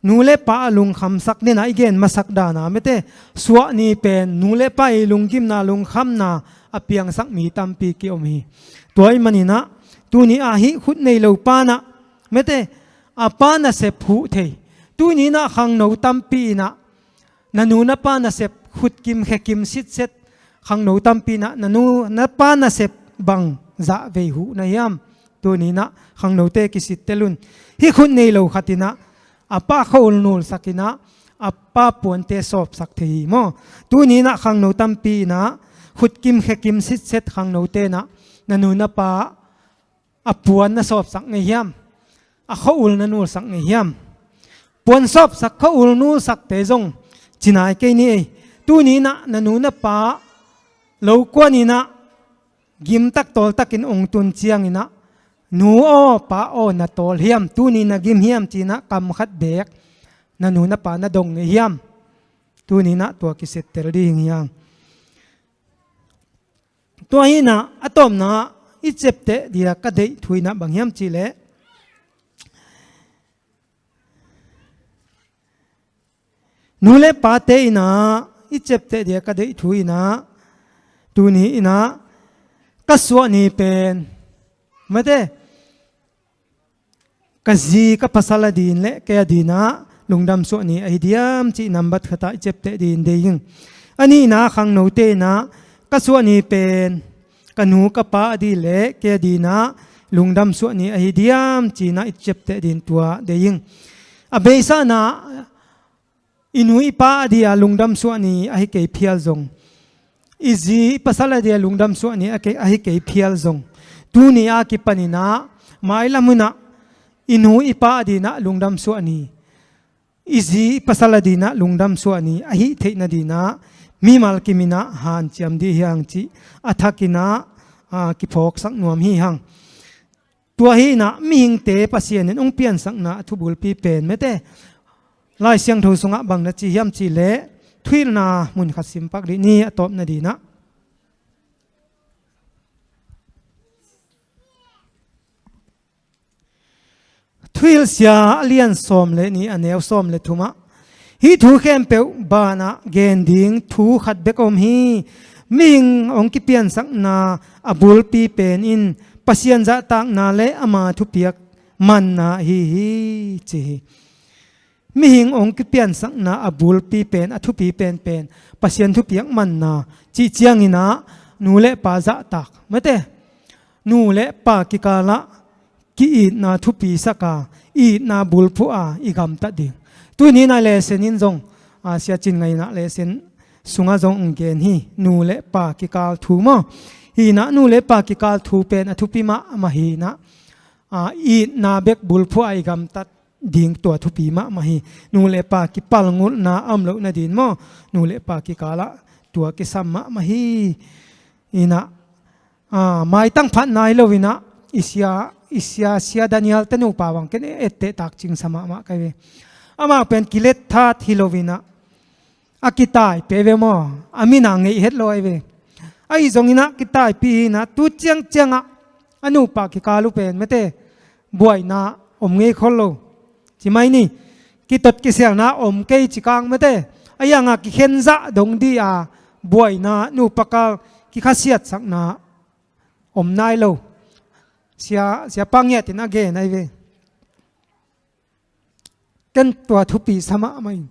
nu le pa a lungkhamsak dena i gen masak dana mete suahni pen nu le pa i lunggimna lungkhamna a piangsak mi tampi kiom hi. Tua i maninah tuni a hih khut nei lo panah mete a pa nasep huh thei. Tuninah khangno tampi inah na nu na pa nasep khutkim khekim sitset khangno tampi inah na nu na pa nasep bang zahvei huh na hiam? Tuninah khangnote kisittel un. Hih khut nei lo khatinah a pa khaul nulsakinah a pa puante sawpsak thei hi maw? Tuninah khangno tampi inah khutkim khekim sitset khangnote inah na nu na pa a puan na sawpsak ngei hiam? A khaul na nulsak ngei hiam? Puan sawpsak khaul nulsakte zong cinai kei ni ei. Tuninah na nu na pa lo kuaninah gimtak tawltakin ong tun cianginah nu aw pa aw na tawl hiam, tuni na gim hiam cinah kam khat beek na nu na pa na dong ngei hiam? Tuninah tua kisettel ding hiang. Tua hinah a tawpna i cepteh dia ka deih thu inah bang hiam cihleh nu le pate inah i cepteh dia ka deih thu inah tuni inah ka suahni pen mate ka zi ka pasal a din le kei a dinah lungdam suahni ahi diam cih nambat khatah i cepteh din dei ing. A nihna khangnote inah ka suahni pen ka nu ka pa a din le kei a dinah lungdam suahni ahi diam cinah i cepteh din tua dei ing. A beisanah i nu i pa a dia lungdam suahni ahi kei phial zong, i zi i pasal a dia lungdam suahni ahi kei phial zong, tuni a kipaninah mailam hunah i nu i pa a dinah lungdam suahni, i zi i pasal a dinah lungdam suahni ahi theih nadinah mimal kiminah hanciam dih hiang cih a thakinah a kiphawksak nuam hi hang. Tua hinah mihingte Pasian in hong piansakna a thubulpi pen mate Lai Siangtho sungah bang na ci hiam cihleh Thuhilhna mun khat simpak dih ni a tawp nadinah. Thuhilhsia a lian sawm le nih a neu sawm le thumah hih thu khempeuh banah gen ding thu khat bek om hi. Mihing hong kipiansakna a bulpi pen in Pasian zahtakna le ama thupiak manna ahi hi ci hi. Mihing hong kipiansakna a bulpi pen a thupi penpen Pasian thupiak manna cih cianginah nu le pa zahtak mate nu le pa kikalah ki-itna thupi saka itna bulphuh a i gamtat ding. Tuninah lesen in zong a Sia Cin Ngaih inah lesen sungah zong ong gen hi. Nu le pa kikal thu maw? Hinah nu le pa kikal thu pen a thupi mahmah hinah a itna bek bulphuh a i gamtat ding tua thupi mahmah hi. Nu le pa kipalngulhna a om loh nadin maw? Nu le pa kikalah tua kisam mahmah hi. Inah, ah, maitang phat nai lo inah, i sia, i sia, sia Daniel te nupa bang ken etteh tak cingsa mahmah kai ve. Amah pen kilet that hi lo inah, a kitaipih ve maw, a mina ngeih het lo ai ve. Ahi zong inah kitaipih hi inah, tu ciangciangah a nupa kikal uh pen mete buaina om ngei khol lo. Ci mai ni, kitot kisialna om kei ci kang mete. A ianga kikhen zah dong di a buaina nupa kal kikhasiatsakna om nai lo. Sia, sia pangiat in a gen ai ve. Ken tua thupi sa mahmah in.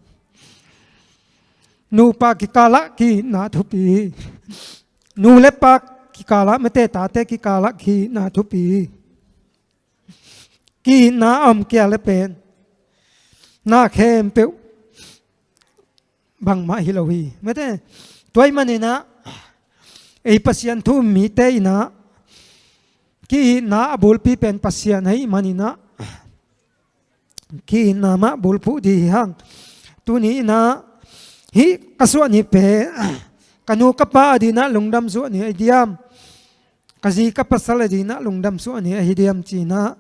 Nupa kikalah ki-itna thupi hi. Nu le pa kikalah mete tate kikalah ki-itna thupi hi. Ki-itna a om kia le pen na khempeuh bangmah hi lo hi. Mete, tua ih maninah ei Pasian thu um mite inah ki-itna a bulpi pen Pasian ahi maninah ki-itna mah bulphuh di hi hang. Tuni inah hih ka suah ni pen ka nu ka pa a dinah lungdam suah ni ahi diam? Ka zi ka pasal a dinah lungdam suah ni ahi diam cinah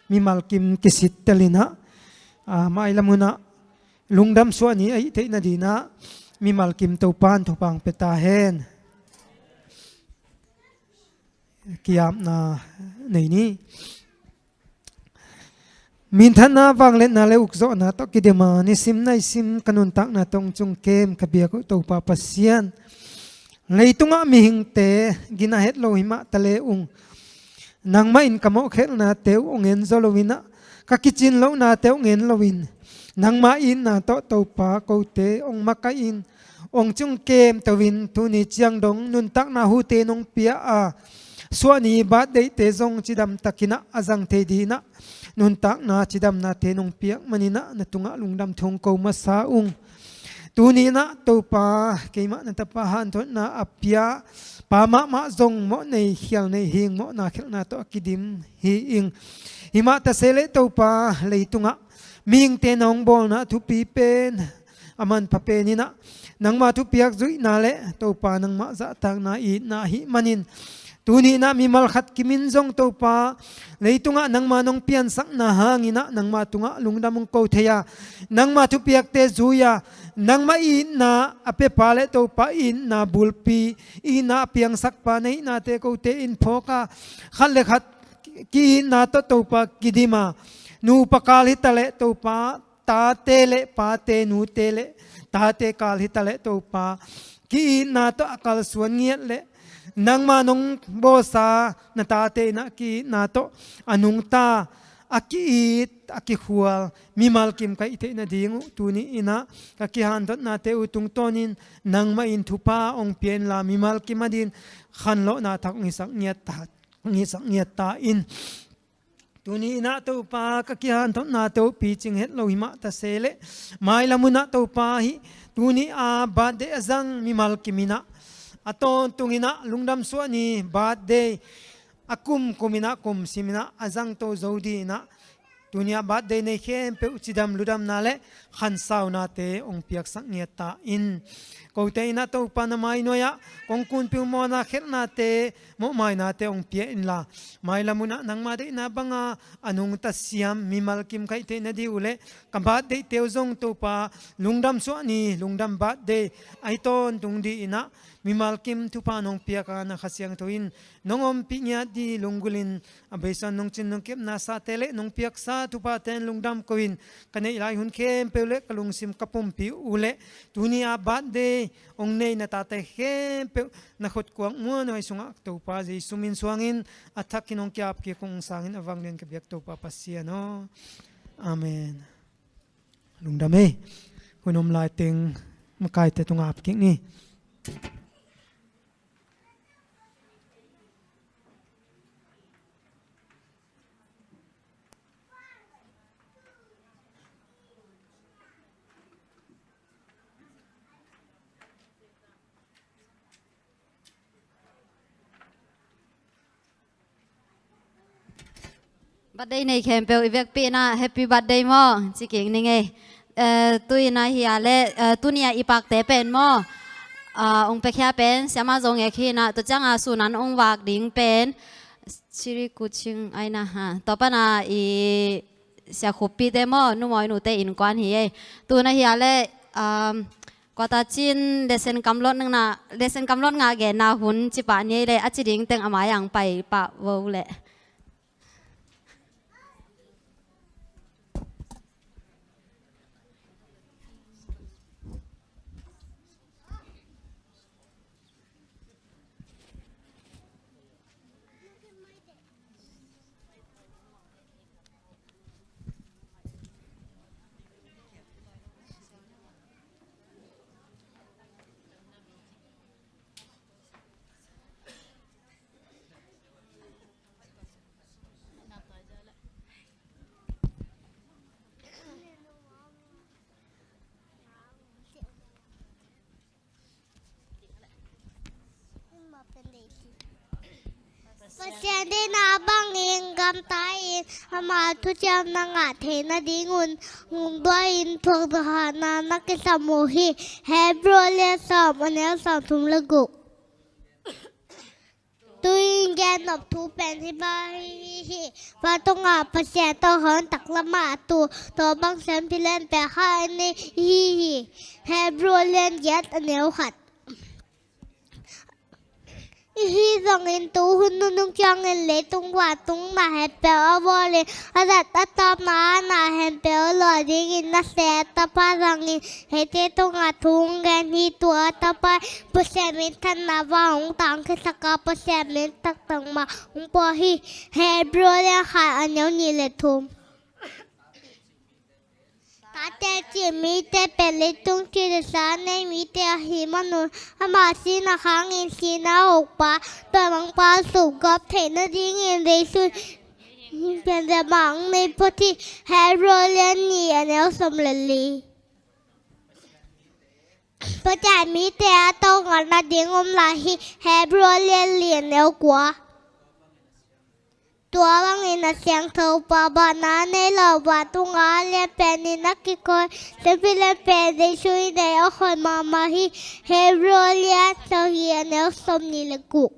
mimal kim kisittel inah, ah, mailam hunah lungdam suah ni ahi theihna dinah mimal kim Topan thupha pia ta hen. Kiapna nei ni. Minthanna, vangliatna le ukzawhna tawh kidima nisim naisim ka nuntakna tawh hong cung kem ka biak uh Topa Pasian, leitungah mihingte gina het lo himah ta le ung, nangmah in ka mawhkhelhnate uh hong en zaw loinah ka kicin lohnate hong en loin, nangmah itna tawh Topa kote hong makaih in, hong cung kemto in, tuni ciang dong nuntakna hute nong pia a, suahni birthday-te zong cidamtakinah a zang thei dinah nuntakna cidamnate nong piak maninah na tungah lungdam thu hong ko masa ung. Tuni inah Topa, keimah na tapa hanthotna a pia pa mahmah zong mawh nei khial nei hing, mawhna khelhna tawh a kidim hi ing. Himah ta se leh Topa, leitungah mihingte na hong bawlna thupi pen a manpha pen inah nangma thupiak zuihna le Topa nangmah zahtakna itna ahih manin, tuni inah mimal khat kimin zong Topa, leitungah nangma nong piansakna hanginah nangma tungah lungdam hong ko thei a, nangma thupiakte zui a, nangmah itna a piapa le Topa itna bulpi, itna a piangsakpa na hihnate kote in phawk a, khat le khat ki-itna tawh Topa kidim a, nupa kal hi ta le Topa, tate le pate, nute le tate kal hi ta le Topa, ki-itna tawh a kalsuan ngiat le nangma nong bawlsa na tate inah ki-itna tawh a nungta, a ki-it, a kikhual mimal kim ka hih theih nading uh tuni inah ka kihanthotnate uh tungtawnin nangmah in thupha hong pia inla, mimal kim adin khanlawhna thak hong hisak ngiat ta, hong hisak ngiat ta in. Tuni inah Topa, ka kihanthotnate uh picing het lo himah ta se leh, mailam hunah Topa, hih tuni a birthday a zang mimal kim inah, a tawntung inah lungdam suah ni birthday a kumkum inah, kumsim inah a zangto zo dinah, tuni a birthday nei khempeuh cidam ludamna le khansaunate hong piaksak ngiat ta in. Kote inah Topa na mainuai-ah kong kunpi uh mawhna khelhnate, mawhmainate hong pia inla, mailam hunah nangma deihna banga a nungta siam mimal kim ka hih theih nading uh le ka birthday-te uh zong Topa, lungdam suah ni, lungdam birthday ahi tawntung dinah mimal kim thupha nong piak a, na Kha Siangtho in nong ompih ngiat ding lunggulhin a beisa nong cin nong kepna sate le nong piaksa thuphate in lungdam ko-in, ka neih lai hun khempeuh le ka lungsim ka pumpi uh le tuni a birthday hong nei na tate khempeuh na khutkuang muanhuai sungah Topa Jesu min suangin a thakin hong kiap kik ung. Sangin a vanglian ka biak Topa Pasian aw. Amen. Lungdam ei. Hun om lai teng makaite tungah ap kik ni. Birthday nei khempeuh i vekpi inah happy birthday maw ci kik ning ei. Eh, tu inah hi a le, eh, tuni a i pakte pen maw, ah, ong piakhia pen siamah Zo Ngek hi na, tua ciangah sunan ong vak ding pen Siri Kuching ai na ha. Tua pana i Sia Khup Pi te maw, Nu Mawi Nu te innkuan hi ei. Tuna hi a le, um, kuata cin lesen kamlot nang na, lesen kamlot ngah genna hun ci pah ni ei le, a ci ding teng a mai ang pai pah vo le. Pasian deihna bangin gamta-in ama thuciamna ngah theihna dingun hong duai-in thuakzawhna na kisam uh hi. Hebrew lian sawm, a neu sawmthum le guk. Tu-in gen nop thu pen hih bang hi hi. Vantung a Pasian tawh hong taklam a tu, tua bang siampi lianpi khat i nei hi hi. Hebrew lian giat, a neu khat. Ahi zongin tu hun nunung ciangin leitung vantung na khempeuh a vawlin, a zat a tawpna na khempeuh a luah dingin na seh a Tapa zangin eite tungah thu hong gen hi. Tua Tapa Pasian minthanna van hong tangkhiasak a, Pasian min taktak mah hong pua hi. Hebrew lian khat, a neu nih le thum. Tate cih mite pen leitung cih le sa nei mite ahih manun, ama sihna hangin sihna a ukpa, tua mangpa suhgawp theihna dingin Jesu in pianzia mah hong nei phot hi. Hebrew lian nih, a neu sawm le li. Pasian mite a tawlnga nading om lai hi. Hebrew lian li, a neu kua. Tua bangin a siangtho pa, bana nei lo, vantung a lian penin a kikoi siampi lianpi Jesu in ei a hoih mahmah hi. Hebrew lian sagih, a neu sawm nih le guk.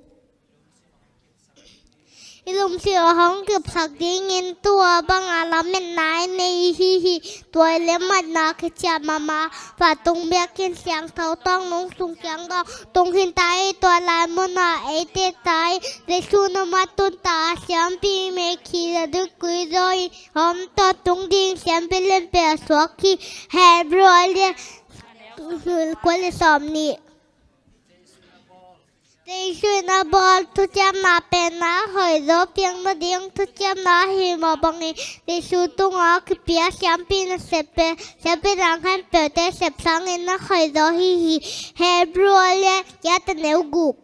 I lungsim a hong kipsak dingin tua banga lametna i nei hi hi. Tua i lametna kiciam mahmah. Vantung biakinn siangtho tawng nung sung ciang dong tung khin ta hi. Tua lai munah eite ta hi. Jesu nungah tun ta a, siampi mekhi a dukui zaw i hong tawntung ding siampi lianpi a suak hi. Hebrew lian kua le sawm nih. Jesu in a bawl thuciamna pen a hoihzaw piang nading thuciamna ahih mah bangin, Jesu tungah a kipia siampi nasep pen siampi dang khempeuhte sep sangin a hoihzaw hi hi. Hebrew lian giat, a neu guk.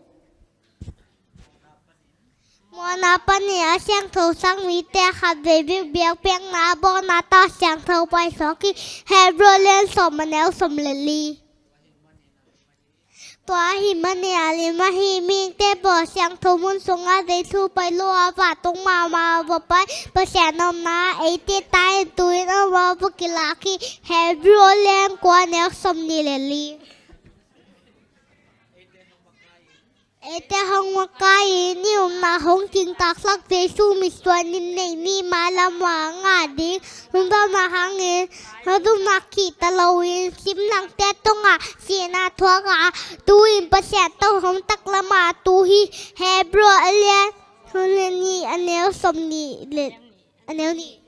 Muanna panin a siangtho sang mite khatvei bek biakpiakna a bawlna tawh siangtho paisuak hi. Hebrew lian sawm, a neu sawm le li. Tua ahih manin a lim ahi mihingte bawh siangtho mun sungah Jesu pai lo a, vantung mahmah a va pai Pasian omna eite ta in tu-in amah va kilak hi. Hebrew lian kua, a neu sawm nih le li. Eite hong makai-in i upna hong cingtaaksak Jesu mitsuan in neih ni mailam a ngah ding lungdamna hangin, lungdamna kihta loin simlangte tungah sihna thuak a, tu-in Pasian tawh hong taklam a tu hi. Hebrew a lian sawm le nih, a neu sawm nih le a neu nih.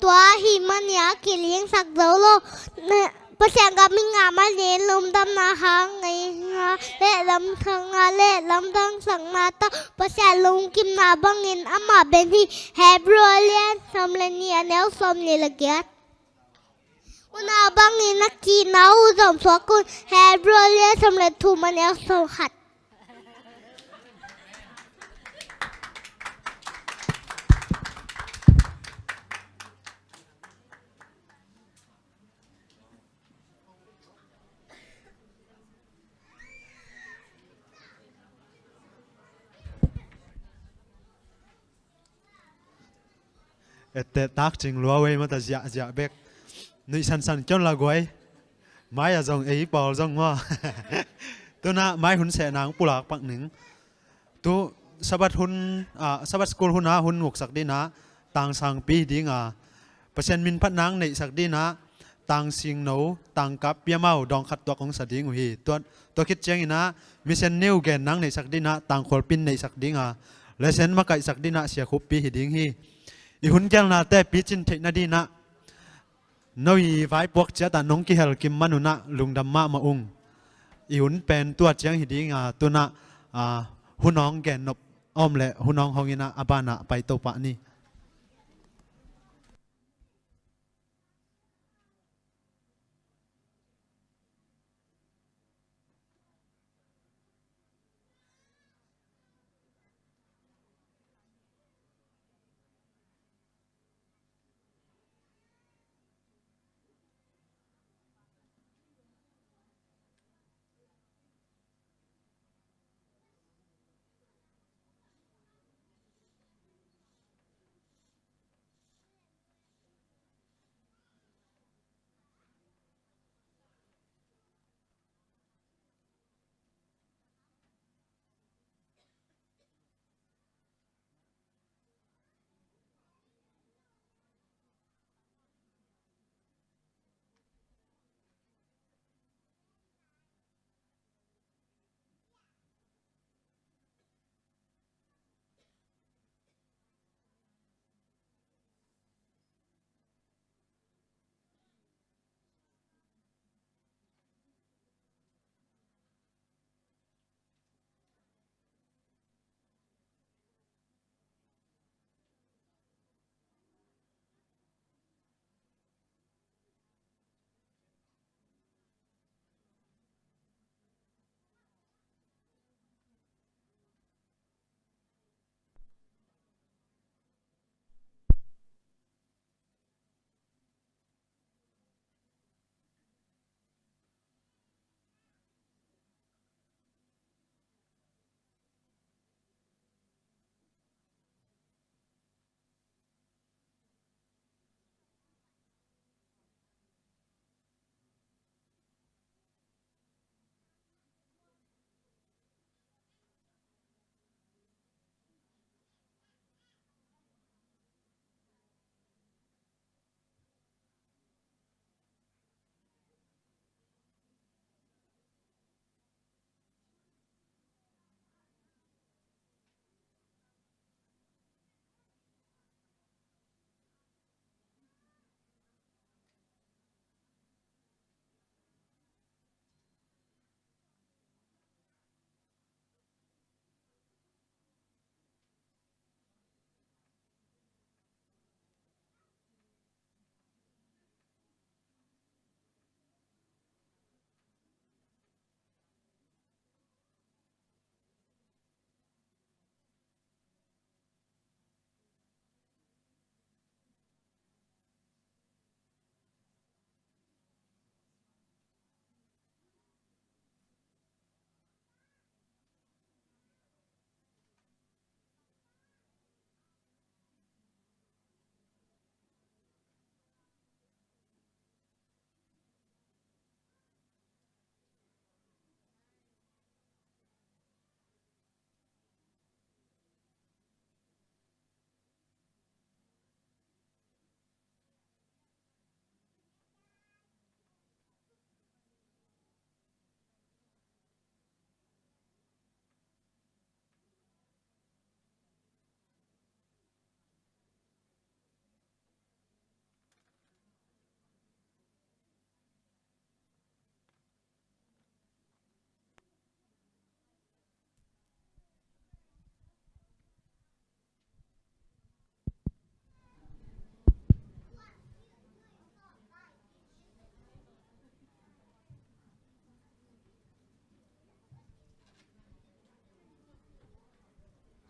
Tua ahih manin a kilingsak zo lo. Pasian gam i ngah manin lungdamna hang, ngaihna le lamdang, ngaihna le lamdangsakna tawh Pasian lungkimna bangin amah beng hi. Hebrew lian sawm le nih, a neu sawm nih le giat. Unau bangin a kihna uh zom suak un. Hebrew lian sawm le thum, a neu sawm khat. Ette takcing lua wei mata ziahziah bek. Nuih sansan kei un la guai. Mai ah zong ei pawl zong maw. Tunah mai hun seh nang pulak pak ning. Tu Sabbath hun, ah, Sabbath school hunah hun nguksak dinah tangsangpi hi dinga, Pasian min phat nang neihsak dinah tangsingno, tangkap piamau dawng khat tuak hong sa ding uh hi. Tua, tua khit cianginah mission new gen nang neihsak dinah tangkhualpin neihsak dinga, lesson makaihsak dinah siakhuppi hi ding hi. I hun gelnate picin theihna dinah no i vaipuak ciatah nong kihel kim manunah lungdam mahmah ung. I hun pen tua ciang hi dinga, tunah, ah, hun awng gen nop om le hun awng hong inah a banah pai to pah ni.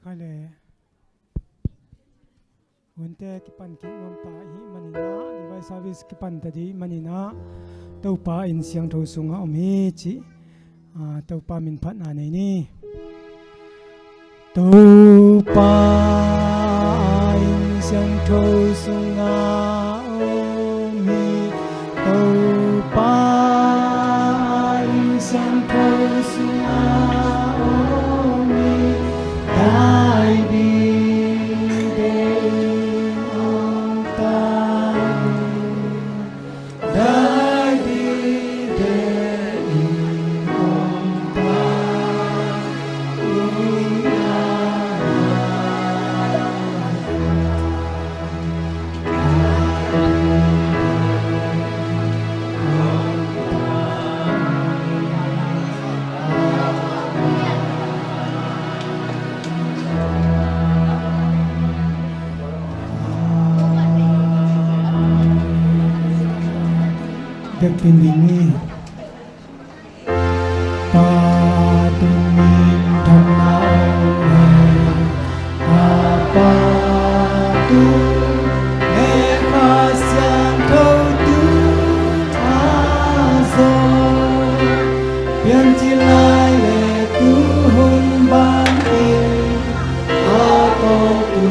Khai le. Hunte kipan kik nuam ta i hih maninah, divine service kipan ta dih maninah, Topa inn siangtho sungah om hi cih, ah, Topa min phatna nei ni. Topa inn siangtho sungah om hi. ding hi. Pa, tu minthanna om hen. Pa, tu le Kha Siangtho tu a zo. Piancil lai le tu hun bangin a tawng tu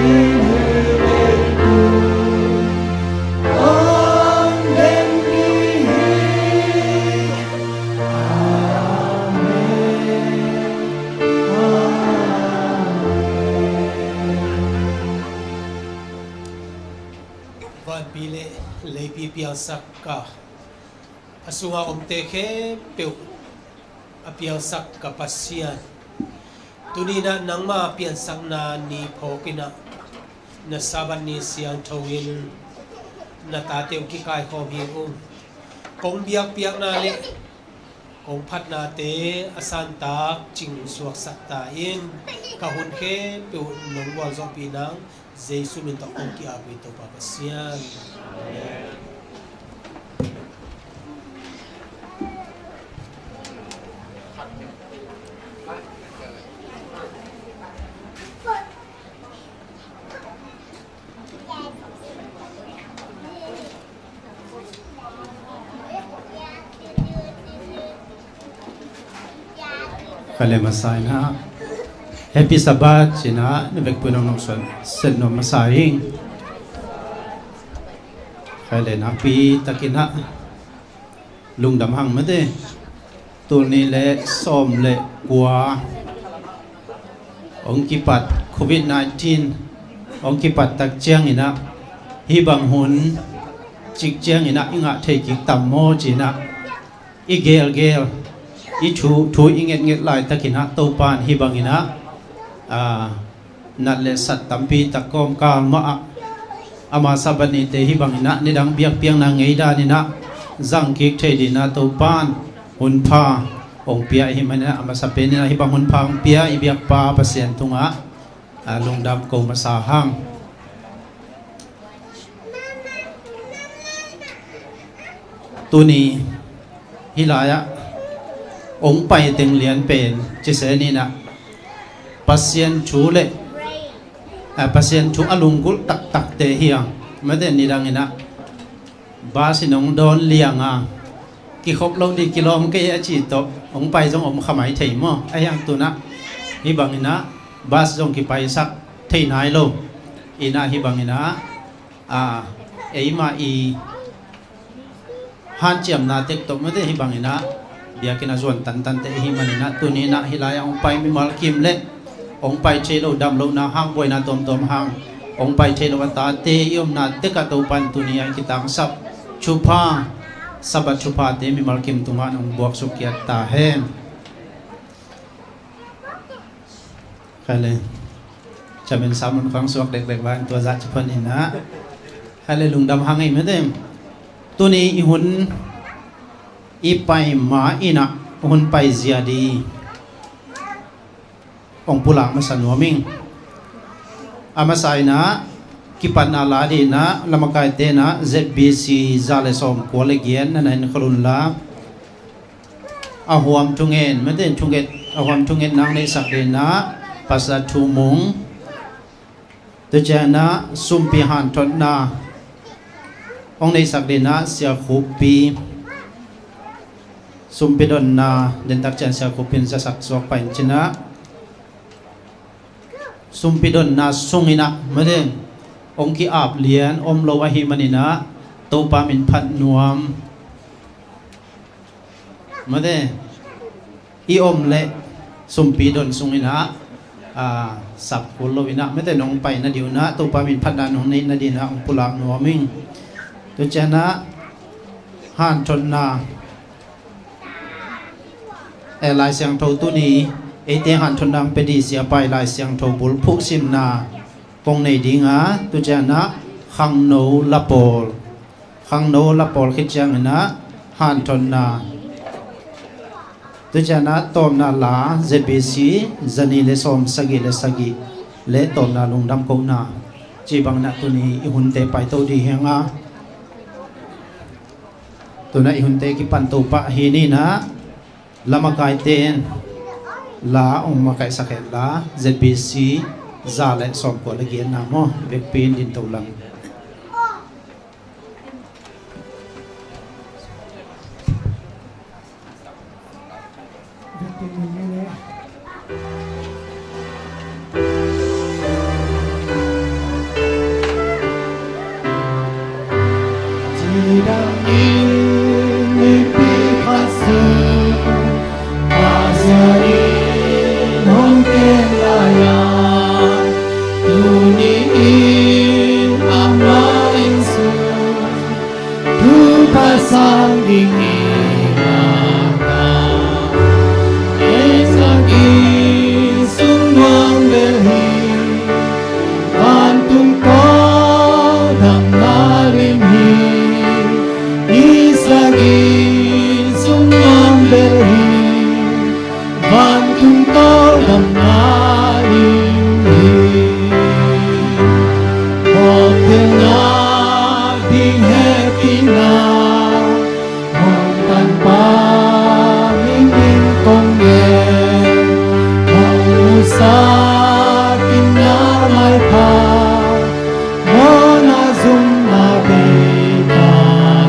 in hi le tu. Amen. Amen. Vanpi le leipi piangsak ka, a sunga omte khempeuh a piangsak ka Pasian, tuni-in ah nangma piansakna ni phawkin ah na Sabbath ni siangtho-in na tate uh kikaikhawm hi ung. Kong biakpiakna le kong phatnate a santak cing suaksak ta in, ka hun khempeuh nong gualzawhpih nang Jesu min tawh kong ki-ap hi, Topa Pasian. Kha le masa in ah, Happy Sabbath ci-in ah na vekpi-in hong nong suan set nuam masa ing. Kha le nakpi takin ah lungdam hang mate. Tul nih le sawm le kua hong kipat, covid nineteen hong kipat tak ciangin ah, hih bang hun cik ciangin ah i ngah thei kik tam maw ci-in ah i gelgel, i thu, thu i ngetnget laitakin ah Topa in hih bangin ah, aa, nat le sat tampi tak kawmkal mah ah, ama Sabbath nite hih bangin ah nidang biakpiakna ngei danin ah zang kik thei dingin ah Topa in hun pha hong pia ahih manin ah, a masa penin ah hih bang hun pha hong pia i biakpa Pasian tungah, aa, lungdam ko masa hang. Tuni hih lai-ah hong pai teng lian pen cise ni-in ah Pasian thu le, eh, Pasian thu a lunggulh taktakte hi a, mate, nidangin ah bus in hong dawn liang a, kikhop lo ding kilawm kei a ci tawh hong pai zong om kha mai thei maw? Ahih hang tu-in ah hih bangin ah bus zong kipaisak thei nai lo. In ah hih bangin ah, a, eimah i hanciamna tek tawh mate hih bangin ah biakinn a zuan tantante i hih manin ah tuni-in ah hih lai-ah hong pai mimal kim le hong pai thei lo, dam lohna hang, buaina tuamtuam hang hong pai thei lo a tate i omna tekah Topa in tuni-ah i kitangsap thupha, Sabbath thuphate mimal kim tungah nong buaksuk kiat ta hen. Kha le, chamin samun khang suak dekdek va in tua zah ci phan in ah, kha le, lungdam hang ei mate. Tuni i hun i pai ma in ah hun pai zia di hong pulak masa nuam ing. A masa in ah kipatna la dingin ah lamakaite in ah Z B C za le sawm kua le giat na na en khol un la. A huam thungen, mate, thunget, a huam thunget nang neihsak dingin ah Pastor Thu Mung. Tua ciangin ah sumpi hanthotna hong neihsak dingin ah Sia Khup Pi. Sumpi donna dentak ciang Sia Khup Pi in zasak suak pah in cin ah, sumpi donna sungin ah mate, hong ki-ap lian om lo ahih manin ah Topa min phat nuam. Mate, i om le sumpi don sungin ah, a, sap kul lo in ah mate, nong pai nading un ah Topa min phatna nong neih nading in ah hong pulak nuam ing. Tua ciangin ah hanthotna, eh, Lai Siangtho tuni eite hanthotna hong pia ding Sia Pai Lai Siangtho bulphuh simna kong nei ding a, tua ciangin ah khangno la pawl, khangno la pawl khit ciangin ah hanthotna, tua ciangin ah tawpna la Z B C za ni le sawm sagih le sagih le tawpna lungdam kohna, ci bangin ah tuni i hunte paito ding hi hang a. Tuna i hunte kipan to pah hi ni na, la makaite in la hong makaihsak hen la, Z B C za le sawmkua le giatna maw, vekpi in din to lang. Cidam in nipi khat sung Pasian in hong kem lai-a, tuni in amah inn sung thupha sang ding hi. Maka ei zak inn sung nuam bel hi, vantung tawldamna lim hi. Zak inn sung nuam bel hi, vantung tawldamna lim hi. Mawktelna ding hehpihna hong panpa mingin kong ngen, hong musak in na maipha mawhna zumna bei ta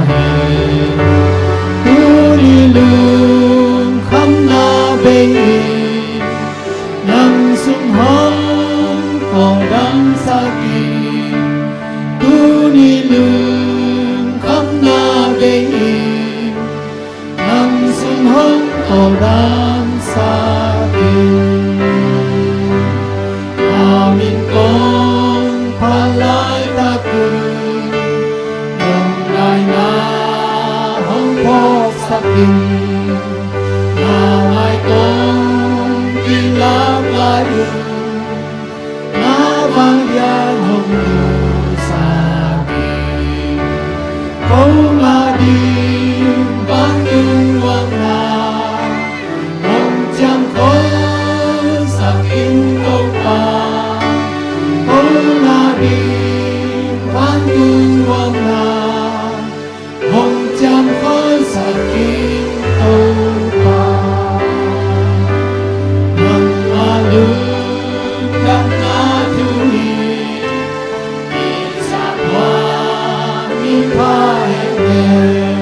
hen. Tuni lungkhamna bei in, nang sung hong tawldamsak in. Tuni lungkhamna bei in, nang sung hong tawldamsak in. Na min kong phat laitak un, nong ngaihna hong phawksak in. Na mai kong kilak lai un, na vanglian hong lusak in. Ko ngah ding vantung nuamna hong ciamkholsak in Topa. Ko ngah ding vantung nuamna hong ciamkholsak in Topa. Nangmah lungdamna thu hi. Inn sung khua mipha hehnem,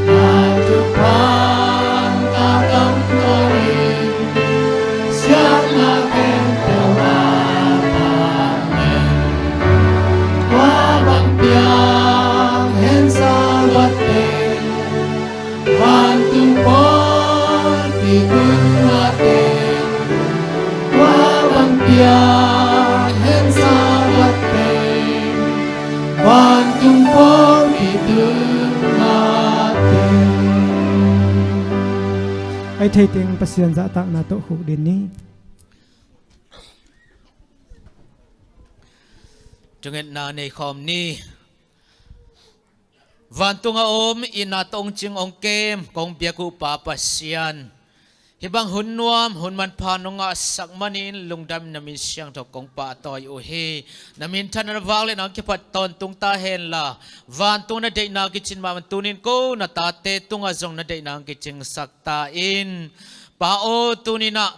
na thupha na tangko in, siatna khempeuh a pha leng, tua bang piang hen Sabbath teng, vantung pawlpi tungah teng, tua bang piang hen Sabbath teng, vantung pawlpi tungah teng. Ai thei teng Pasian zahtakna tawh khuk din ni. Thungetna nei khawm ni. Vantung a om, itna tawh hong cing hong kem, kong biak uh Pa Pasian, hih bang hun nuam, hun manpha nong ngahsak manin lungdam, na min siangtho kong pahtawi uh hi. Na minthanna na vak le na hong kiphat tawntung ta henla, vantung na deihna kicin mahmah tunin ko na tate tungah zong na deihna hong kicingsak ta in. Pa aw, tuninah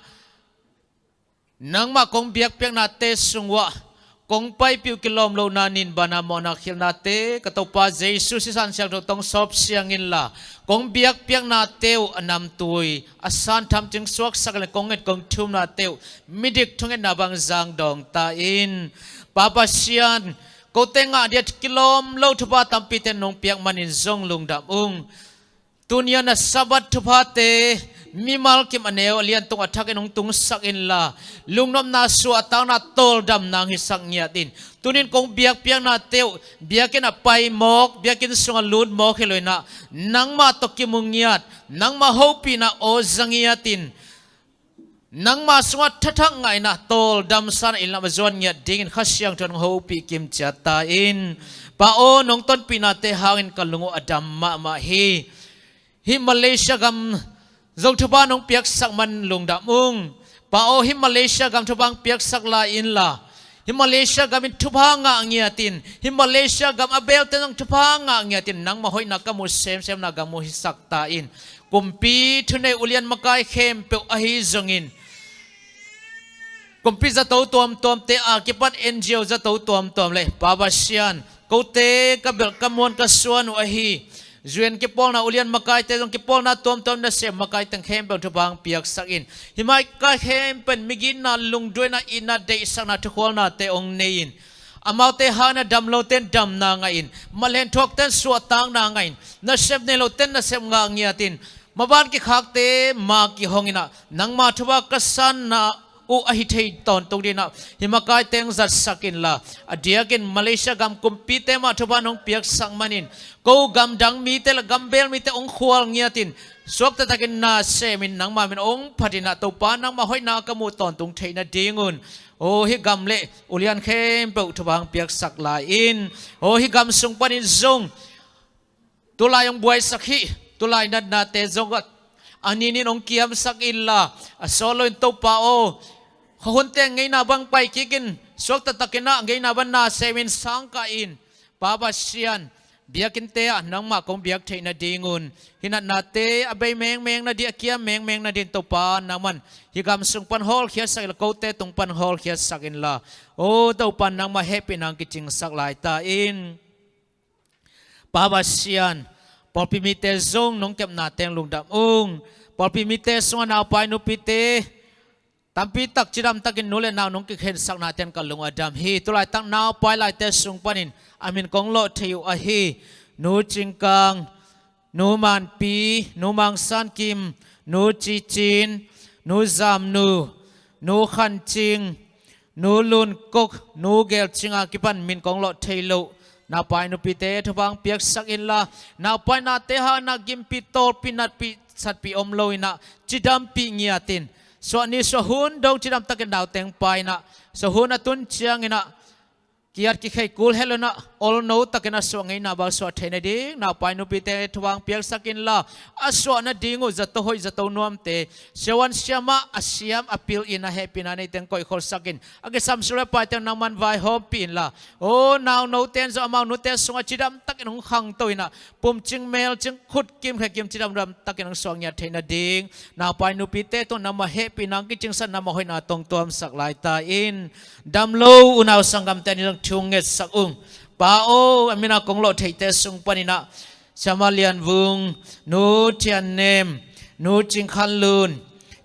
nangmah kong biakpiaknate sung uah kong paipih uh kilawm lohna, ninbana mawhna khilnate ka Topa Jesu sisan siangtho tawh sawp siang inla, kong biakpiaknate uh a namtui a santham cing suaksak inla, kong nget kong thumnate uh midik thungetna bang zang dawng ta in. Pa Pasian, kote ngah dia kilawm lo thupha tampite nong piak manin zong lungdam ung. Tunia na Sabbath thuphate mimal kim a neu a liantung a thakin hong tungsak inla, lungnopna suahtakna tawldamna hong hisak ngiat in. Tunin kong biakpiaknate uh biakinn a pai mawk, biakinn sungah lut mawk hi lo inah, nangmah tawh kimu ngiat, nangmah hopihna aw za ngiat in. Nangmah sungah thathak ngaihna tawldamsa in lamah zuan ngiat dingin Kha Siangtho in hong hopih kim ciat ta in. Pa aw, nong tonpihnate hangin ka lung uh a dam mahmah hi. Hih Malaysia gam zong thupha nong piaksak man lungdam ung. Pa aw, hih Malaysia gam thupha hong piaksak lai inla, Hih Malaysia gam in thupha ngah ngiatin, hih Malaysia gam a belte zong thupha ngah ngiatin, nangmah hoihna ka muh semsemna gam uh hisak ta in. Kumpi thunei ulian makai khempeuh ahi zongin, kumpi zato tuamtuamte a kipan N G O zato tuamtuam le Pa Pasian, kote ka belh ka muan ka suan uh ahi U N kipawlna ulian makaite zong kipawlna tuamtuam nasem makai teng khempeuh thupha hong piaksak in. Hih makai khempeuh in migitna, lungduaina, itna, deihsakna, thukhualnate hong nei in. Amaute hangin a damlote in damna ngah in, malenthuakte in suahtakna ngah in, nasep neilote in nasep ngah ngiat in, maban kikhakte ma kihong in ah, nangma thupha ka sanna uh ahi thei tawntung dingin ah hih makaite hong zatsak inla, a diakin Malaysia gam kumpite mah thupha nong piaksak manin, ko gamdang mite le gambel mite hong khual ngiat in, suakta takin na sem in nangma min hong phat in ah, Topa nangma hoihna ka muh tawntung theih nadingun, aw hih gam le ulian khempeuh thupha hong piaksak lai in, aw hih gam sung panin zong tulai hong buaisak hih tulai natnate zong a ninin hong kiamsak inla, a sawt loin Topa aw, khuahunte ngeina bang pai kikin, suakta takin ah ngeina bang na sem in, sangkah in, Pa Pasian, biakinte ah nangmah kong biak theih nadingun, hih natnate a bei mengmeng nading, a kiam mengmeng nading Topa nangman hih gam sung pan hawlkhiatsak inla, kote tung pan hawlkhiatsak inla, aw Topa nangmah hehpihna hong kicingsak lai ta in. Pa Pasian, pawlpi mite zong nong kepna teng lungdam ung. Pawlpi mite sungah naupai nupite tampi tak cidam takin nu le nau nong kikhensakna ten ka lung a dam hi. Tulaitak naupai laite sung panin a min kong lawh thei uh ahi Nu Cing Kang, Nu Manpi, Nu Mang San Kim, Nu Ci Cin, Nu Zam Nu, Nu Khan Cing, Nu Lun Kok, Nu Gel Cing a kipan min kong lawh thei loh naupai nupite thupha hong piaksak inla, naupai nate hangin ah gimpih, tawlpih, natpih, satpih om lo in ah cidampih ngiat in, suah ni suah hun dong cidam takin naute hong pai in ah, suah hun a tun ciangin ah ki-at kikhei kul het lo in ah, olno takin a suah ngeina bang suah thei nading naupai nupite thupha hong piaksak inla, a suah nading uh zato hoih zato nuamte, siavuan siamah a siam a pil in a hehpihna neite hong koihkholhsak in, a kisam sum le paite hong nangman vaihawmpih inla, aw naunote in zong amau nute sungah cidam takin hong khangto in ah, pumcing melcing, khutkim khekim cidamdam takin hong suak ngiat theih nading naupai nupite tung nangmah hehpihna hong kicingsak, nangmah hoihna tawh hong tuamsak lai ta in. Damlo unau sanggamte a nih zong thu hong ngetsak ung. Pa aw, a min a kong lawh theihte sung panin ah Siama Lian Vung, Nu Thian Nem, Nu Cing Khan Lun,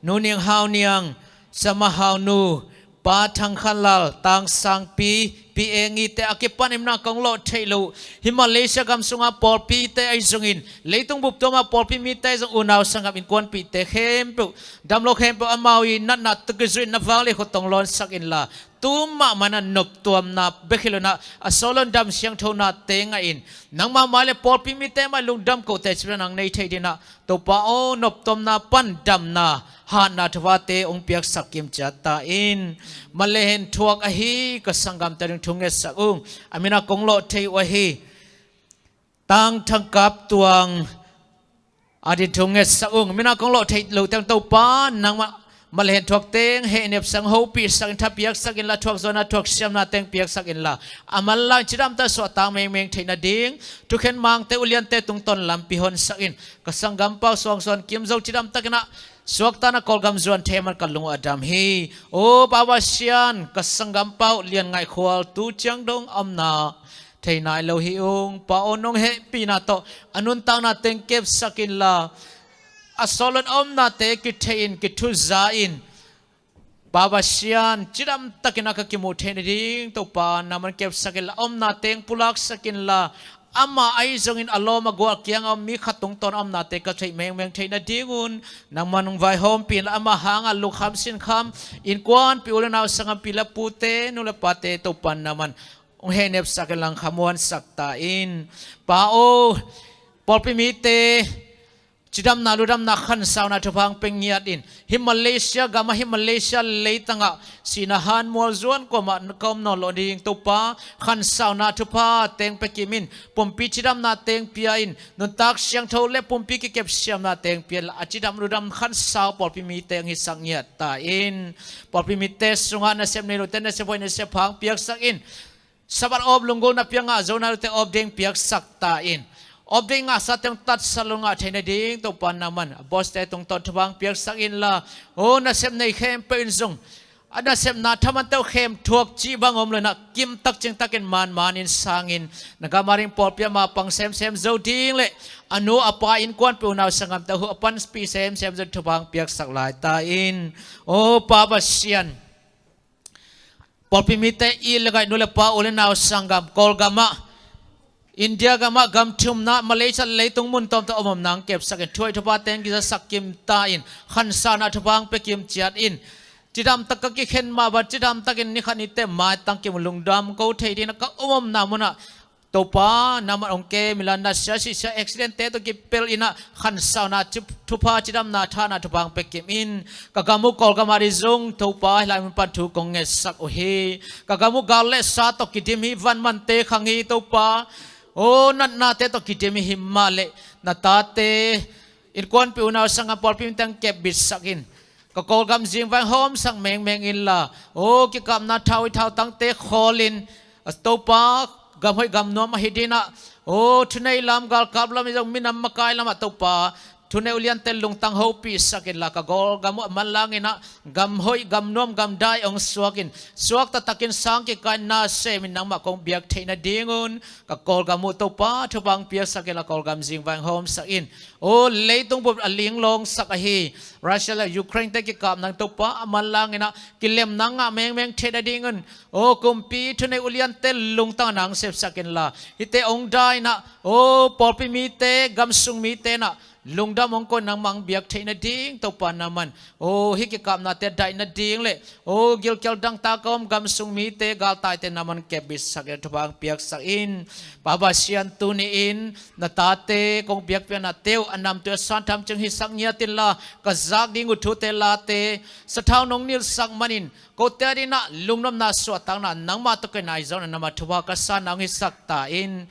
Nu Niang Hau Niang, Siama Hau Nu, Pa Thang Khan Lal, Tang Sang Pi, Pi Eng Ite a kipan a min a kong lawh theih loh, hih Malaysia gam sunga pawlpite ahi zongin, leitung bup tuama pawlpi mite ahi zong, unau sanggam innkuanpihte khempeuh, damlo khempeuh amau i natna tawh kizui in na vanglian khut tawh hong lawnsak inla, tu mahmah in ah noptuamna bek hi lo in ah, a sawt loin dam siangthonate ngah in, nangma mai le pawlpi mite mai lungdam kote cipna nang nei thei dingin ah, Topa aw, noptuamna pan damna, hatna thupha te hong piaksak kim ciat ta in. Malehen thuak ahi ka sanggamte a ding thu ngetsak ung. A min a kong lawh thei uh ahi Tang Thang Kap Tuang a ding thu ngetsak ung. A min a kong lawh theih loh teng Topa nangmah malehen thuak teng hehnepsak, hopihsak in, thapiaksak inla, thuak zuanna thuak siamna teng piaksak inla, a manlang cidamtak suahtak mengmeng theih nading, thukhen mangte uliante tungtawn lampi honsak in, ka sanggampa uh Suang Suan Kim zong cidamtak in ah suakta in ah Kawlgam zuan thei man ka lung uh a dam hi. Aw Pa Pasian, ka sanggampa uh Lian Ngaih Khual tu ciang dong a omna thei nai lo hi ung. Pa aw, nong hehpihna tawh a nuntakna teng kepsak inla, a sawt loin a omnate kitheih in, kithuza in, Pa Pasian, cidamtak in ah ka kimuh theih nading Topa nangman kepsak inla, a omna teng pulaksak inla, amah ahi zongin a lawm a gual kiangah a om mi khat tungtawn a omnate ka theih mengmeng theih nadingun, nangman hong vaihawmpih inla, amah hangah lungkham sinkham, innkuanpih, u le nau, sanggampi le pute, nu le pate Topa nangman hong hehnepsak in, langkhamuansak ta in. Pa aw, pawlpi mite cidamna ludamna khansauna thupha hong pia ngiat in. Hih Malaysia gamah, hih Malaysia leitangah sihna hanmual zuan kuamah ka om nawn loh ding Topa, khansauna thupha teng pia kim in. Pumpi cidamna teng pia in. Nuntak siangtho le pumpi kikep siamna teng pia in la, a cidam ludam khansau pawlpi mite hong hisak ngiat ta in. Pawlpi mite sungah nasep nei lote nasep hoih nasep hang piaksak in. Sabbath awp lunggulhna pia ngah zo nai lote awp ding piaksak ta in. Awp ding ngahsate hong tatsa lo ngah theihna ding Topa nangman a bawste tungtawn thupha hong piaksak in la, aw nasep nei khempeuh in zong a nasepna thaman teuh khem thuak cih bang om lo in ah, kimtak cingtakin manman in sang in. Na gam a ding pawlpi a mapang semsem zo ding le a nu a pa innkuanpih unau sanggamte uh a panpih semsem zo thupha hong piaksak lai ta in. Aw Pa Pasian, pawlpi mite i le ngaih nu le pa u le nau sanggam, Kawlgamah, India gamah, gam thumna, Malaysia leitung mun tawmtawm om om nang kepsak in, thuhoih thupha teng kizasak kim ta in, khansauna thupha hong pia kim ciat in. Cidamtak ka kikhen mah bang cidamtakin ni khat ni teh maitang kim lungdam ko thei ding in ah, ka om omna munah Topa nangman hong kem in la, na sia sih sia accident te tawh kipel in ah khansauna thupha cidamna thana thupha hong pia kim in. Ka gam uh Kawlgam a ding zong Topa hih lai mun pan thu kong ngetsak uh hi. Ka gam uh gal le sa tawh kidim hi, van mante khang hi Topa. Aw natnate tawh kidim hi, himah le na tate innkuanpih unau sanggam pawlpi mite hong kepbitsak in. Ka Kawlgam zingvai hong hawmsak mengmeng in la, aw kikapna thau i thautangte khawl in, a Topa, gam hoih gam nuam ahi ding in ah, aw thunei lam galkap lam i zong minam makai lamah Topa, thunei uliante lungtang hopihsak in la, ka Kawlgam uh a manlang in ah gam hoih gam nuam gam dai hong suak in, suak taktakin sang kikai na sem in nangmah kong biak theihna ding un ka Kawlgam uh Topa thupha hong piaksak in la, Kawlgam zingvai hong hawmsak in. Aw leitung bup a linglawngsak ahi Russia le Ukraine te kikapna Topa a manlang in ah kilemna ngah mengmeng theihna ding un, aw kumpi thunei uliante lungtang nang sepsak in la, hihte hong dai in ah, aw pawlpi mite, gamsung mite in ah lungdam hong ko in nangmah hong biak theihna ding Topa nangman, aw hih kikapnate daihna ding le aw gilkial dangtak a om gamsung mite, galtaite nangman kepbitsak in thupha hong piaksak in. Pa Pasian, tuni in na tate kong biakpiaknate uh a namtui a santham ciang hisak ngiat in la, ka zak ding uh thute late sathau nong nilhsak manin kote a ding in ah lungnopna suahtakna nangmah tawh ka nai zawhna nangmah thupha ka sanna hong hisak ta in.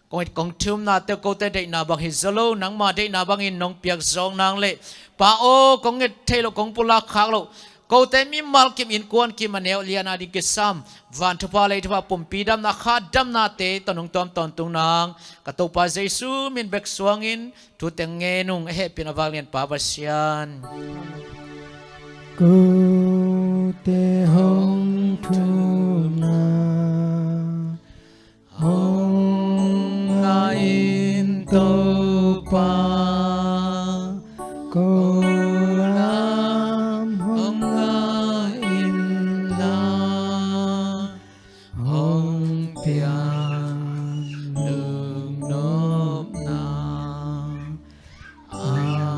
Kong it kong thumnate uh kote deihna bang hi zaw lo, nangmah deihna bangin nong piak zawk nang le, Pa aw, kong nget theih loh, kong pulak khak loh, kote mimal kim, innkuan kim, a neu lian a ding kisam van thupha lei thupha, pumpi damna, kha damnate tawh nong tuam tawntung nang ka Topa Jesu min bek suangin thu teng ngen ung, a hehpihna vanglian Pa Pasian. Kote hong thumna hong ngah in Topa, ko lam hong ngah in la, hong piang lungnopna. Amen.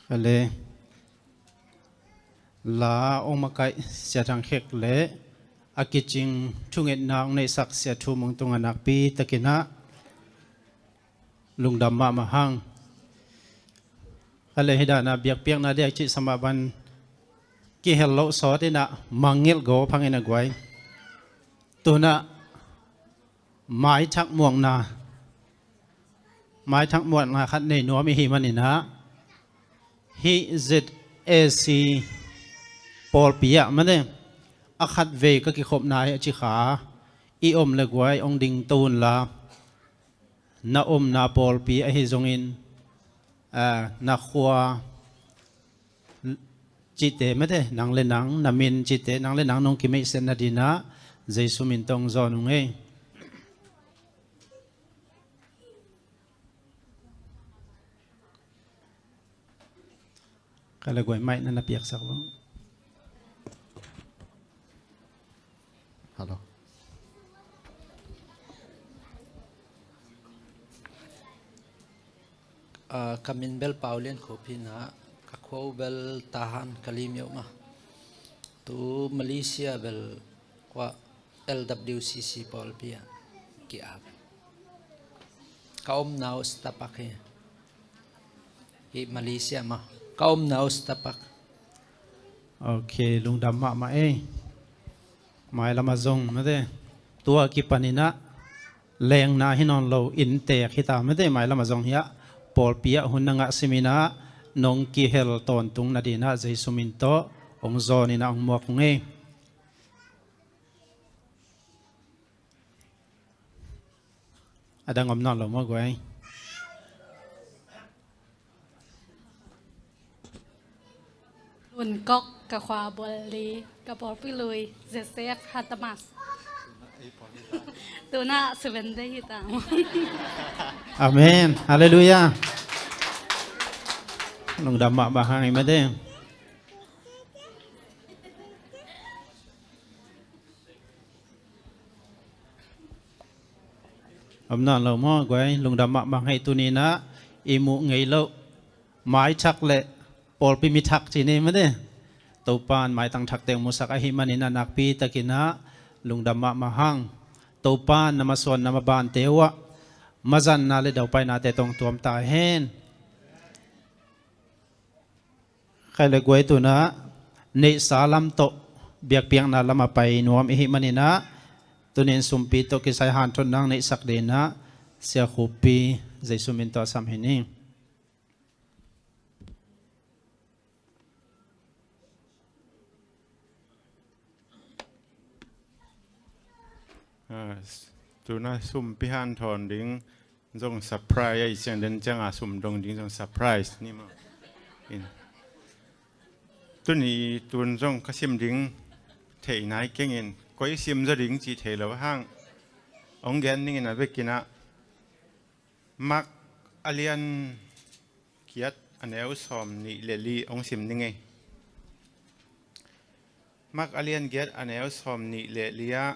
Ka le la ong makaih Sia Thang Khek le a kicing thungetna ong neihsak Sia Thu Mung tungah nakpi takin ah lungdam mahmah hang. Ka le hi dana biakpiakna diak cih samah ban kihel loh sawt in ah mangngilh go phang in a guai. Tunah maithak muakna, maithak muakna khat nei nuam i hih manin ah, hih Z A C pawlpi ah mane a khatvei ka kikhopna hi a ci kha. I om le guai ong dingto unla, na omna pawlpi ahi zongin, ah, na khua cihte mate, nang le nang, na min cihte, nang le nang nong kimeihsetna dinah Jesu min tawh ong zawn ung ei. Ka le guai, mic na na piaksak lo. Hello. Ka min bel Pau Lian Khup hi-in ah, ka khua uh bel Tahan Kalim hi-a om a. Tu Malaysia bel kua L W C C pawlpi ah ki-ap. Ka omna uh Setapak hi. Hih Malaysia mah ka omna uh Setapak. Ok, lungdam mahmah ei. Mailam ah zong mate, tua kipanin ah lengna hi nawn lo, inntek hi ta mate, mailam ah zong hiah pawlpi ah hun na ngah simin ah nong kihel tawntung nading ah Jesu min tawh hong zawnin ah hong muak ung ei. A dang om nawn lo maw guai? Lun Kok, ka khua Bual Li, ka pawlpi lui Zesek Hatamas. Tuna Seven Day hi ta. Amen. Halleluiah. Lungdam mahmah hang ei mate. Om nawn lo maw guai, lungdam mahmah hang ei. Tuni-in ah i muh ngei loh maithak le pawlpi mithak ci ni mate. Topa'n maitang thakte hong musak ahih manin ah nakpi takin ah lungdam mahmah hang. Topa'n na masuan na mabante uh ah mazanna le daupainate tawh hong tuam ta hen. Khai le guai, tuna neihsa lam tawh biakpiakna lam ah pai nuam i hih manin ah, tuni-in sumpi tawh kisai hanthotna hong neihsak dingin ah Sia Khup Pi Jesu min tawh sam hi ni. Ah, tuna sumpi hanthawn ding zong surprise ahi ciang, den ciang a sum dong ding zong surprise ni maw. In. Tuni tun zong ka sim ding thei nai keng in, koi sim zaw ding ci thei lo hang. Hong gen ning in a vekin ah Mark a lian giat a neu sawm nih le li hong sim ning ei. Mark a lian giat a neu sawm nih le li ah,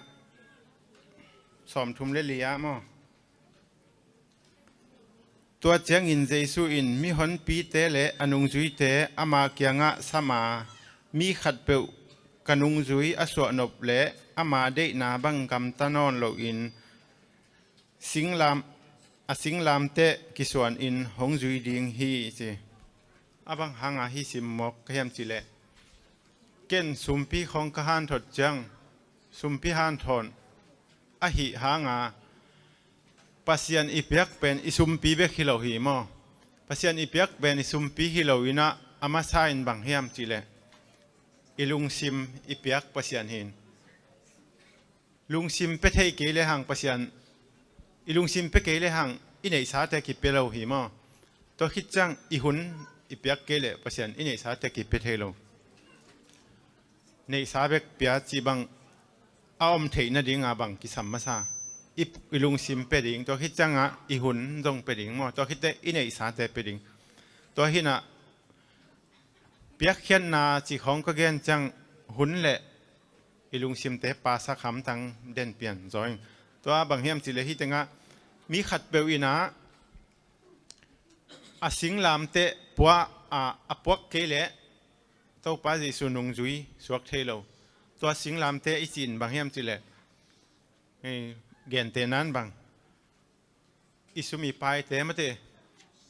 sawm thum le li ah maw. Tua ciangin Jesu in mihonpite le a nungzuite ama kiangah sam a, mi khatpeuh ka nungzui a suahnop leh ama deihna bang gamta nawn loin singlam, a singlamteh kisuanin hong zui ding hi ci. A bang hanga hih sim mawk ka hiam cih leh, ken sumpi khawng ka hanthot ciang, sumpi hanthawn ahih hanga Pasian i piak pen i sumpi bek hi lo hi maw. Pasian i piak pen i sumpi hi lo in ah, a masa in bang hiam cih leh i lungsim i piak Pasian hi in. Lungsim pia thei kei lehang Pasian, i lungsim pia kei lehang i neihsate kipia lo hi maw. Tua khit ciang i hun i piak kei leh Pasian i neihsate kipia thei lo. Neihsa bek pia cih bang a om theih nadinga bang kisam masa. I, i lungsim pia ding, tua khit ciangah i hun zong pia ding maw, tua khitteh i neihsate pia ding. Tua hi in ah piakkhiatna cih khawng ka gen ciang hun le i lungsimte pasak hamtang den pian zaw ing. Tua bang hiam cih leh hih tengah mi khatpeuh in ah a singlamteh puak a, a puak kei leh Topa Jesu nungzui suak thei lo. Tua singlamteh i cih in bang hiam cih leh, eh, gentehna in bang, i sum i paite mate,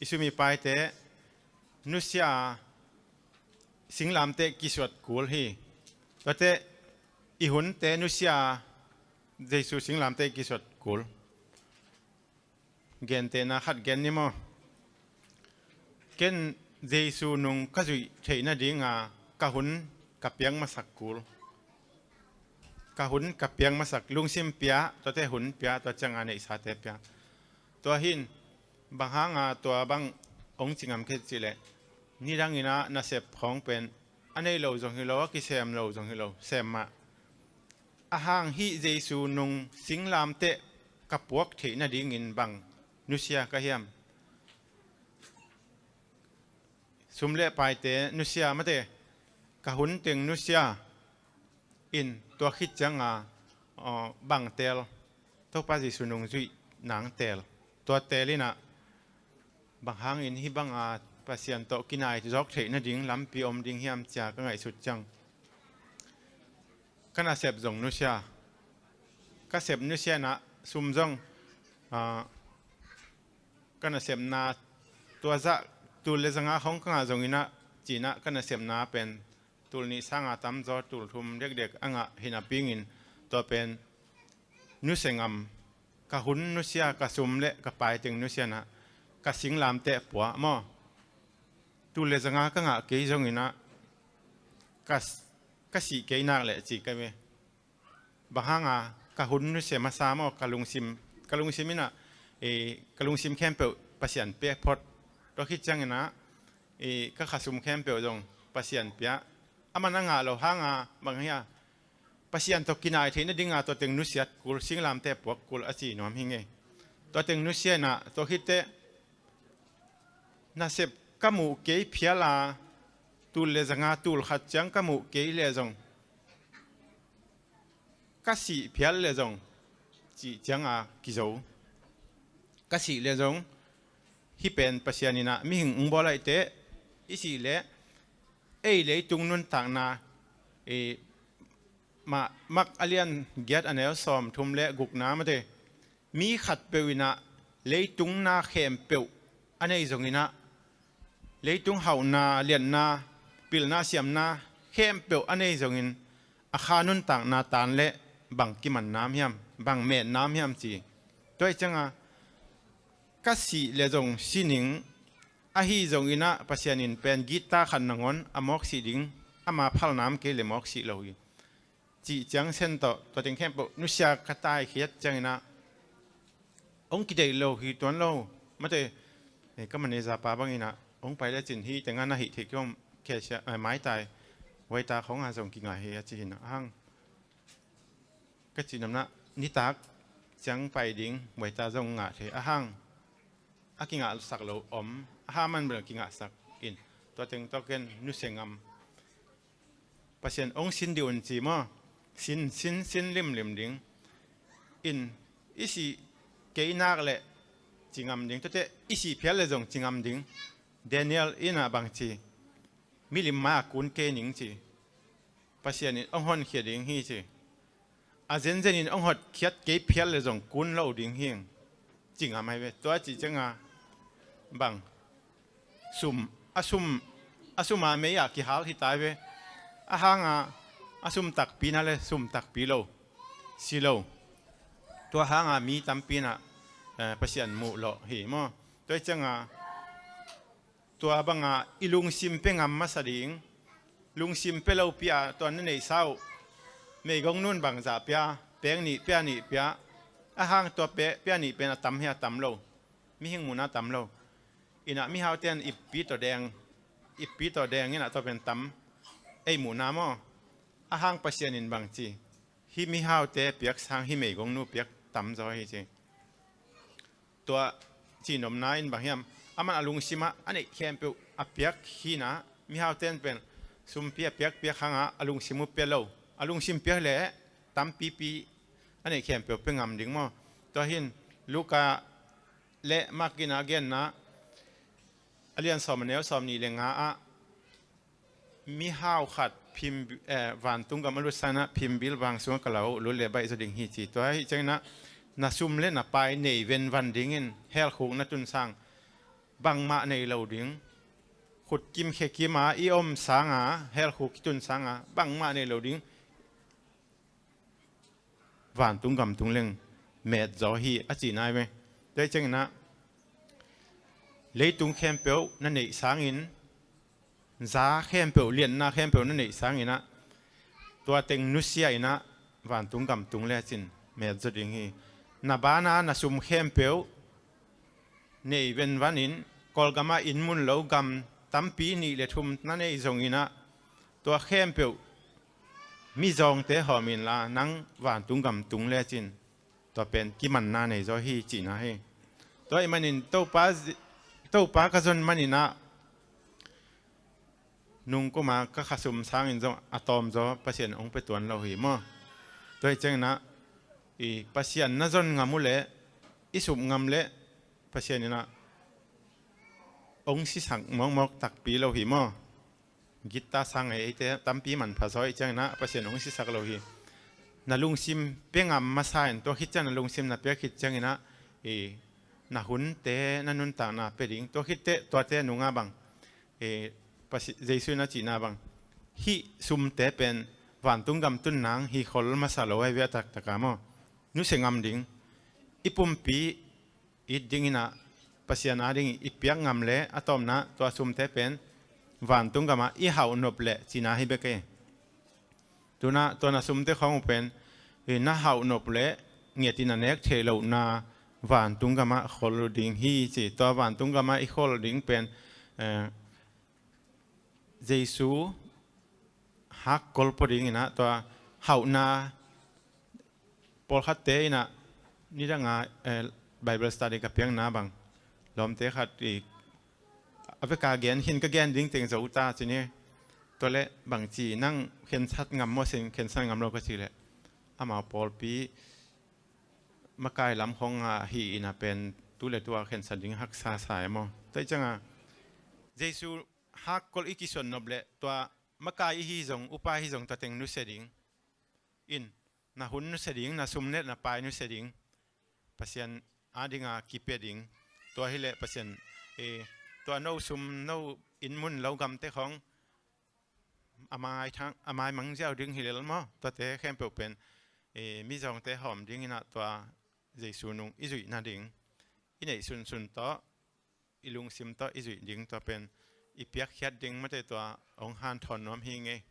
i sum i paite nusia a singlamteh kisuat kul hi. Tuate i hunte nusia a Jesu singlamteh kisuat kul. Gentehna khat gen ni maw. Ken Jesu nung ka zuih theih nadinga ka hun ka piak masak kul. Ka hun ka piak masak, lungsim pia, tuate hun pia, tua cianga neihsate pia. Tua hi in, bang hanga tua bang hong ci ngam ka hiam cih leh, nidangin ah nasep khawng pen a nei lo zong hi lo, a kisem lo zong hi lo, sem mah. A hang hih Jesu nung singlamteh ka puak theih nadingin bang nusia ka hiam? Sum le paite nusia mate, ka hun teng nusia in, tua khit cianga, aw, bang teel, Topa Jesu nungzuih nang teel. Tua teel in ah Bang hangin hih banga Pasian tawh kinai zawk theih nading lampi om ding hiam cia ka ngaihsut ciang, ka nasep zong nusia. Ka sep nusia inah sum zong, ah, ka nasepna tua zah tul le zanga hong ka ngah zong inah, ci inah ka nasepna pen tul nih sanga tamzaw tul thum dekdek a ngah hi napi-in, tua pen nusia ngam, ka hun nusia, ka sum le ka paiteng nusia inah, ka singlamteh puak maw, tul le zanga ka ngah kei zong inah, ka, ka sih kei nak leh ci ka ve. Bang hanga ka hun nusia masa maw, ka lungsim, ka lungsim inah, eh, ka lungsim khempeuh Pasian pia phot. Tua khit ciang inah, eh, ka khasum khempeuh zong Pasian pia. Aman a ngah lo hanga bang hia, Pasian tawh kinai theih nadinga tua teng nusiat kul, singlamteh puak kul a ci nuam hi ngei. Tua teng nusia inah, tua khit teh nasep ka muh kei phial a, tul le zanga tul khat ciang ka muh kei le zong, ka sih phial le zong, cih cianga kizo. Ka sih le zong, hih pen Pasian inah mihing ung bawl aih teh, i sih leh ei leitung nuntakna, eh, mah, Mak a lian giat a neu sawm thum le gukna mate, mi khatpeuh inah leitung na khempeuh a nei zong inah, leitung hauhna, liatna, pilna, siamna khempeuh a nei zongin, a kha nuntakna tan le bang kiman nam hiam, bang met nam hiam ci. Tua hi cianga ka sih le zong si ning, ahi zong inah Pasian in pen gitta khat nangawn a mawk sih ding, ama phal nam kei le mawk sih lo hi, cih ciang sen tawh tua teng khempeuh nusia ka taikhiat ciang inah, hong kideih lo hi tuan lo. Mate, eh, ka manager pa bang inah, hong pai lecin hih tengah na hih theih kei om, kei sia, eh, maitai, waiter khong a zong kingah hi a ci hi inah, a hang, ka cih namna, nitak ciang pai ding waiter zong ngah thei, a hang, a kingahsak lo om, a hang man bel kingahsak in, tua teng tawh ken nusia ngam. Pasian hong sin dih un ci maw, sin, sin, sin limlim ding. In, i sih kei nak leh ci ngam ding, tuate i sih phial le zong ci ngam ding. Daniel inah bang ci, milim mai-ah kun kei ning ci. Pasian in hong honkhia ding hi ci. A zenzen in hong hotkhiat kei phial le zong kun lo ding hi, ci ngam hi ve. Tua cih cianga bang, sum, a sum, a sum a mei-ah kihal hi ta hi ve. A hanga a sum takpi na le sum takpi lo si lo. Tua hanga mi tampi inah, eh, Pasian muh lawh hi maw. Tua hi cianga tua banga i lungsim pia ngam masa ding. Lungsim pia lopi-a tua na neihsa uh, meigong nun bangzah pia, pek nih pia, nih pia, a hang tua pia nih pen a tam hia, tam lo. Mihing muhna tam lo. Inah mihaute in ippi tawh deng, ippi tawh deng inah tua pen tam, ei muhna maw. A hang Pasian in bang ci, hih mihaute piak sang hih meigongnu piak tamzaw hi ci. Tua cihnopna in bang hiam, aman a lungsimah a neih khempeuh a piak hi inah, mihaute in pen sumpi a piakpiak hanga a lungsim uh pia lo. A lungsim piak leh tampipi a neih khempeuh pia ngam ding maw. Tua hi in Luka le Mark inah a genna a lian sawm a neu sawm nih le nga ah, mihau khat phim, eh, vantung gam a lut sang inah phimbil vang sungah ka lo lut le baih zaw ding hi ci. Tua hi ciang inah na sum le na pai nei venvan dingin hell khuk na tun sang bangmah nei lo ding. Khutkim khekim a i om sanga hell khuk kitun sanga bangmah nei lo ding. Vantung gamtung leng met zaw hi a cihna hi ve. Tua hi ciang inah leitung khempeuh na neih sangin, za khempeuh, lianna khempeuh na neih sang inah, tua teng nusia inah vantung gamtung lecin met zaw ding hi. Na bana na sum khempeuh nei venvanin, Kawlgamah inn mun lo gam tampi nih le thum na nei zong inah, tua khempeuh mizawngte hawm inla nang vantung gamtung lecin tua pen kimanna nei zaw hi cihna hi. Tua ahih manin Topa zi-, Topa ka zon man inah nungkuma ka khasum sangin zong a tawmzaw Pasian hong pia tuan lo hi maw. Tua hi ciang inah i Pasian na zon ngam uh leh i sum ngam leh Pasian inah hong sisak mawkmawk takpi lo hi maw. Guitar sang ei eite tampi manpha zaw ih ciangin ah Pasian hong sisak lo hi. Na lungsim pia ngam masa in, tua khit ciang na lungsim na pia khit ciangin ah, eh, na hunte, na nuntakna pia ding. Tua khit teh tuate nungah bang, eh, Pasi-, Jesu in a cihna bang, hih sumte pen vantung gam tun nang hi khol masa lo ahi ve a taktak a maw. Nusia ngam ding. I pumpi it dingin ah Pasian a ding i piak ngam leh a tawpna tua sumte pen vantung gamah i hauh nop leh cihna hi bek e. Tu-in ah tua na sumte khawng uh pen, eh, na hauh nop leh ngiat in a nek theih lohna vantung gamah khol ding hi ci. Tua vantung gamah i khol ding pen, eh, Jesu hakkol pua dingin ah tua hauhna, pawlkhatte in ah nidang a, eh, Bible study ka piakna bang, lawmte khat i a veka gen khin, ka gen ding teng zo ta ci ni. Tua leh bangci nang khensat ngam maw, sin khensat ngam lo ka cih leh, amau pawlpi makai lam khawng a hi in ah pen tu le tu a khensat ding haksa sa e maw. Tua ih ciangin Jesu hakkol i kisuan nop leh tua makai i hi zong, upa i hi zong tua teng nusia ding. In, na hun nusia ding, na sum leh na pai nusia ding. Pasian a ding a kipia ding. Tua hi leh Pasian, eh, tua no sum, no inn mun lo gamte khawng a mai thang, a mai mang ziau ding hi lel maw. Tuate khempeuh pen, eh, mizawngte hawm dingin ah tua Jesu nung i zuih nading, i neih sunsun tawh, i lungsim tawh i zuih ding, tua pen i piakkhiat ding mate tua hong hanthawn nuam hi ing ei.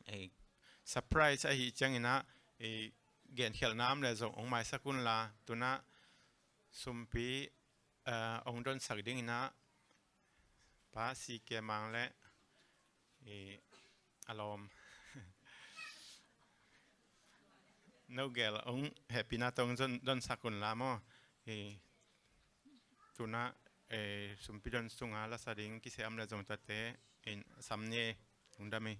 Eh, surprise ahih ciangin ah, eh, genkhialhna om leh zong hong maisak un la, tu-in ah sumpi, eh, hong donsak dingin ah Pa C K Mang leh, eh, a lawm. No gel hong hehpihna tawh hong don, donsak un la maw. Eh, tu-in ah, eh, sumpi don sungah lasa ding kisam leh zong tuate in sam ni, lungdam hi.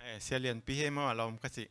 Eh, Sia Lianpi hi maw, a lawm ka cih.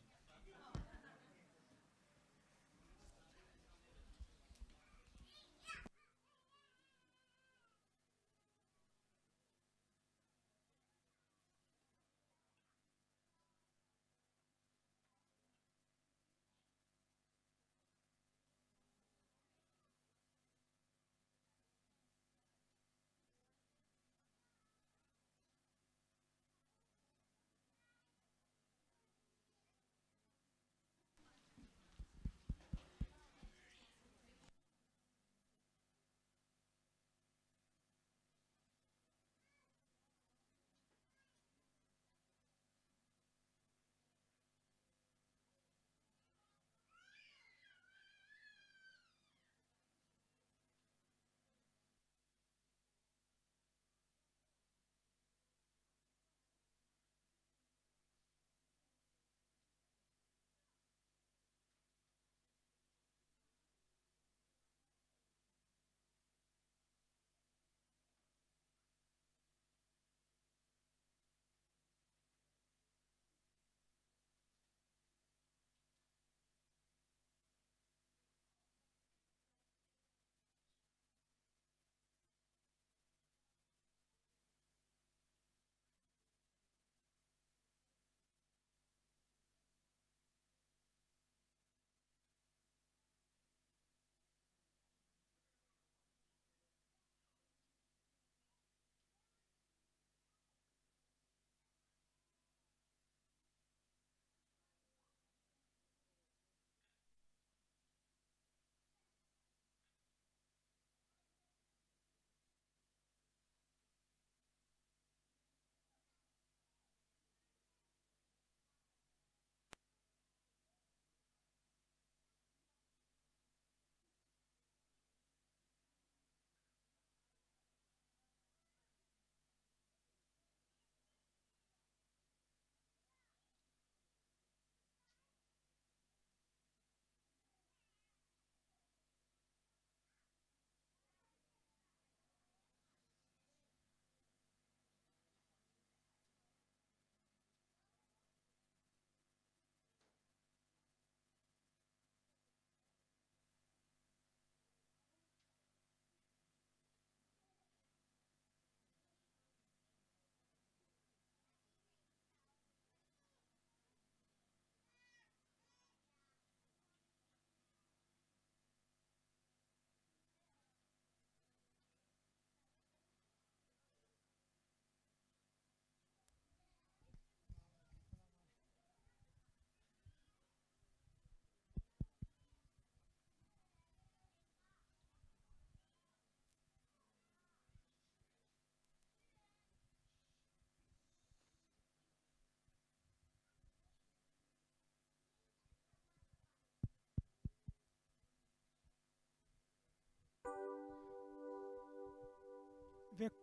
vek,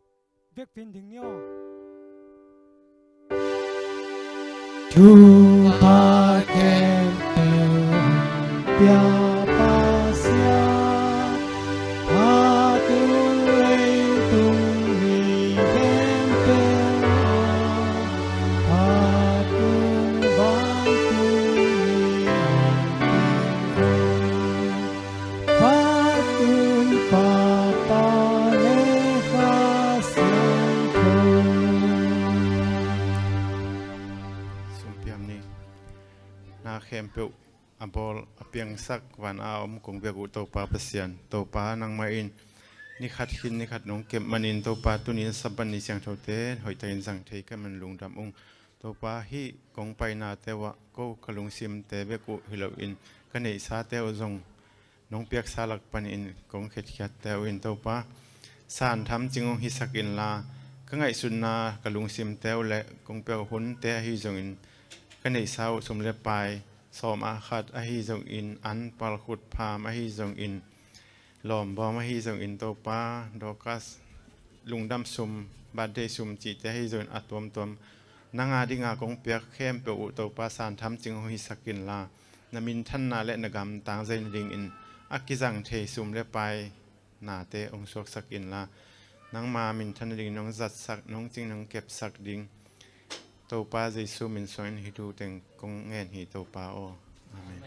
vekpi-in ding ni aw. Thupha khempeuh hong pia Pasian, a tung leitung mi khempeuh a, a tung vantung mi khempeuh. Phatun Papa le Kha Siangtho. Sumpiam ni. Na khempeuh a bawl a piangsak van a om kong biak uh Topa Pasian, Topa nangmah in ni khat khin ni khat nong kep manin Topa tunin Sabbath ni siangthote hoihtakin zang thei ka man lungdam ung. Topa hih kong painate uh ah ko ka lungsimte bek uh hi loin ka neihsate uh zong nong piaksa lak panin kong khetkhiatte uh in Topa, san tham cing hong hisak inla, ka ngaihsutna ka lungsimte uh le kong piak hunte ahi zongin ka neihsa uh sum le pai, sawm ah khat ahi zongin an pal khut pham ahi zongin lawmbawm ahi zongin Topa, Dorcas lungdam sum, birthday sum cihte ahi zongin a tuamtuam nang a dinga kong piak khempeuh uh Topa san tham cing hong hisak inla, na minthanna le na gamtang zai nadingin a kizang thei sum le pai nate hong suaksak inla, nangma minthan nadingin nong zatsak, nong cing nong kepsak ding Topa Jesu min suangin hih thu teng kong ngen hi Topa aw. Amen.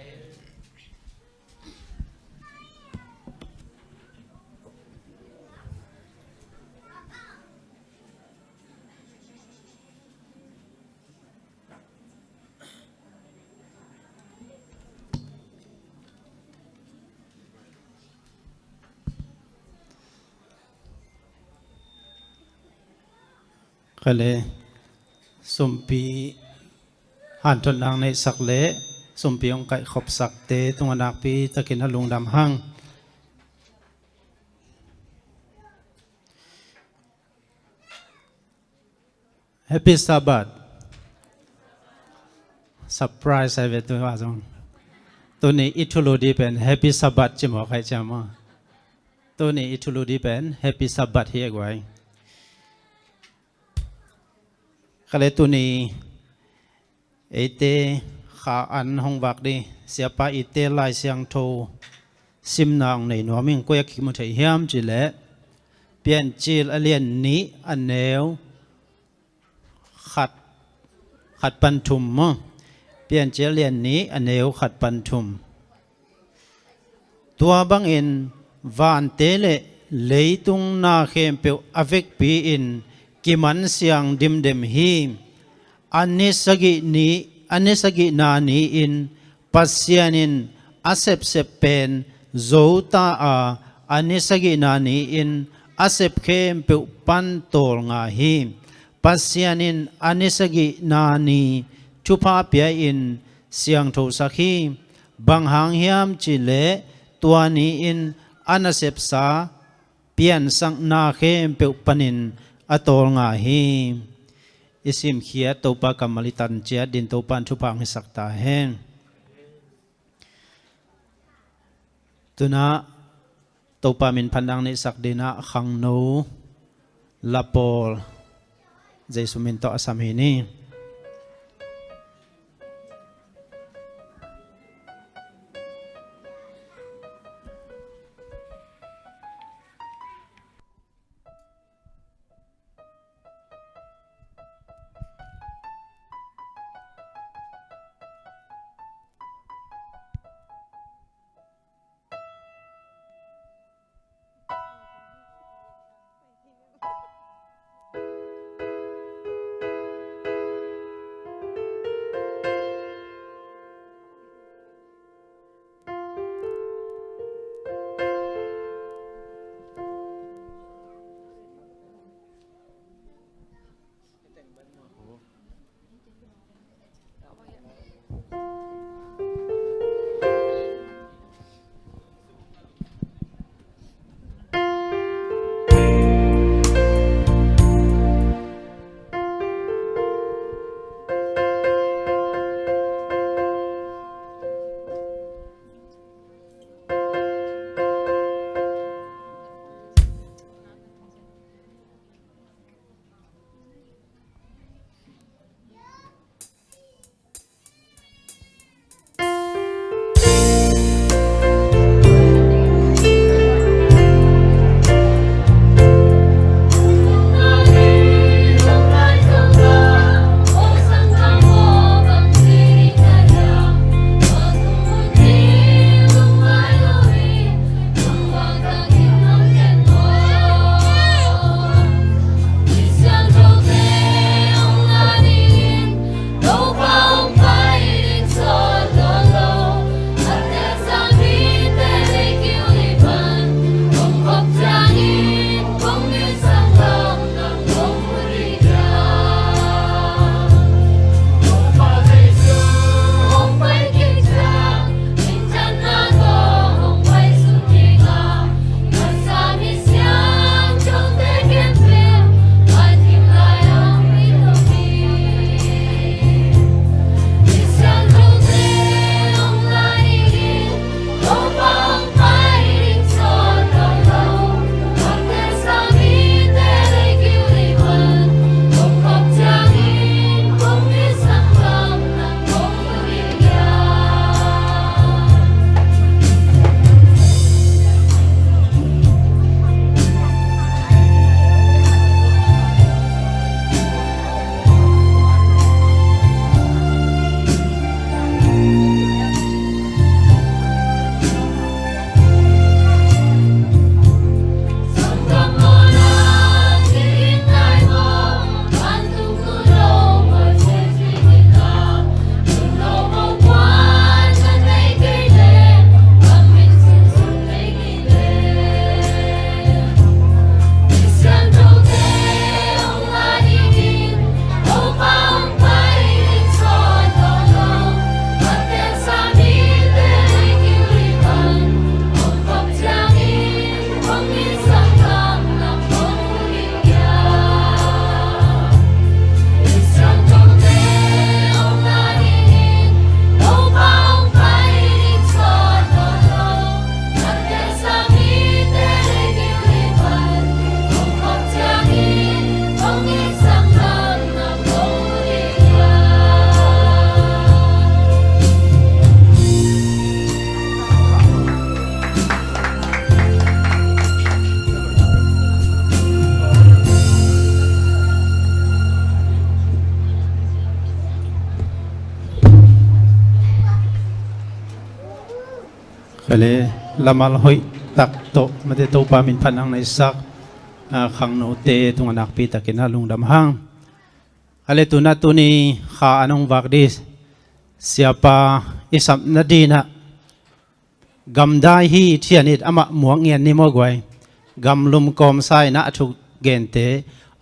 Kale, sumpi hanthotna neihsak le sumpi hong kaihkhopsakte tungah nakpi takin a lungdam hang. Happy Sabbath. Surprise ai ve tu a zong. Tuni i thulu di pen Happy Sabbath ci mawk hai ciam a. Tuni i thulu di pen Happy Sabbath hi a guai. Kale tuni eite kha an hong vak di, siapa ite Lai Siangtho simna hong nei nuam ing. Koi a kimu thei hiam cih leh Piancil a lian nih a neu khat, khat pan thum maw? Piancil a lian nih a neu khat pan thum. Tua bangin vante le leitung na khempeuh a vekpi-in kimansiang dimdem hi. A ni sagih ni, a ni sagihna ni-in Pasian in a sepsep pen zo ta a, a ni sagihna ni-in a sep khempeuh pan tawlnga hi. Pasian in a ni sagihna ni thupha pia-in siangthosak hi. Bang hang hiam cih leh tua ni-in a nasepsa piansakna khempeuh panin a tawlnga hi. I simkhiat Topa kammal i tan ciat din Topa in thupha hong hisak ta hen. Tunah Topa min phatna neihsak dinah khangno lapawl Jesu min tawh a sam hi ni. Pale, lamal hoih tak tawh mate Topa min phat nang na i sak, a, khangnote tungah nakpi takin a lungdam hang. Ale tuna tuni kha an hong vak di siapa i sapna dinah gamdai hi thian it amah muak ngian ni maw guai. Gamlum kawmsa inah a thuk gente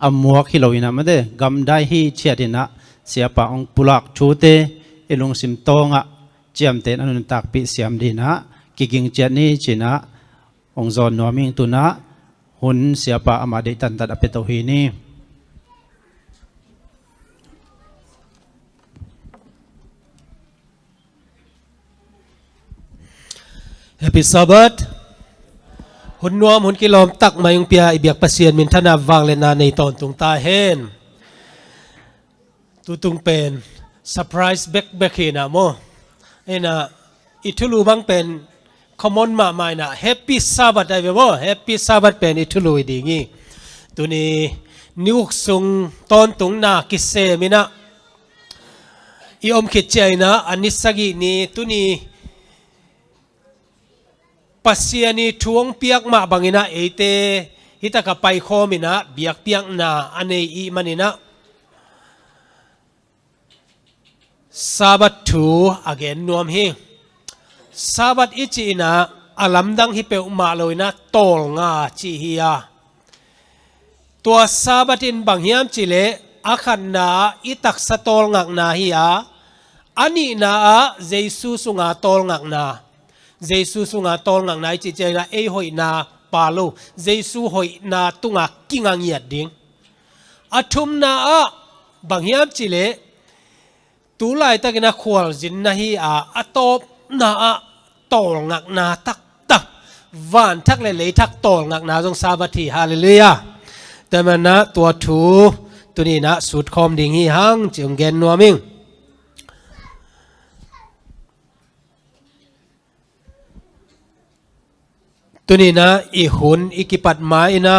a muak hi lo inah mate gamdai hi thiat inah siapa hong pulak thute i lungsim tawngah ciamten a nuntakpih siam dinah kiging ciat ni cinah hong zawn nuam ing. Tunah hun siapa amah deih tantat a pia to hi ni. Happy Sabbath. Hun nuam hun kilawm tak mai hong pia i biak Pasian minthanna vangliatna nei tawntung ta hen. Tutung pen surprise bekbek hi na maw? Ina i thulu bang pen common mahmah ina Happy Sabbath ai ve maw? Happy Sabbath pen i thulu i ding hi. Tuni ni uk sung tawntungna kisem ina i om khit cia ina a ni sagih ni tuni Pasian i thu hong piak mah bangin a eite hitaka paikhawm ina biakpiakna a nei i manin a Sabbath thu a gen nuam hi. Sabbath i cih ina a lamdang hi peuhmah lo ina tawlnga cih hi a. Tua Sabbath in bang hiam cih leh a khatna ah i taksa tawlngakna hi a, a nihna ah Jesu sunga tawlngakna. Jesu sunga tawlngakna i cih ciangin a ei hoihna pha lo, Jesu hoihna tunga kinga ngiat ding. A thumna ah bang hiam cih leh tu laitakin a khualzinna hi a, a tawpna ah tawlngakna taktak, vanthak le leithak tawlngakna zong Sabbath hi. Halleluiah. Tua manin a tua thu tuni in a sutkhawm ding hi hang ci hong gen nuam ing. Tuni in a i hun i kipat ma in a,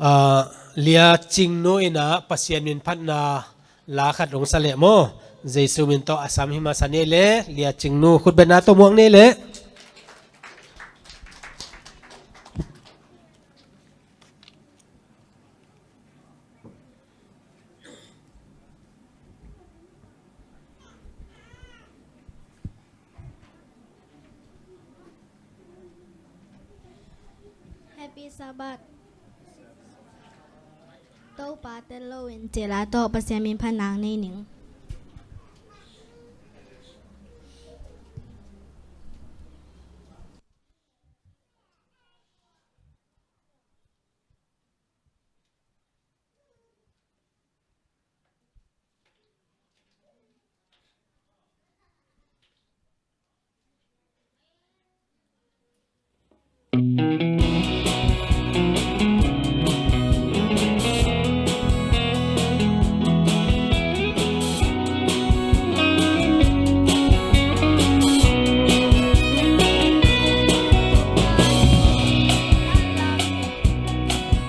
ah, Lia Cingnu in a Pasian min phatna la khat hong sa leh maw? Jesu min tawh a sam hi masa ni leh, Lia Cingnu khutbetna tawh muak ni leh. Happy Sabbath. Topa tel lo in cila tawh Pasian min phatna nei ning.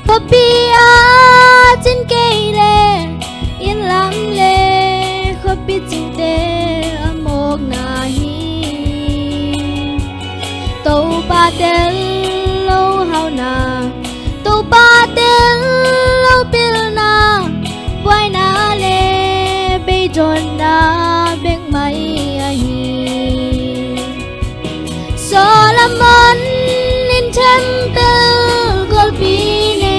Khuapi ah cin kei le inn lam le khuapi cingte a mawkna hi. Topa tel lo hauhna, Topa tel lo pilna, buaina le beidawnna bek mai ahi. Solomon in tempel golpi nei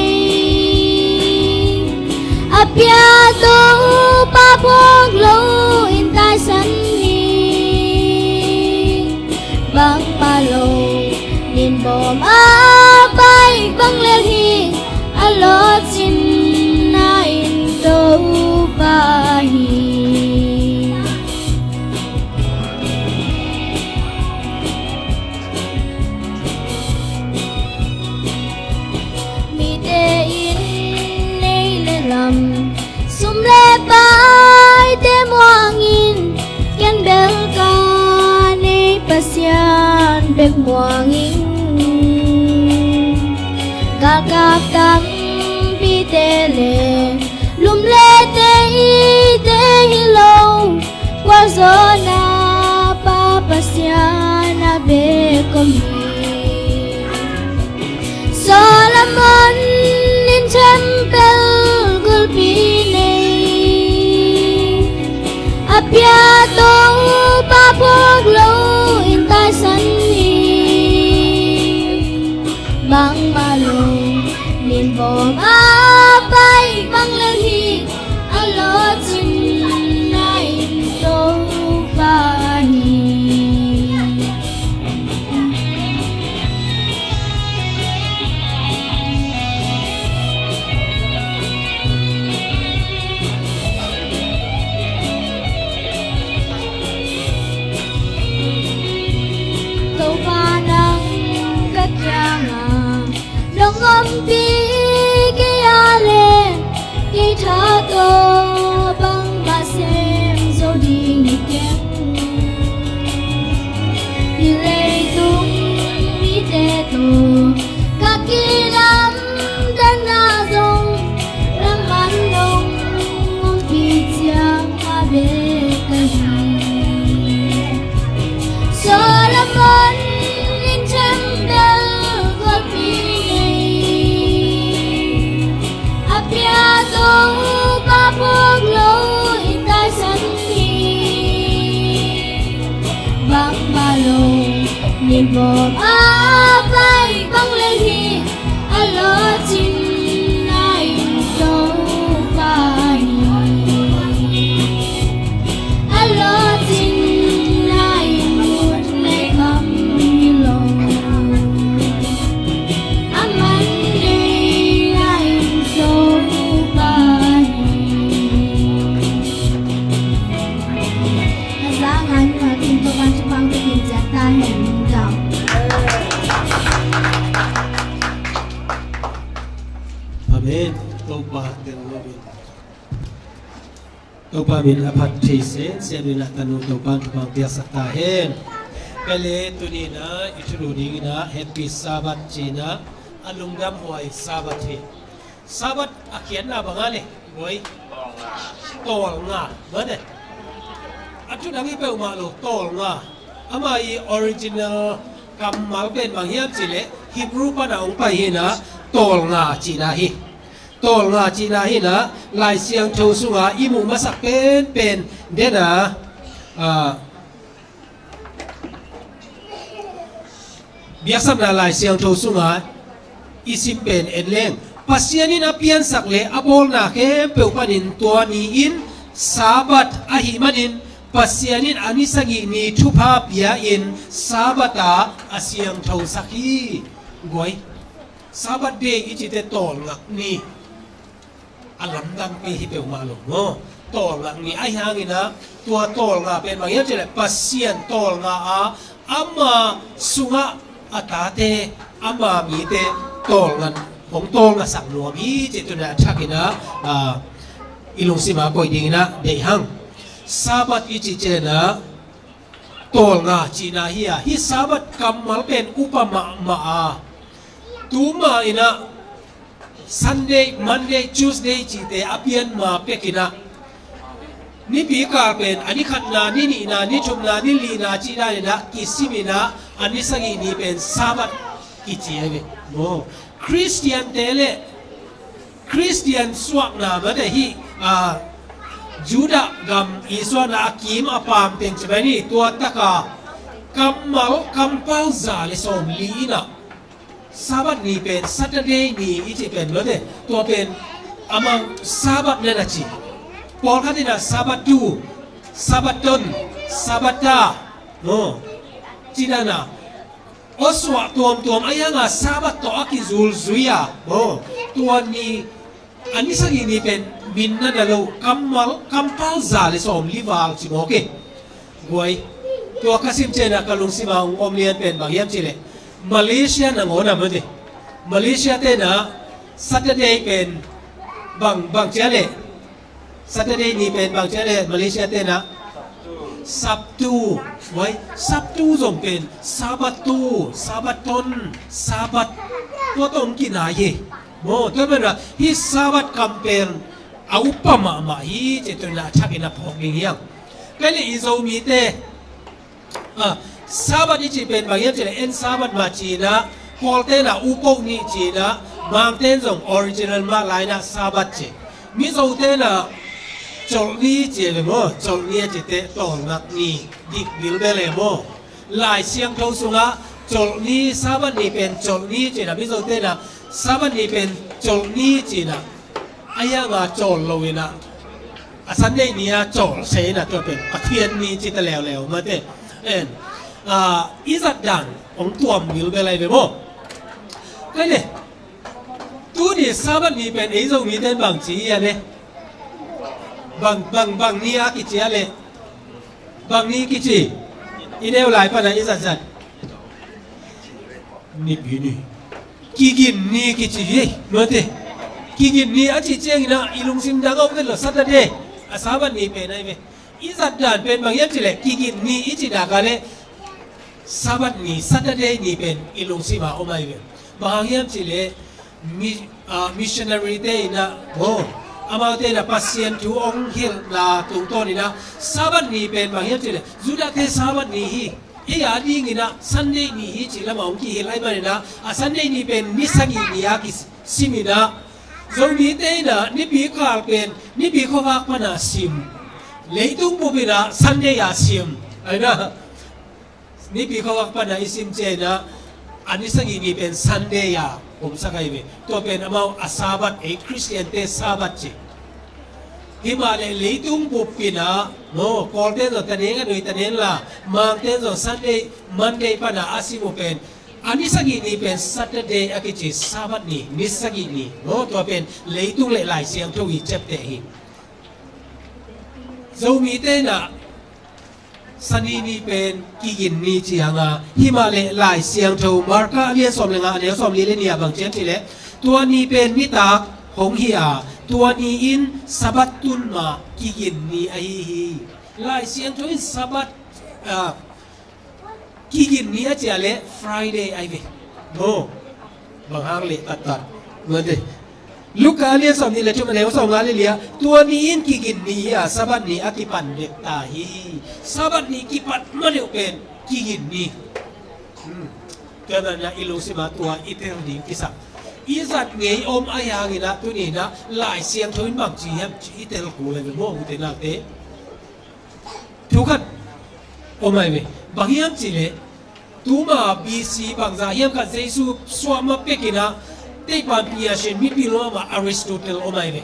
a pia, Topa phawk lo in taisan hi. Bangmah lo nin bawm a pai bang lel hi, a lawhcinna in Topa hi. Mite in nei le lam, sum le paite muangin, ken bel ka nei Pasian bek muangin. Galkap tampite le lum le teite hi lo, gualzawhna Pa Pasian a be Pia Topa phawk lo in taisan hi. Bangmah lo nin bawm a pai bang leng hi. A lawhcinna in Topa hi. Topa nang ka kiangah nong ompih kei a leh kei tha tawh bangmah sem zo ding hi keng. Hih leitung mite tawh ka kilamdanna zong nangman nong ompih ciang a bek ka hi. Solomon in thembel gualpi ngei a pia Topa phawk lo in taisan hi. Bangmah lo nin bawm a pai bang leng hi. A lawhcinna in Topa hi. A lawhcinna in ut le kham hi lo. A mandeina in Topa hi. A za ngai mi ma kin Topa thupha pia ciat ta hen. Lungdam. Amen. Topa teng lo in. Topa min a phat thei se, siamin a tanu Topa thupha piaksak ta hen. Pele tuni na i thulu ding ina Happy Sabbath cina a lungdam huai Sabbath hi. Sabbath a khiatna banga le guai tawlnga mane. A thu dang hi peuhmah lo tawlnga. Ama i original kammal pen bang hiam cih leh Hebrew pana hong pai hi na tawlnga cihna hi. Tawlnga cihna hi na Lai Siangtho sunga i muh masak penpen dena, ah, biaksapna Lai Siangtho sunga i sim pen en leng Pasian in a piansak le a bawlna khempeuh panin tua ni in Sabbath ahih manin Pasian in a ni sagih ni thupha pia in Sabbath a a siangthosak hi. Guai. Sabbath day i cite tawlngak ni a lamdangpi hi peuhmah lo maw? Tawlngak ni ahi hangin ah tua tawlnga pen bang hiam cih leh Pasian tawlnga a ama sungah a tate ama mite tawlnga hong tawlngasak nuam hi cih tuni a thakin ah, ah, i lungsima koih dingin ah deih hang. Sabbath i cih ciangin ah tawlnga cihna hi a, hih Sabbath kammal pen upa mahmah a, tuma in ah Sunday, Monday, Tuesday cihte a pian ma pekin ah nipi kal pen a ni khatna, ni nihna, ni thumna, ni lina cihna in ah kisimin ah a ni sagih ni pen Sabbath kici ahi ve. Maw, Khristiante le Khristian suahna mate hih, ah, Judah gam i suahna a kim a paam teng ci mai ni, tua taka kammal kampau za le sawmli in ah Sabbath ni pen Saturday ni i cih pen mate, tua pen amau Sabbath na na ci. Pawlkhat in ah Sabbath tu, Sabbath ton, Sabbath ta, no, ci dan a aw suah tuamtuam a, hianga Sabbath tawh a kizulzui a, maw, tua ni a ni sagih ni pen min na na lo, kammal kampau za le sawmli val ci mawk e. Guai, tua ka sim ciangin ah ka lungsima hong om lian pen bang hiam cih leh Malaysia nangawn a mate. Malaysia ten ah Saturday pen bang, bang ci a leh Saturday ni pen bang ci a leh Malaysia ten ah Sabtu. Wai, Sabtu zong pen Sabbath tu, Sabbath ton, Sabbath tua tawh hong kinai hi. Maw, tua pen ah hih Sabbath kam pen a upa mahmah hi cih tuni a thakin a phawk ding hi hang. Kei le i Zomite, ah, Sabbath i cih pen bang hiam cih leh en Sabbath mah ci in ah, Pawlte in ah upoh ni ci in ah, Mangte in zong original mah lai in ah Sabbath ci. Mizote in ah Colh ni ci ve maw, colh ni a cite tawlngak ni, dik bilbel e maw. Lai Siangtho sungah colh ni, Sabbath ni pen colh ni cina, Mizote na Sabbath ni pen colh ni cina. A hianga cawl lo ina, a Sunday ni a cawl se ina, tua pen Pathian ni cita leuleu mate. En, a, i zat dan hong tuam bilbel ai ve maw. Kai le, tuni Sabbath ni pen ei Zomite in bang ci hi a le? Bang, bang, bang ni a kici a le? Bang ni kici? I neu lai pana i zatzat. Nipi ni. Kigin ni kici hi, mate. Kigin ni a ci ciangina i lungsim dang a om vet lo, Saturday. A Sabbath ni pen ai ve. I zat dan pen bang hiam ci le, kigin ni i ci dak a le, Sabbath ni, Saturday ni pen i lungsim a om ai ve. Bang hiam ci le, mi, a, missionary te ina, oh, amaute na Pasian thu hong hilhna tungtawn ina, Sabbath ni pen bang hiam ci le, Judah te Sabbath ni hi, ei a ding ina Sunday ni hi ci lama hong kihilh ai man ina, a Sunday ni pen ni sagih ni a kisim ina, Zomite ina nipi kal pen nipi khuavak pana sim, leitung bup ina Sunday a sim. Ai na, nipi khuavak pana i sim ciangina, a ni sagih ni pen Sunday a omsak ai ve. Tua pen amau a Sabbath, ei Khristiante Sabbath ci. Himahleh leitung bup ina, no, Kawlte zong tanen a nui tanen la, Mangte zong Sunday, Monday pana a sim uh pen, a ni sagih ni pen Saturday a kici, Sabbath ni, ni sagih ni, no, tua pen leitung le Lai Siangtho i ciapteh hi. Zomite na Sani ni pen kigin ni ci hang a, himahleh Lai Siangtho Marka a lian sawm le nga, a neu sawmli le nih ah bang ci hiam cih leh, tua ni pen nitak hong hi a, tua ni in Sabbath tun ma kigin ni ahi hi. Lai Siangtho in Sabbath, ah, kigin ni a cih leh Friday ahi ve. No. Bang hang leh taktak. Mate. Luka a lian sawmnih le thum, a neu sawmnga le li ah, tua ni in kigin ni hi a, Sabbath ni a kipan bek ta hi. Sabbath ni kipat ma deuh pen kigin ni. Hmm. Tua na na i lungsim ah tua i tel ding kisam. I zat ngei om a, hangin ah tuni in ah Lai Siangtho in bang ci hiam cih i tel kul le ve maw, ute naute. Thu khat om ai ve. Bang hiam cih leh, tuma B C bangzah hiam khat Jesu suah ma pek in ah, teipanpih a sin mipil mahmah Aristotle om ai ve.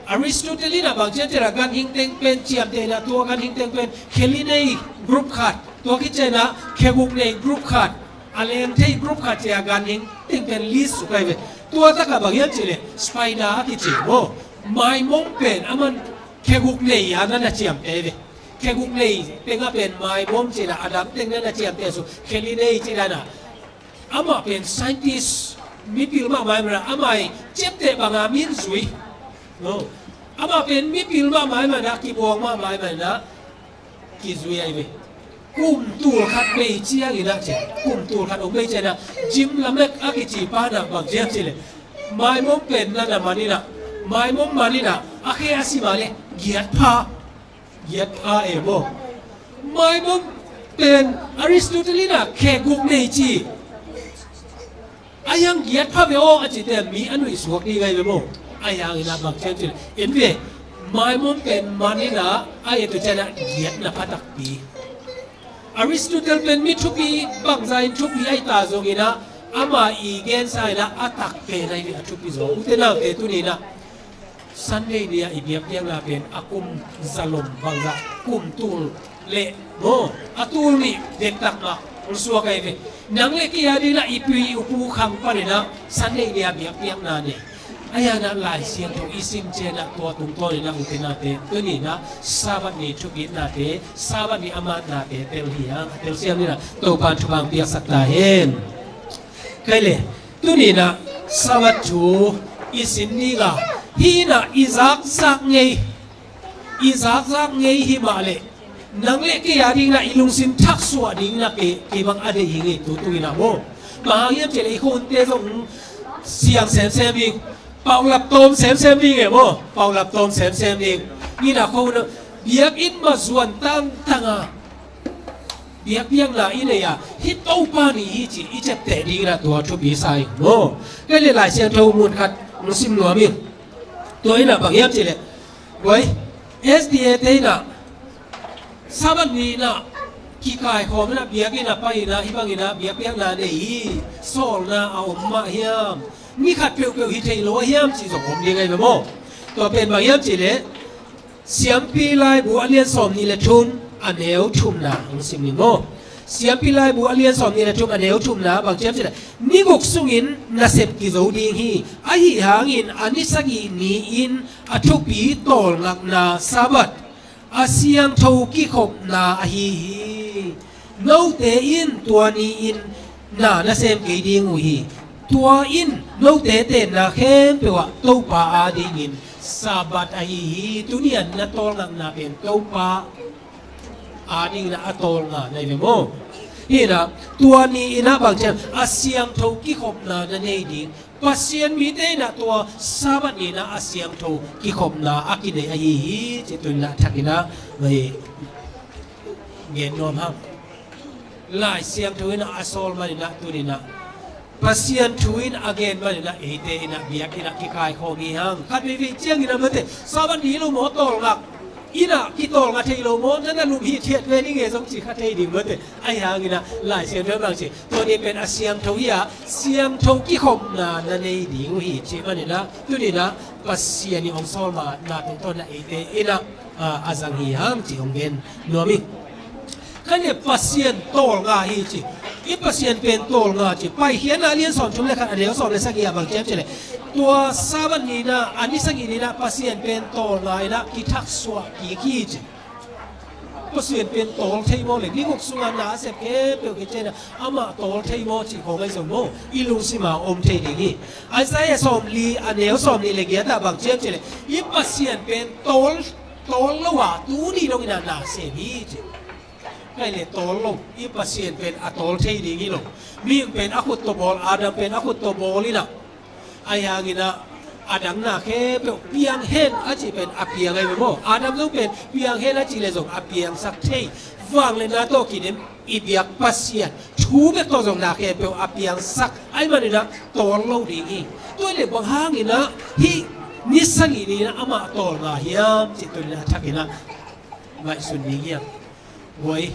Aristotle in ah bang ci hiam cih leh, ganhing teng pen ciamteh in ah, tua ganhing teng pen khe li nei group khat, tua khit ciang in ah khe guk nei group khat, a leng thei group khat ci a, ganhing teng pen list suk ai ve. Tua tak ah bang hiam cih leh, spider a kici maw, maimom pen a man khe guk nei a na na ciamteh ve. Khe guk nei teng ah pen maimom ci in ah, a dang teng na na ciamteh suk, khe li nei ci dan ah. Amah pen scientist, mipil mahmah ahih manin ah, amah i ciapteh bang a min zui. No. Amah pen mipil mahmah ahih manin ah, kibuang mahmah ahih manin ah, kizui ai ve. Kum tul khat bei ciangin ah ci, kum tul khat hong bei ciangin ah, Jim Lamek a kici pa in ah bang ci hiam cih leh, maimom pen na na man in ah, maimom man in ah, a khe a sim a leh giat pha. Giat pha e maw. Maimom pen Aristotle in ah khe guk nei ci. A hiang giat pha ve aw a cite, mi a nuih suak ding ai ve maw. A hiangin ah bang ci hiam cih leh, en ve, maimom pen man in ah, a et uh ciang in ah giatna pha takpi. Aristotle pen mi thupi, bangzah in thupi ahih ta zongin ah, ama i gensa in ah a tak pen ahi ve, a thupi zaw. Ute naute, tuni in ah Sunday ni a i biakpiakna pen a kum zalom bangzah, kum tul le maw, a tul nih dektak mah hong suak ai ve. Nang le kei a ding in ah i pi i pu khang panin ah Sunday ni a biakpiakna nei. A hiang ah Lai Siangtho i sim ciang in ah tua tungtawn in ah, ute naute, tuni in ah Sabbath ni thupitnate, Sabbath ni a matnate tel hi hang. A telsiam ni in ah Topa'n thupha piaksak ta hen. Kai le, tuni in ah Sabbath thu i sin ding a, hih in ah i zakzak ngei, i zakzak ngei hi mah leh, nang le kei a ding in ah i lungsim thaksuah ding in ah kei, kei bang a deih hi ngei, tu tung in ah maw. Bang hang hiam cih leh i khuante zong siang semsem ding, paulap tawm semsem ding e maw, paulap tawm semsem ding. Ni in ah khuante biakinn mah zuan tangtang a biakpiakna i nei a, hih Topa ni hi cih i ciapteh ding in ah tua thupi sa ing maw. Kai le, Lai Siangtho mun khat hong sim nuam ing. Tua in ah bang hiam cih leh, guai, S D A te in ah Sabbath ni in ah kikaikhawm in ah biakinn ah pai in ah hih bangin ah biakpiakna nei hi. Sawlna a om mah hiam? Ni khat peuhpeuh hi thei lo a hiam cih zong om ding ahi ve maw? Tua pen bang hiam cih leh Siampi Laibu a lian sawm nih le thum a neu thumna hong sim ning maw? Siampi Laibu a lian sawm nih le thum a neu thumna bang ci hiam cih leh, ni guk sungin nasep kizo ding hi. Ahi hangin a ni sagih ni-in a thupi tawlngakna Sabbath a siangtho kikhopna ahi hi. Note in tua ni-in na nasem kei ding uh hi. Tua in note tenna khempeuh ah Topa adingin Sabbath ahi hi. Tuni-a na tawlngakna pen Topa adingin a tawlnga na hi ve maw? Hi in ah tua ni-in ah bang ci hiam, a siangtho kikhopna na nei ding. Pasian mite in ah tua Sabbath ni in ah a siangtho kikhopna a kinei ahi hi. Ci tuni in ah thak in ah vai gen nuam hang. Lai Siangtho in ah a sawl man in ah tuni in ah Pasian thu in a gen man in ah eite in ah biakinn ah kikaikhawm hi hang. Khat veivei ciangin ah mate, Sabbath ni lo maw tawlngak in ah kitawlnga thei lo maw, na na lum hithiat ve ning e zong ci kha thei ding mate. Ahi hangin ah Lai Siangtho in bang ci, tua ni pen a siangtho hi a, siangtho kikhopna na nei ding uh hi ci man in ah tuni in ah Pasian in hong sawl mana tungtawn in ah eite in ah a, a zang hi hang ci hong gen nuam hi. Khat le Pasian tawlnga hi ci. I Pasian pen tawlnga ci. Paikhiatna a lian sawm thum le khat a neu sawm le sagih ah bang ci hiam cih leh, tua Sabbath ni in ah, a ni sagih ni in ah Pasian pen tawlnga in ah kithaksuah kik hi ci. Pasian pen tawl thei maw le, ni guk sungah na a sep khempeuh khit ciangin ah amah tawl thei maw cih khawng ahi zong maw, i lungsim ah om thei ding hi. Isaiah sawmli a neu sawmnih le giat ah bang ci hiam cih leh, i Pasian pen tawl, tawl lo a tuni dongin ah na sem hi ci. Khat le tawl lo, i Pasian pen a tawl thei ding hi lo. Mihing pen a khut tawh bawl, Adam pen a khut tawh bawl in ah, ahi hangin ah a dang na khempeuh piang hen a cih pen a piang ahi ve maw? Adam zong pen piang hen a cih leh zong a piangsak thei. Vangliatna tawh kidem i biak Pasian thu bek tawh zong na khempeuh a piangsak ahih man in ah tawl lo ding hi. Tua hi leh bang hangin ah hih ni sagih ni in ah amah tawlnga hiam cih tuni in ah thak in ah ngaihsun ding hiam? Guai,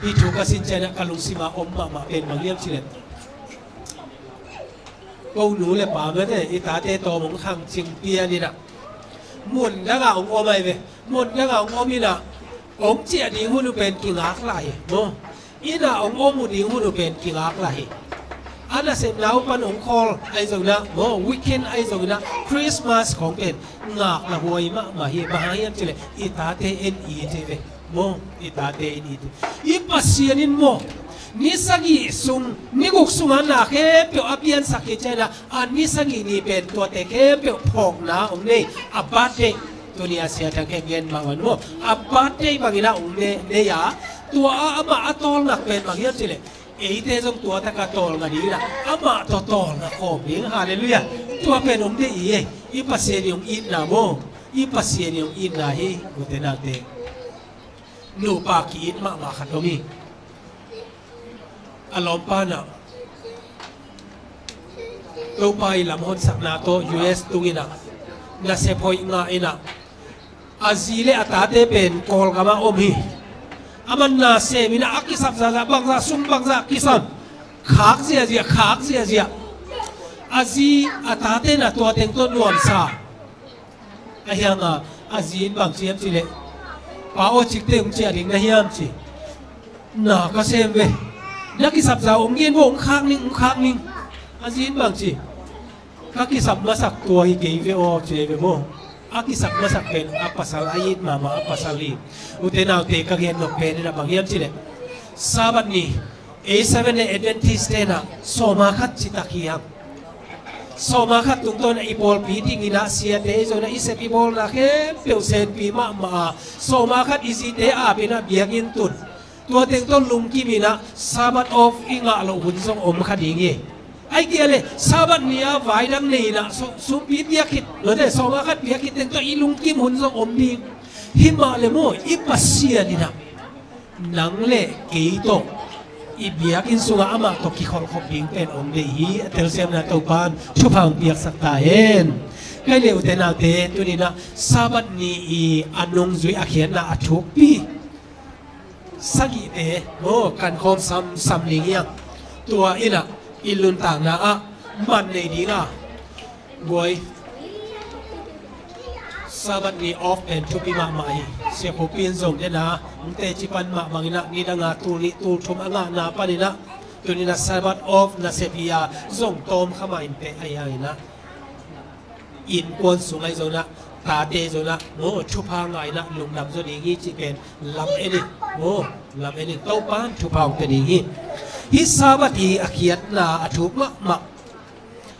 hih thu ka sin ciangin ah ka lungsim ah om mahmah pen bang hiam cih leh, ko nu le pa mate, i tate tawm hong khangcing pian in ah mun dang ah hong om ahi ve. Mun dang ah hong om in ah hong ciah ding hun uh pen kingak lai hi maw? Inn ah hong om uh ding hun uh pen kingak lai hi. A nasepna uh pan hong khawl ahi zongin ah maw, weekend ahi zongin ah, Christmas khawng pen ngaklah huai mahmah hi. Bang hang hiam cih leh i tate en it hi ve maw, i tate en it hi. I Pasian in maw, ni sagih sung, ni guk sungah na khempeuh a piansak hi ciangin ah, a ni sagih ni pen tuate khempeuh phawkna hong nei, a birthday. Tuni a Sia Thang Khek gen mah bang maw, a birthday bangin ah hong nei, nei a, tua ah amah a tawlngak pen bang hiam cih leh, eite zong tua tak a tawlnga ding in ah amah tawh tawlnga khawm ding. Halleluiah. Tua pen hong deih hi. I Pasian in hong itna maw, i Pasian in hong itna hi. Ute naute, nupa ki-it mahmah khat om hi. A lawmpa in ah Topa i lamhonsakna tawh U S tung in ah nasep hoih ngah in ah, a zi le a tate pen Kawlgam ah om hi. Aman na sem in ah a kisap zahzah, bangzah sum bangzah kisam, khak ziahziah, khak ziahziah. A zi a tate in ah tua teng tawh nuamsa. Ahi hang a, a zi in bang ci hiam cih leh, "Pa aw, cikte hong ciah ding na hiam?" ci. "Na ka sem ve. Na kisap zah hong gen vo, hong khak ning, hong khak ning." A zi in bang ci, "Ka kisap masak tua hi kei ve aw," ci hi ve maw. A kisap masak pen a pasal, a it mahmah a pasal hi. Ute naute, ka gen nop pen in ah bang hiam cih leh, Sabbath ni, A seven Day Adventist te in ah sawma khat citak hi hang. Sawma khat tungtawn ah i pawlpi dingin ah siate i zon ah i sep i bawlna khempeuh senpi mahmah a, sawma khat i zite ap in ah biakinn tun, tua teng tawh lungkim in ah Sabbath off i ngah loh hun zong om kha ding hi. Ahih kei leh Sabbath ni a vai dang nei in ah su-, sumpi piak khit, lote sawma khat piak khit teng tawh i lungkim hun zong om ding. Hi mah leh maw, i Pasian in ah nang le kei tawh I biakinn sungah amah tawh kikholhkhop ding pen hong deih hi. A telsiamna Topa'n thupha hong piaksak ta hen. Kei le ute naute, tuni-in ah Sabbath ni i a nungzui a khiatna a thukpi sagihte maw, kan khawm samsam ding hi hang. Tua in ah i nuntakna ah man nei ding a, guai, Sabbath ni off pen thupi mahmah hi. Siakhupi in zong den a, hong teci pan mah bangin ah nidang a tul nih tul thum a ngahna panin ah, tuni-in ah Sabbath off nasep hi a, zong tawm kha mah in teh, ahi hangin ah innkuan sung ahi zongin ah, tate zongin ah maw, thupha ngah in ah lungdam zaw ding hi cih pen lam-en in, maw, lam-en in, Topa'n thupha hong pia ding hi. Hih Sabbath hi a khiatna a thuk mahmah.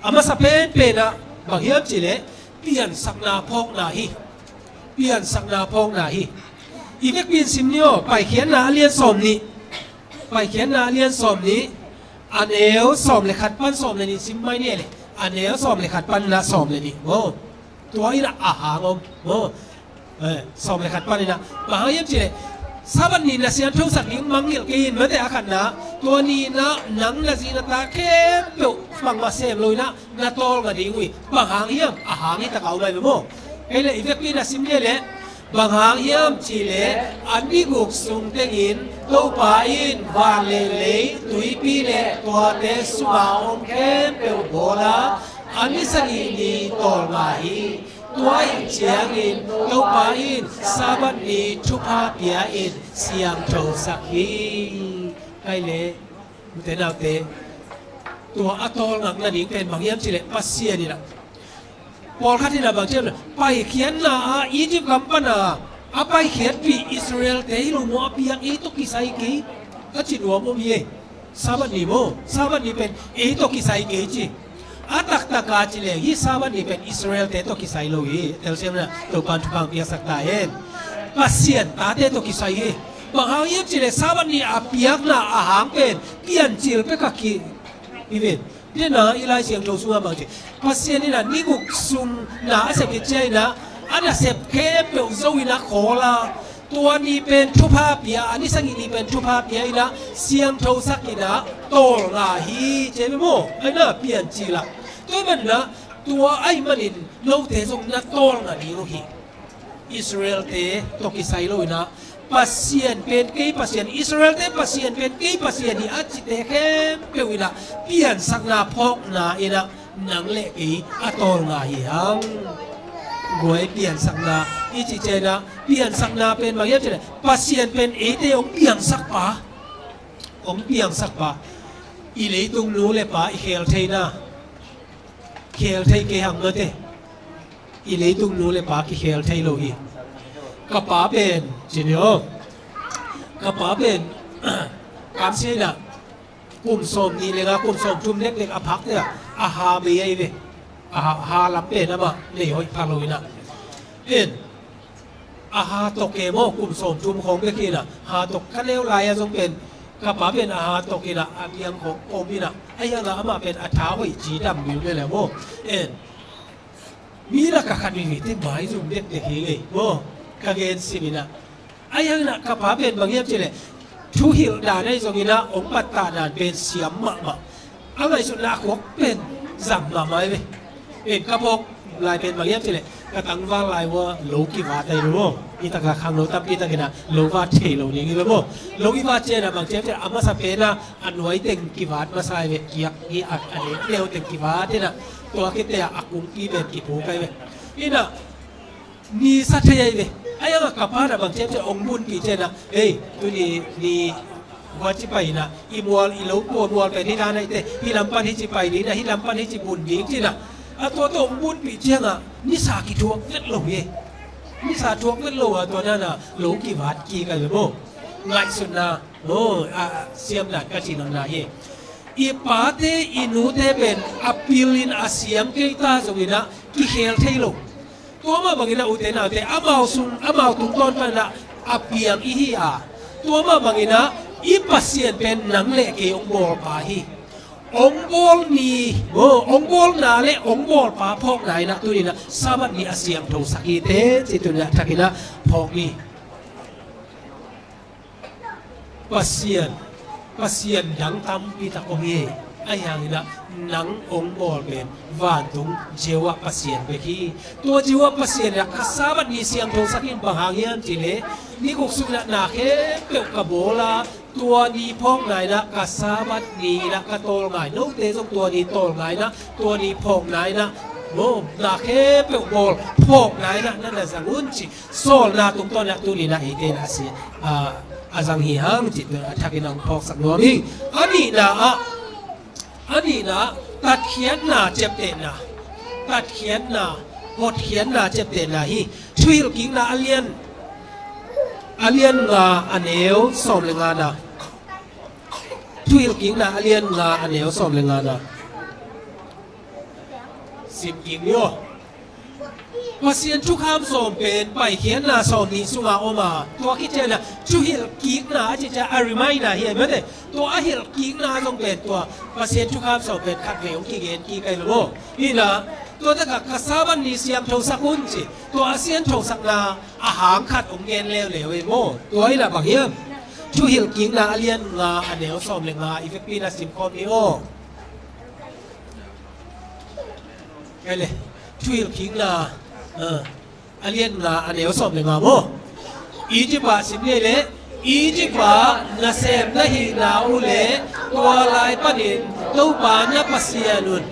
A masa penpen ah bang hiam cih leh piansakna phawkna hi. Piansakna phawkna hi. I vekpi in sim ni aw, Paikhiatna a lian sawm nih. Paikhiatna a lian sawm nih, a neu sawm le khat pan sawm le nih sim mai ni leh, a neu sawm le khat pan in ah sawm le nih maw. Tua in ah a hang om maw. Eh, sawm le khat panin ah, bang hang hiam cih leh, Sabbath ni na siangthosak ding mangngilh kei in, mate, a khatna. Tua ni-in ah nang, na zi, na ta khempeuh bangmah sem lo-in ah na tawlnga ding uh hi. Bang hang hiam? A hang hi tak a om ahi ve maw. Kei le i vekpi in ah sim ni leh, bang hang hiam cih leh, a ni guk sung tengin Topa in van le lei, tuipi le tuate sunga om khempeuh bawl a, a ni sagih ni tawlnga hi. Tua ahih ciangin Topa in Sabbath ni thupha pia in siangthosak hi. Kei le ute naute, tua a tawlngak nading pen bang hiam cih leh Pasian in ah, pawlkhat in ah bang ci hiam, Paikhiatna ah Egypt gam pan a a paikhiatpih Israel-te hi lo maw, a piak ei tawh kisai kei, a ci nuam om hi. Sabbath ni maw, Sabbath ni pen ei tawh kisai kei ci. A taktak a ci leng, hih Sabbath ni pen Israel-te tawh kisai lo hi. Telsiamna Topa'n thupha hong piaksak ta hen. Pasian tate tawh kisai hi. Bang hang hiam cih leh Sabbath ni a piakna a hang pen piancil pek a ki hi ve. Dena i Lai Siangtho sungah bang ci, Pasian in ah ni guk sung na a sep khit ciangin ah, a nasep khempeuh zo-in ah khawl a, tua ni pen thupha pia, a ni sagih ni pen thupha pia in ah siangthosak in ah tawlnga hi, ci hi ve maw. Ahi na, piancil a. Tua ahih manin ah, tua ahih manin note zong na tawlnga ding uh hi. Israel-te tawh kisai lo-in ah, Pasian pen kei Pasian, Israel-te Pasian pen kei Pasian hi a cite khempeuh in ah piansakna phawkna in ah nang le kei a tawlnga hi hang. Guai, piansakna i cih ciangin ah, piansakna pen bang hiam cih leh Pasian pen eite hong piangsak pa, hong piangsak pa. I leitung nu le pa i khel theihna, khel thei kei hang, mate. I leitung nu le pa kikhel thei lo hi. Ka pa pen, ci ni aw, ka pa pen, kamsia in ah, kum sawmnih le nga, kum sawmthum dekdek a phak teh a, a ha bei ahi ve. A ha, ha lam pen amah nei hoih pha lo-in ah. En, a ha tok e maw, kum sawmthum khawng bek hi-in ah, ha tok. Ka neu lai-a zong pen, ka pa pen a ha tok in ah, a biang khawng om in ah, ahi hang ah amah pen a tha hoih ci dam vive leh maw. En, mi lakah khat vive teh maizum dekdek hi ngei maw, ka gen sim in ah. Ahi hang in ah ka pa pen bang hiam cih leh, thuhilh dan ahi zongin ah hong pattah dan pen siam mahmah. A ngaihsutna a khuak pen zang mahmah hi ve. En, ka phawk lai pen bang hiam cih leh, ka tangval lai uh a lo kivat ahi ve maw. Hih takah khangno tampi tak in ah lo vat thei lo ding hi ve maw. Lo i vat ciangin ah bang ci hiam cih leh, a masa pen ah a nuai teng kivat masa hi ve, kiak hi a, a neu teng kivat in ah, tua khit teh a kungpi pen kiphuk ahi ve. In ah, ni sa thei ahi ve. Ahi hang ah ka pa in ah bang ci hiam cih leh, hong bunpih ciangin ah, ei, tuni ni huaci pai in ah, i mual, i lo pua mual pen hih dan ahi teh, hih lam pan hici pai ding in ah, hih lam pan hici bun ding ci in ah. A tua tawh hong bunpih ciang ah nisa kithuak vet lo hi. Nisa thuak vet lo a, tua dan ah lo kivat kik ahi ve maw. Ngaihsutna maw, a, a siam dan ka cih nopna hi. I pate i nute pen a pil in a siang kei ta zongin ah kikhel thei lo. Tua mah bangin ah ute naute, amau sung, amau tungtawn panin ah a piang i hi a, tua mah bangin ah i Pasian pen nang le kei hong bawlpa hi. Hong bawl ni, oh, hong bawlna le hong bawlpa phawkna in ah tuni-in ah Sabbath ni a siangthosak hi teh, ci tuni-in ah thakin ah phawk ni. Pasian Pasian dang tampi tak om hi. Ahi hangin ah nang hong bawl pen vantung Jehovah Pasian bek hi. Tua Jehovah Pasian in ah ka Sabbath ni siangthosak in. Bang hang hiam cih leh ni guk sung in ah na khempeuh ka bawl a, tua ni phawkna in ah ka Sabbath ni in ah ka tawlnga hi. Note zong tua ni tawlnga in ah, tua ni phawkna in ah, maw, na khempeuh bawl phawkna in ah na na zang un cih sawlna tungtawn in ah tuni in ah eite in ah a si, a, a zang hi hang cih tua a thakin ah hong phawksak nuam ing. A nihna ah, a nihna ah tatkhiatna ciaptehna, tatkhiatna, hotkhiatna ciaptehna hi. Thuhilhkikna a lian, a lian nga a neu sawm le ngana. Thuhilhkikna a lian nga a neu sawm le ngana. Sim kik ni aw. Pasian thukham sawm pen Paikhiatna sawmnih sungah om a, tua khit ciangin ah thuhilhkikna a cih ciang a reminder hi a, mate. Tua a hilhkikna zong pen tua Pasian thukham sawm pen khatvei hong kigen kik ahi lo maw. Hi in ah tua takah ka Sabbath ni siangthosak un ci. Tua a siangthosakna a hang khat hong gen leuleu hi maw. Tua in ah bang hiam? Thuhilhkikna a lian nga a neu sawm le nga i vekpi in ah simkhawm ni aw. Kei le, thuhilhkikna, ah, a lian nga a neu sawm le nga maw. Egypt ah sim ni le, Egypt ah nasem na hihna uh le, tua lai panin Topa na Pasian un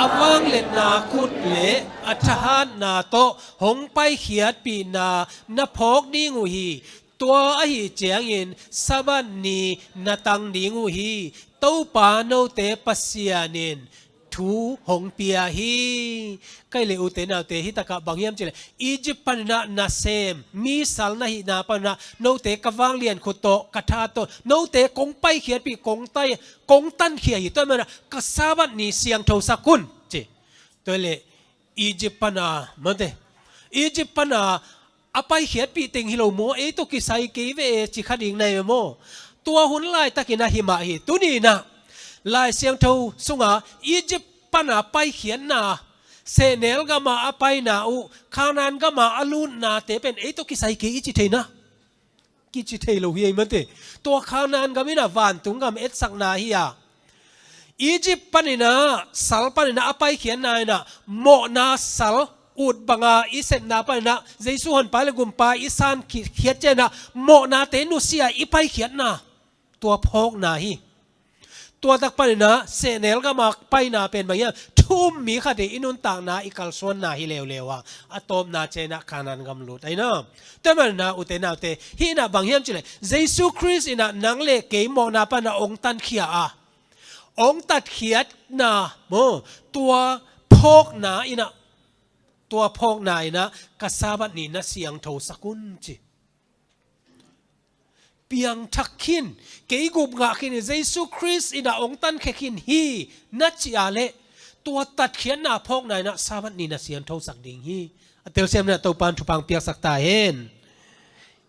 a vangliatna khut le a thahatna tawh hong paikhiatpihna na phawk ding uh hi. Tua ahi ciangin Sabbath ni na tang ding uh hi. Topa note Pasian in thu hong pia hi. Kei le ute naute, hi takah bang hiam cih leh Egypt panin ah nasem, mi sal na hihna panin ah note ka vanglian khut tawh, ka thahat tawh note kong paikhiatpih, kong tai, kong tankhia hi. Tua manin ah ka Sabbath ni siangthosak un ci. Tua le Egypt pana, mate, Egypt pana a paikhiatpih teng hi lo maw, ei tawh kisai kei ve e ci kha ding na hi ve maw. Tua hun laitakin ah hi mah hi. Tuni in ah Lai Siangtho sungah Egypt pana paikhiatna, sehnel gamah a paina uh, Kanaan gamah a lutnate pen ei tawh kisai kei i ci thei na. Kici thei lo hi ei mate. Tua Kanaan gam in ah vantung gam etsakna hi a, Egypt panin ah, sal panin ah a paikhiatna in ah mawhna sal ut banga i sepna panin ah Jesu honpa le gumpa i san khi-, khiat ciangin ah mawhnate nusia i paikhiatna, tua phawkna hi. Tua tak panin ah sehnel gama paina pen bang hiam? Thu um mi khat hi, i nuntakna, i kalsuanna hi leuleu a, a tawpna ciangin ah Kanaan gam lut ahi na. Tua manin ah ute naute, hih in ah bang hiam cih leh Jesu Khrist in ah nang le kei mawhna pana hong tankhia a, hong tatkhiatna maw, tua phawkna in ah, tua phawkna in ah ka Sabbath ni na siangthosak un ci. Piangthak khin, kei gup ngah khin hi, Jesu Khrist in ah hong tankhia khin hi na cih a leh, tua tatkhiatna phawkna in ah Sabbath ni na siangthosak ding hi. A telsiamna Topa'n thupha piaksak ta hen.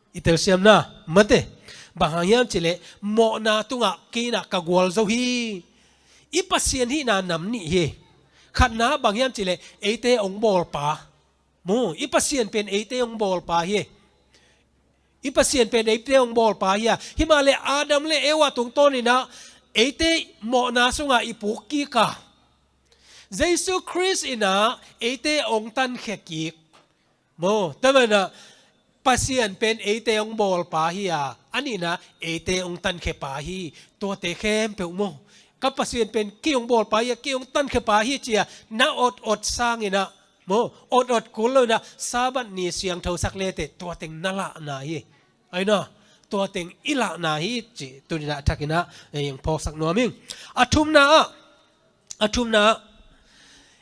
I telsiamna, mate, bang hang hiam cih leh mawhna tungah kei in ah ka gualzo hi. I Pasian hihna nam nih hi. Khatna bang hiam cih leh eite hong bawlpa. Maw, i Pasian pen eite hong bawlpa hi. I Pasian pen eite hong bawlpa hi a. Hi mah leh Adam le Eva tungtawn in ah eite mawhna sungah i puk kik a, Jesu Khrist in ah eite hong tankhia kik. Maw, tua manin ah Pasian pen eite hong bawlpa hi a, a nihna eite hong tankhiapa hi. Tuate khempeuh maw, ka Pasian pen kei hong bawlpa hi a, kei hong tankhiapa hi ci a na ot ot sangin ah, maw, ot ot kul lo in ah Sabbath ni siangthosak leteh tua teng na lahna hi. Ahi na, tua teng i lahna hi cih tuni in ah a thakin ah ei hong phawksak nuam ing. A thumna ah, a thumna ah,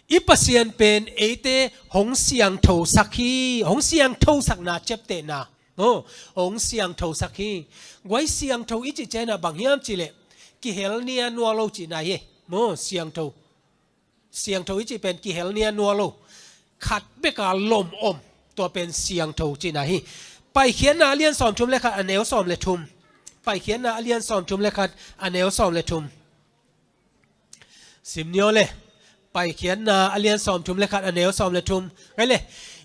i Pasian pen eite hong siangthosak hi, hong siangthosakna ciaptehna. Maw, hong siangthosak hi. Guai, siangtho i cih ciangin ah bang hiam cih leh kihel nia nual lo cihna hi. Maw, siangtho. Siangtho i cih pen kihel nia nual lo, khat beka lom om, tua pen siangtho cihna hi. Paikhiatna a lian sawmthum le khat a neu sawm le thum. Paikhiatna a lian sawmthum le khat a neu sawm le thum. Sim ni aw le. Paikhiatna a lian sawmthum le khat a neu sawm le thum. Kei le,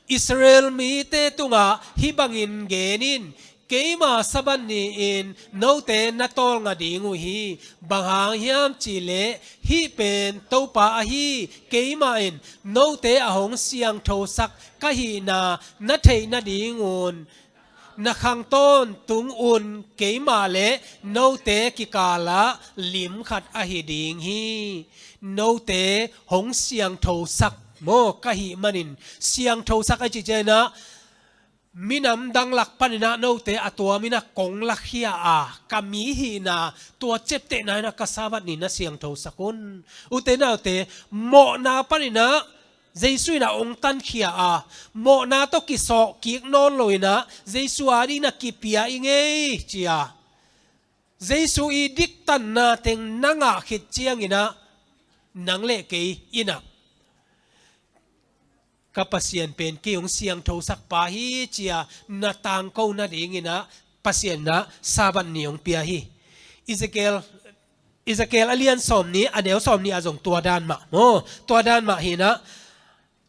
Israel mite tungah hih bangin gen in, Keima Sabbath ni-in note na tawlnga ding uh hi. Bang hang hiam cihleh hih pen Topa ahi. Keimah in note a hong siangthosak ka hihna na theih nadingun na khang tawntung un keimah le note kikalah lim khat ahi ding hi. Note hong siangthosak maw ka hih manin, siangthosak a cih ciangin ah minam dang lak panin ah note a tuamin ah kong lakhia a, ka mi hihna tua ciaptehna in ah ka Sabbath ni na siangthosak un. Ute naute, mawhna panin ah Jesu in ah hong tankhia a, mawhna tawh kisawh kik nawn loin ah Jesu adingin ah kipia i ngei ci a, Jesu i diktanna teng na ngah khit ciangin ah nang le kei in ah ka Pasian pen kei hong siangthosak pa hi ci a na tangko nadingin ah Pasian in ah Sabbath ni hong pia hi. Ezekiel, Ezekiel a lian sawmnih, a neu sawmnih ah zong tua dan mah maw, tua dan mah hi-in ah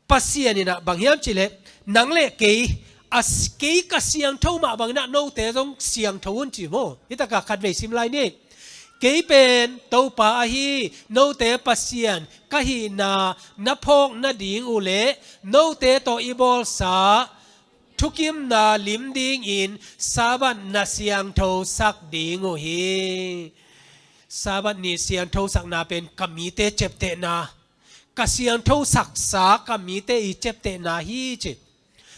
Pasian in ah bang hiam cihleh, nang le kei, a s-, kei ka siangtho mah bangin ah note zong siangtho un ci maw. Hi takah khatvei sim lai ni. Kei pen Topa ahi, note Pasian ka hihna na phawk nading uh leh note tawh i bawlsa thukimna lim dingin Sabbath na siangthosak ding uh hi. Sabbath ni siangthosakna pen ka mite ciaptehna, ka siangthosaksa ka mite i ciaptehna hi ci.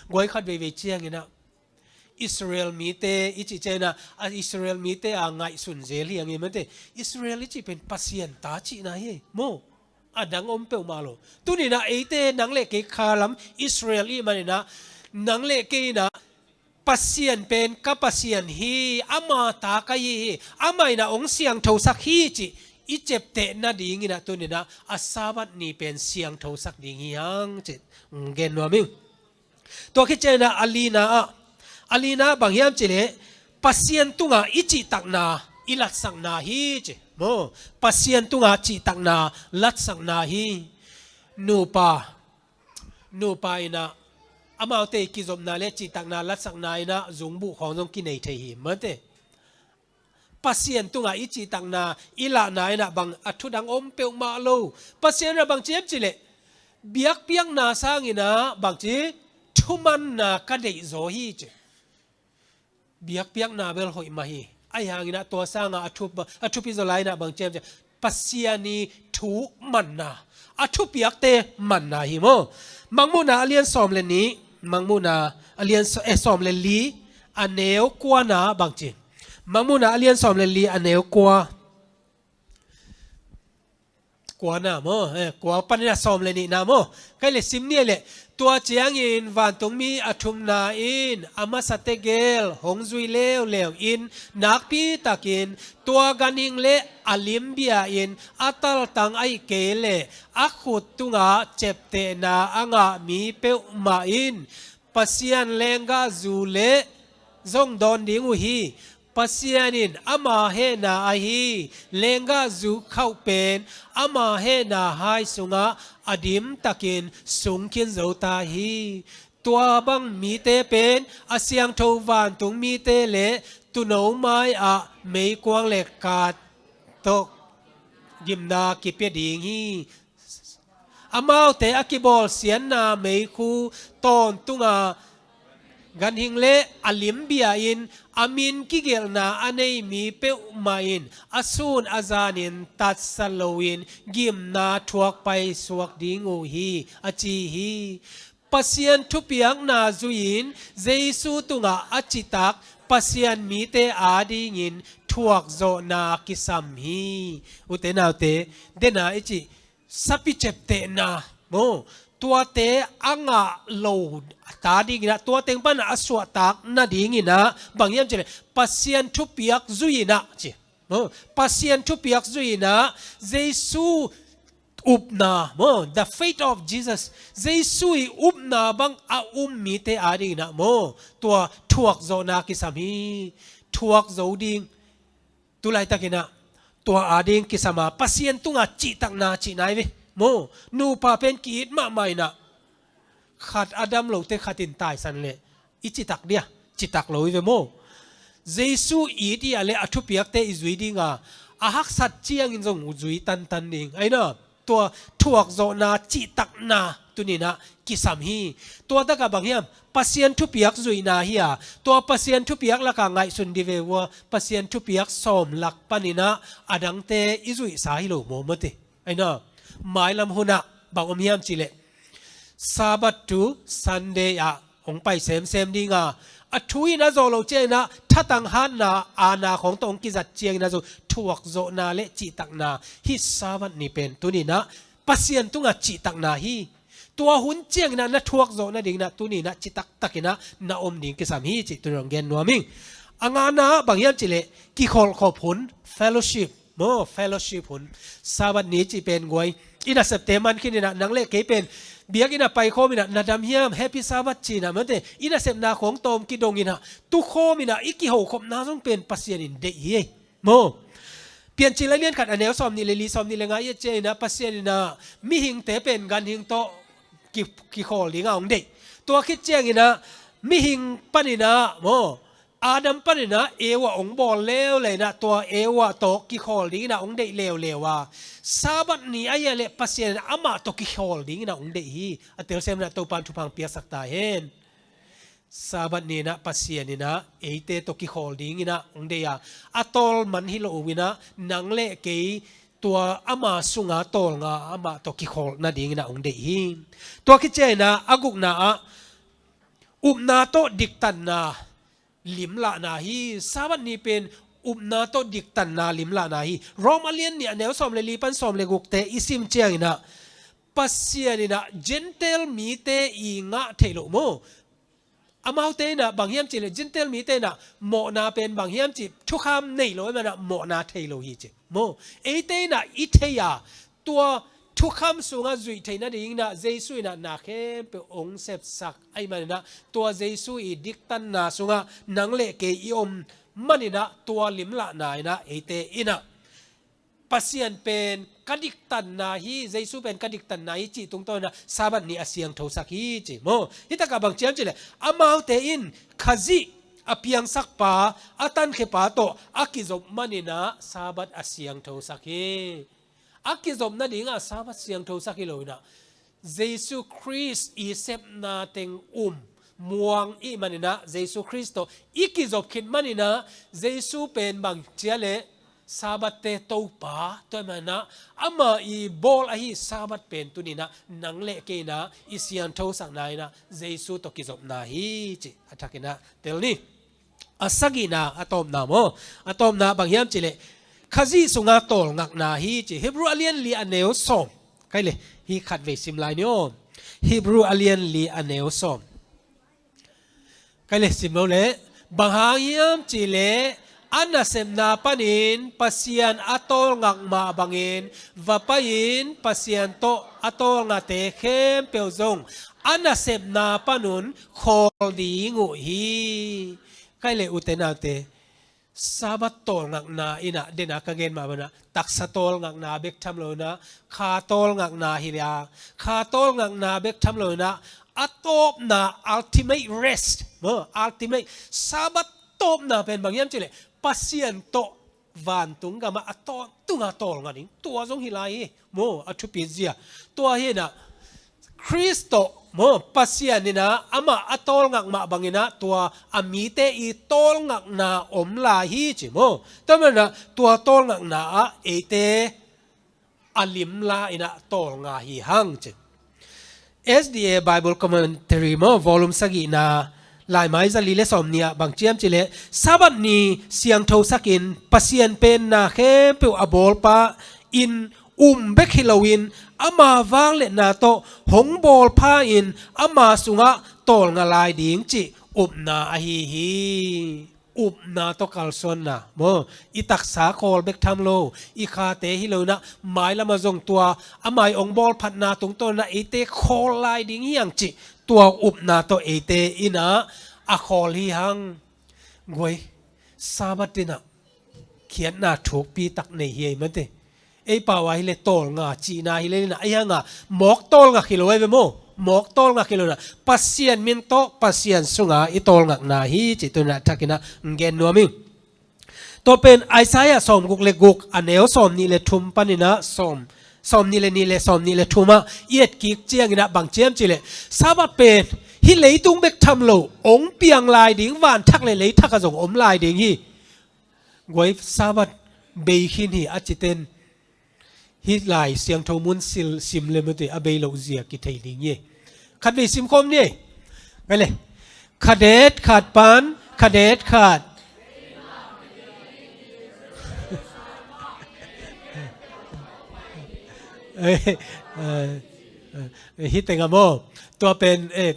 Guai khat veivei ciangin ah Israel mite i cih ciangin ah, a Israel mite a ngaihsun zel hi hang i mate. Israel i cih pen Pasian ta cihna hi maw. A dang om peuhmah lo. Tuni-in ah eite nang le kei khalam Israel i hih manin ah nang le kei in ah Pasian pen ka Pasian hi, ama ta ka hi hi, amah in ah hong siangthosak hi cih i ciapteh nadingin ah tuni-in ah a Sabbath ni pen siangthosak ding hi hang cih gen nuam ing. Tua khit ciangin ah a lina ah, a lina bang hiam cihleh Pasian tungah i cihtakna i latsakna hi ci maw. Pasian tungah cihtakna latsakna hi. Nupa, nupa in ah amaute i kizopna le cihtakna latsakna in ah zungbuh khawng zong kinei thei hi mate. Pasian tungah i cihtakna i lahna in ah bang a thu dang om peuhmah lo. Pasian in ah bang ci hiam cihleh, biakpiakna sangin ah bang ci, thumanna ka deihzaw hi ci. Biakpiakna bel hoih mah hi. Ahi hangin ah tua sangah a thup, a thupi zaw lai in ah bang ci hiam cihleh, Pasian i thu manna, a thupiakte manna hi maw. Mangmuhna a lian sawm le nih, Mangmuhna a lian saw-, eh, sawm le li, a neu kuana bang ci. Mangmuhna a lian sawm le li, a neu kua. Kuana maw, eh, kua panin a sawm le nihna maw. Kei le sim ni leh, tua ciangin vantungmi a thumna in a masa tegel hong zui leuleu in, nakpitakin tua ganhing le a limbia in a taltang ahih kei leh a khut tungah ciaptehna a ngah mi peuhmah in Pasian lenggahzu le zong dawn ding uh hi. Pasian in ama hehna ahi lenggahzu khauh pen ama hehna hai sungah a dimtakin sungkhin zo ta hi. Tua bang mite pen a siangtho vantung mite le tuuno mai-ah meikuang le kat tawh gimna kipia ding hi. Amaute a kibawlsiatna meikhu tawntunga ganhing le a limbia in a min kigelhna a nei mi peuhmah in a sun a zanin tatsa loin gimna thuak paisuak ding uh hi, a ci hi. Pasian thupiakna zui-in Jesu tungah a citak Pasian mite adingin thuakzawhna kisam hi. Ute naute, dena i cih sapi ciaptehna maw, tuate a ngah lo ta dinginah, tua teng panah a suahtak nadinginah bang hiam cihleh Pasian thupiak zui-inah ci maw, Pasian thupiak zui-inah Jesu upna maw, the faith of Jesus, Jesu i upna bang a um mite adinginah maw, tua thuakzawhna kisam hi. Thuak zo ding. Tulaitakinah tua ading kisama Pasian tunga cihtakna cihna hi ve maw. Nupa pen ki-it mahmah inah khat a dam lote khatin taisan leh i citak dia, citak lo hi ve maw. Jesu it i a le a thupiakte i zui dinga, a haksat ciangin zong zui tantan ding. Aina, tua thuakzawhna, cihtakna tuninah kisam hi. Tua takah bang hiam? Pasian thupiak zuihna hi a, tua Pasian thupiak lakah ngaihsun di ve ua, Pasian thupiak sawm lak paninah a dangte i zuihsa hi lo maw, maw ti. Aina, mailam hunah bang om hiam cihleh, Sabbath tu Sunday ah hong pai semsem dinga, a thu in a zawh loh cianginah thatang hatna, aana khawng tawh hong kizat cianginah zong thuakzawhna le cihtakna hi. Sabbath ni pen tuninah Pasian tungah cihtakna hi. Tua hun cianginah na thuakzawh nadinginah tuninah citaktakinah na om ding kisam hi cih tuni hong gen nuam ing. A ngana bang hiam cihleh, kikholhkhop hun, fellowship. Maw, fellowship hun. Sabbath ni cih pen guai, i nasepte man khininah, nang le kei pen biakinn ah paikhawminah, na dam hiam, Happy Sabbath cinah, mate, i nasepna khawng tawm kidonginah, tukhawminah i kihokhopna zong pen Pasian in deih hi ei. Maw, Piancil a lian khat a neu sawm nih le li, sawm nih le nga i et cianginah Pasian inah mihingte pen ganhing tawh ki, kikhawl dingah hong deih. Tua khit cianginah mihing paninah, maw, Adam paninah Eva hong bawl leuleu inah, tua Eva tawh kikhawl dinginah hong deih leuleu a, Sabbath ni ahi a leh Pasian inah amah tawh kikhawl dinginah hong deih hi. A telsiam inah Topan thupha piaksak ta hen. Sabbath ni inah Pasian inah eite tawh kikhawl dinginah hong deih a, a tawlman hi lo inah nang le kei tua ama sunga tawlnga amah tawh kikhawl nadinginah hong deih hi. Tua khit cianginah a gukna ah upna tawh diktanna limlahna hi. Sabbath ni pen upna tawh diktanna limlahna hi. Rom a lian nih a neu sawm le li pan sawm le gukte i sim cianginah Pasian inah Gentile mite i ngah theih loh maw. Amaute inah bang hiam cihleh, Gentile mite inah mawhna pen bang hiam cih thukham nei lo, ahi manah mawhna thei lo hi ci maw. Eite inah i thei a, tua thukham sungah zuih theih nadinginah Jesu inah na khempeuh hong sepsak ahi maninah, tua Jesu i diktanna sungah nang le kei i om maninah, tua limlahna inah eite inah Pasian pen ka diktanna hi, Jesu pen ka diktanna hi cih tungtawninah Sabbath ni a siangthosak hi ci maw. Hitakah bang ci hiam cihleh, amaute in Khazih a piangsakpa, a tankhiapa tawh a kizop maninah Sabbath a siangthosak hi. A kizop nadingah Sabbath siangthosak hi lo inah, Jesu Khrist i sepna teng um muang i hih maninah, Jesu Khrist tawh i kizop khit maninah, Jesu pen bang ci hiam cihleh Sabbath-te Topa, tua ahih maninah ama i bawl ahi Sabbath pen tuninah nang le kei inah i sianthosakna inah Jesu tawh kizopna hi cih a thakinah tel ni. A sagihna, a tawpna maw? A tawpna bang hiam cihleh, Khazih sungah tawlngakna hi ci. Hebrew a lian li a neu sawm. Kai le, hih khatvei sim lai ni aw. Hebrew a lian li a neu sawm. Kai le, sim lo le. Bang hang hiam cihleh, a nasepna panin Pasian a tawlngak mah bangin, va pai-in Pasian tawh a tawlngate khempeuh zong a nasepna panun khawl ding uh hi. Kai le, ute naute, Sabbath tawlngakna inah, dena ka gen mah banah, taksa tawlngakna bek tham lo inah, kha tawlngakna hi le a, kha tawlngakna bek tham lo inah, a tawpna, ultimate rest maw, ultimate Sabbath tawpna pen bang hiam cihleh, Pasian tawh vantung gamah a tawntunga tawlnga ding, tua zong hi lai hi maw, a thupi zia. Tua hi inah, Khrist tawh maw, Pasian inah amah a tawlngak mah banginah tua a mite i tawlngakna om lai hi ci maw. Tua manah tua tawlngakna ah eite a limla inah tawlnga hi hang ci. S D A Bible Commentary maw, volume sagihna, laimai zali le sawm nih ah bang ci hiam cihleh, Sabbath ni siangthosakin Pasian pen na khempeuh a bawlpa in um bek hi loin, ama vangliatna tawh hong bawlpha in ama sungah tawlnga lai ding cih upna ahi hi. Upna tawh kalsuanna maw, i taksa khawl bek tham lo, i khate hi lo inah, mailamah zong tua ama i hong bawlphatna tungtawn inah eite khawl lai ding hi hang cih, tua upna tawh eite inah a khawl hi hang. Guai, Sabbath inah khiatna thukpi tak nei hi ei mate. Ei pau ah hi le tawlnga cihna hi le inah, ei hanga mawk tawlnga hi lo ei ve maw. mawk tawlngak hi lo-in ah, Pasian min tawh Pasian sunga i tawlngakna hi cih tu-in ah thakin ah gen nuam ing. Tua pen Isaiah sawmguk le guk, a neu sawmnih le thum panin ah sawm, sawmnih le nih le sawmnih le thum ah i et kik ciangin ah bang ci hiam cih leh, Sabbath pen hih leitung bek tham lo, hong piang lai ding, van thak le lei thak ah zong om lai ding hi. Guai, Sabbath bei khin hi a cite in, hih Lai Siangtho mun sil sim le mate a bei loh zia kithei ding hi. Khatvei sim khawm ni. Ngai le. Khadet khat pan khadet khat. Eh, eh, eh, hih teng ah maw. Tua pen, eh,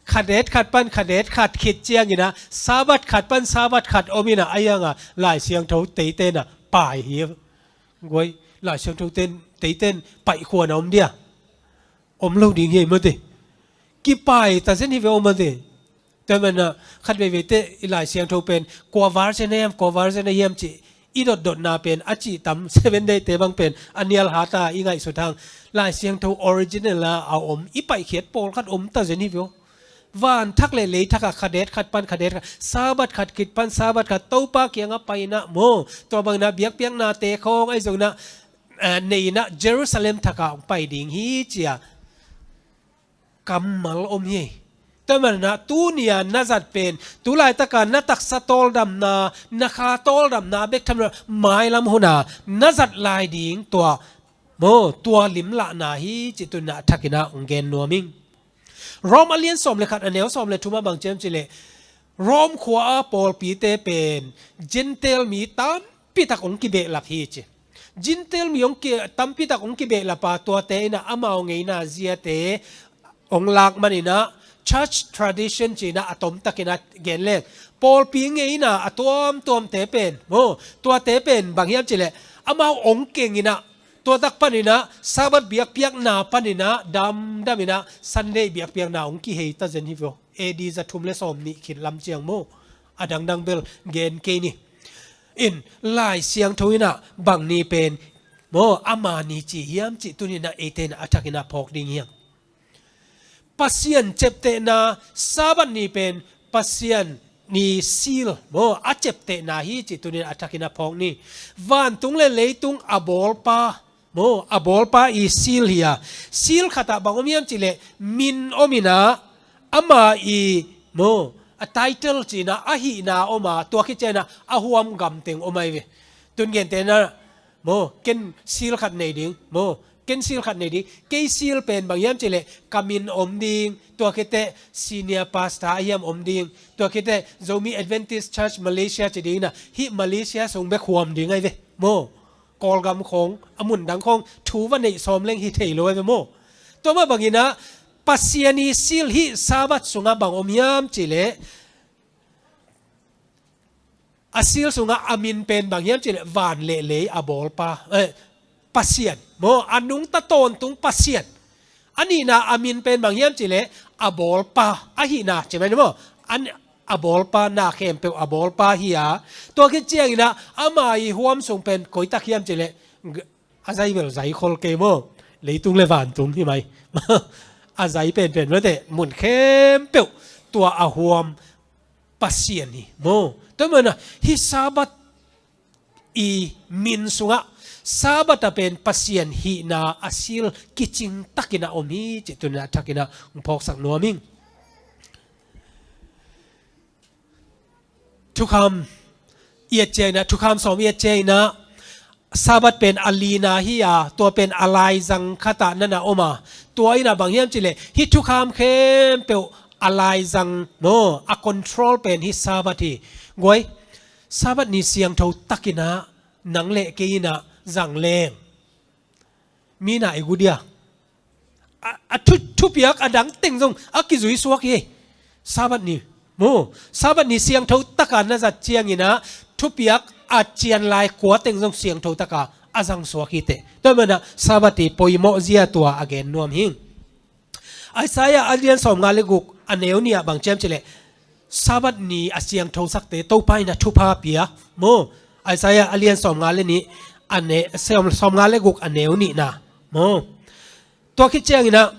khadet khat pan khadet khat khit ciangin ah, Sabbath khat pan Sabbath khat om in ah, a hiang ah Lai Siangtho teite in ah pai hi. Guai, Lai Siangtho ten, teiten paihkhuan a om dia. Om lo ding hi mate. Kipai ta zen hi ve om mate. Tua manin ah khat veivei te i Lai Siangtho pen kua version a hiam, kua version a hiam cih i dotdotna pen a cih tam, Seven Day te bang pen a nial hat a i ngaihsut hang, Lai Siangtho original a a om, i paihkhiat pawlkhat om ta zen hi ve aw. Van thak le lei thak ah khadet khat pan khadet khat, Sabbath khat khit pan Sabbath khat, Topa kiangah pai in ah maw, tua bangin ah biakpiaknate khawng ahi zongin ah, eh, nei in ah Jerusalem thak ah hong pai ding hi ci-a kammal om hi. Tua manin ah tuni-a na zat pen, tu laitak a na taksa tawldamna, na kha tawldamna bek tham lo, mailam hun a na zat lai ding tua maw, tua limlahna hi cih tu-in ah thakin ah hong gen nuam ing. Rom a lian sawm le khat, a neu sawm le thum ah bang ci hiam cih leh, Rom khua a pawlpite pen Gentile mi tampi tak hong kibehlap hi ci. Gentile mi hong ki, tampi tak hong kibehlap a, tuate in ah amau ngeina ziate hong lak manin ah, church tradition ci-in ah a tomtakin ah gen leng, pawlpi ngeina a tuamtuamte pen maw, tuate pen bang hiam cih leh, amau hong keng in ah, tua tak panin ah Sabbath biakpiakna panin ah damdam in ah Sunday biakpiakna hong kihei ta zen hi ve aw. A D za thum le sawmnih khit lam ciang maw, a dangdang bel gen kei ni. In, Lai Siangtho in ah bang ni pen maw, ama ni ci hiam cih tuni-in ah eite in ah a thakin ah phawk ding hi hang. Pasian ciaptehna, Sabbath ni pen Pasian ni seal maw, a ciaptehna hi cih tuni-in ah a thakin ah phawk ni. Vantung le leitung a bawlpa maw, a bawlpa i seal hi a. Seal khat ah bang om hiam cih leh, min om in ah, ama i maw, a title ci-in ah, a hihna om a, tua khit ciangin ah a huam gam teng om ahi ve. Tu-in gentehna maw, ken seal khat nei ding maw, ken seal khat nei ding. Kei seal pen bang hiam cih leh, ka min om ding, tua khit teh senior pastor a hiam om ding, tua khit teh Zomi Adventist Church Malaysia ci ding in ah, hih Malaysia sung bek huam ding ahi ve maw. Kawlgam khawng, a mun dang khawng thu va neih sawm leng hi thei lo ahi ve maw. Tua mah bangin ah Pasian i seal hih Sabbath sungah bang om hiam cih leh, a seal sungah a min pen bang hiam cih leh, van le lei a bawlpa, eh, Pasian maw, a nungta tawntung Pasian. A nihna a min pen bang hiam cih leh, a bawlpa, a hihna ci mai ni maw. A, a bawlpa, na khempeuh a bawlpa hi a. Tua khit ciangin ah ama i huam sung pen koi tak hiam cih leh, a zai bel zai khol kei maw. Leitung le vantung hi mai. A zai penpen mate, mun khempeuh tua a huam Pasian hi maw. Tua manin ah hih Sabbath i min sungah Sabbath a pen Pasian hihna a seal kicing takin a om hi cih tuni-in ah thakin ah hong phawksak nuam ing. Thukham i et ciangin ah, thukham sawm i et ciangin ah, Sabbath pen a lina hi a, tua pen a laizang khat ah na na om a. Tua in ah bang hiam cih leh, hih thukham khempeuh a laizang maw, a control pen hih Sabbath hi. Guai, Sabbath ni siangtho takin ah nang le kei in ah zang leng, mi na i gu dia. A, a thu, thupiak a dang teng zong a kizui suak hi. Sabbath ni maw, Sabbath ni siangtho taka na zat ciangin ah, thupiak a cian lai kua teng zong siangtho taka a zang suak hi teh. Tua manin ah Sabbath i poimawh zia tua a gen nuam hi ing. Isaiah a lian sawmnga le guk, a neu nih ah bang ci hiam cih leh, Sabbath ni a siangthosakte Topa in a thupha pia maw. Isaiah a lian sawmnga le nih, a ne, sawm, sawmnga le guk, a neu nihna maw. Tua khit ciangin ah,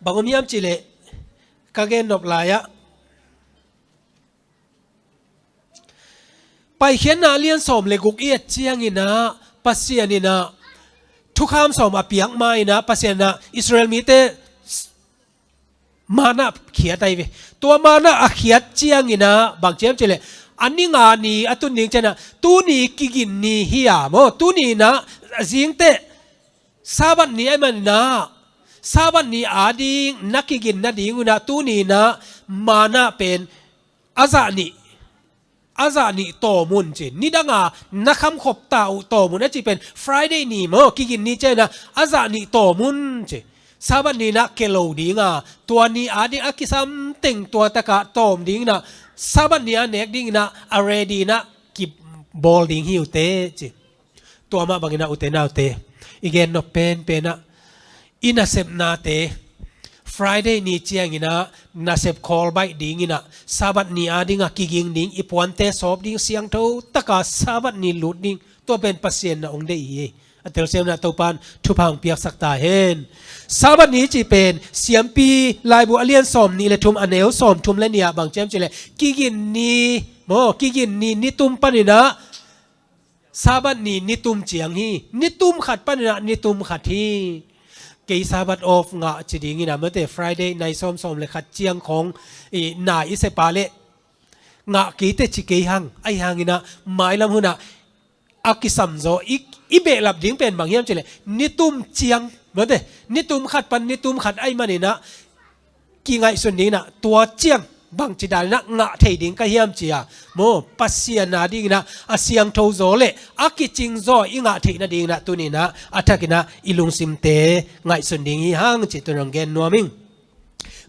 Bang om hiam cih leh ka gen nop lai-ah Paikhiatna lian sawm le guk i et ciangin ah Pasian in ah thukham sawm a piak ma-in ah Pasian in ah Israel mite manna khiat ahi ve. Tua manna a khiat ciangin ah bang ci hiam cih leh a ni nga ni a tun ding ciangin ah tuni kigin ni hi a maw, tuni in ah zingteh Sabbath ni ahih manin ah Sabbath ni ading na kigin nading un ah tuni in ah manna pen a zah nih a zah nih tawm un ci. Nidanga na khamkhop ta uh tawm un a cih pen Friday ni maw, kigin ni ciangin ah a zah nih tawm un ci. Sabbath ni in ah kelo ding a, tua ni ading a kisam teng tua takah tawm ding in ah Sabbath ni a nek ding in ah a ready in ah kibawl ding hi uh teh ci. Tua mah bangin ah ute naute, i gen nop penpen ah i nasepnate Friday ni ciangin ah nasep khawl baih ding in ah Sabbath ni ading a kiging ding, i puante sawp ding, siangtho taka Sabbath ni lut ding, tua pen Pasian na hong deih hi. A telsiam in ah Topa'n thupha hong piaksak ta hen. Sabbath ni cih pen Siampi Laibu a lian sawm nih le thum a neu sawm thum le nih ah bang ci hiam cih leh kigin ni maw, kigin ni nitum panin ah Sabbath ni nitum ciang hi. Nitum khat panin ah nitum khat hi. Kei Sabbath off ngah ci ding in ah mate, Friday nai sawm sawm le khat ciang khawng i nai i sep a leh ngah kei teh ci kei hang. Ahi hangin ah mailam hun ah a kisam zaw i, i behlap ding pen bang hiam cih leh nitum ciang mate, nitum khat pan nitum khat ahih manin ah kingaihsun ding in ah tua ciang bangci dan in ah ngah thei ding ka hiam ci a maw, Pasian ading in ah a siangtho zaw le a kicing zaw i ngah theih nading in ah tuni in ah a thak in ah i lungsimte ngaihsun ding hi hang cih tuni hong gen nuam ing.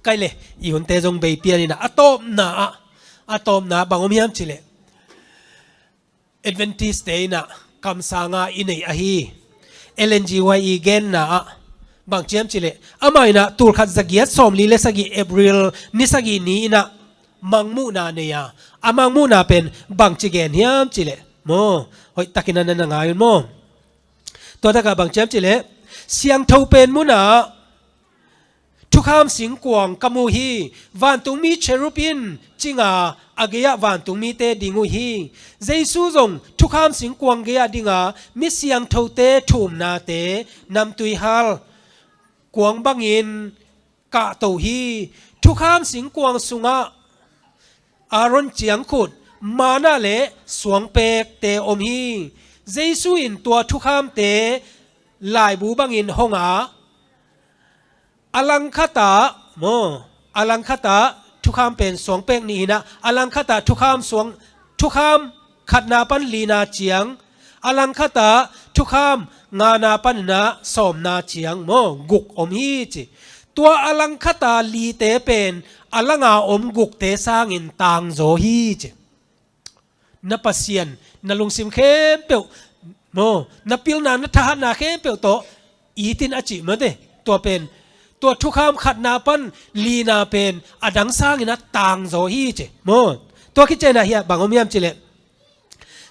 Kai le, i hunte zong bei pian in ah a tawpna ah, a tawpna bang om hiam cih leh Adventist te in ah kamsang a i neih ahi Ellen G. White i genna ah bang ci hiam cih leh amah in ah tulkhat zagiat sawmli le sagih April ni sagih ni in ah mangmuhna nei a, a mangmuhna pen bang ci gen hiam cih leh maw, hoih takin ah na na ngai un maw. Tua takah bang ci hiam cih leh siangtho pen mun ah thukham singkuang ka mu hi. Vantungmi cherub in cing a, a gei-ah vantungmite ding uh hi. Jesu zong thukham singkuang gei-ah ding a, mi siangthote thumnate namtui hal kuang bangin kahto hi. Thukham singkuang sungah Aaron ciangkhut manna le suangpekte om hi. Jesu in tua thukhamte laibu bangin hong a, a langkhatah maw, a langkhatah thukham pen suangpek nih hi in ah, a langkhatah thukham suang, thukham khatna pan lina ciang, a langkhatah thukham ngana pan in ah sawmna ciang maw, guk om hi ci. Tua a langkhatah lite pen a langa om gukte sangin tangzaw hi ci. Na Pasian, na lungsim khempeuh maw, na pilna, na thahatna khempeuh tawh it in a cih mate. Tua pen, tua thukham khatna pan lina pen a dang sangin a tangzaw hi ci maw. Tua khit ciangin ah hiah bang om hiam cih leh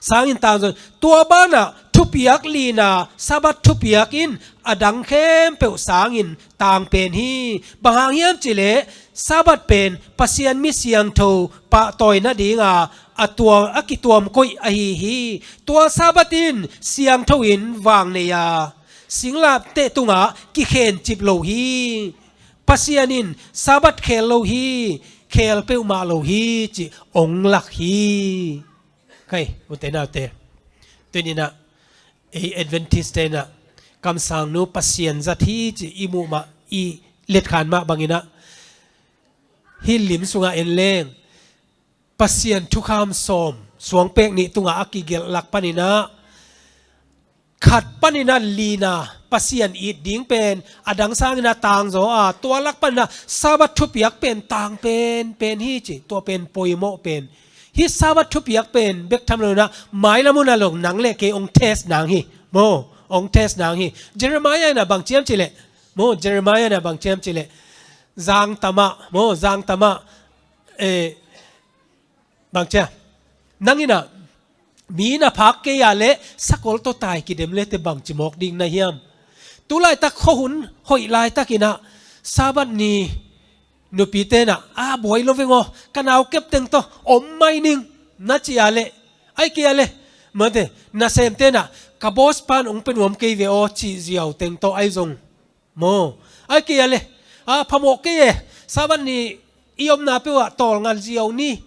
sangin tangzaw. Tua banah thupiak lina, Sabbath thupiak in a dang khempeuh sangin tang pen hi. Bang hang hiam cih leh Sabbath pen Pasian mi siangtho pahtawi nadinga a tuam, a kituam koih ahi hi. Tua Sabbath in siangtho in vang nei a, singlamteh tungah kikhencip lo hi. Pasian in Sabbath khel lo hi, khel peuhmah lo hi cih ong lak hi. Kai, ute naute, tuni in ah ei Adventist te in ah kamsangnu Pasian zat hi cih i muh mah, i letkhan mah bangin ah hih lim sungah en leng Pasian thukham sawm suangpek nih tungah a kigelh lak panin ah khat panin ah lina Pasian it ding pen a dang sangin a tangzaw a, tua lak panin ah Sabbath thupiak pen tang penpen hi ci. Tua pen poimawh pen. Hih Sabbath thupiak pen bek tham lo in ah mailam hun ah lo nang le kei ong test nang hi maw, ong test nang hi. Jeremiah in ah bang ci hiam cih leh maw, Jeremiah in ah bang ci hiam cih leh zangtamah maw, zangtamah, eh, bang ci a, nang in ah mi na phak kei a leh sakol tawh tai kidem le teh bangci mawk ding na hiam? Tu laitak khuahun hoih laitakin ah Sabbath ni nupi tenah a buai lo veng aw, ka nau kep teng tawh om mai ning na ci a leh, ai kei a leh mate, nasem tenah ka boss pan ong pe nuam kei ve aw cih ziau teng tawh ai zong maw, ai kei a leh a phamawh kei e. Sabbath ni i omna peuh ah tawlnga ziau ni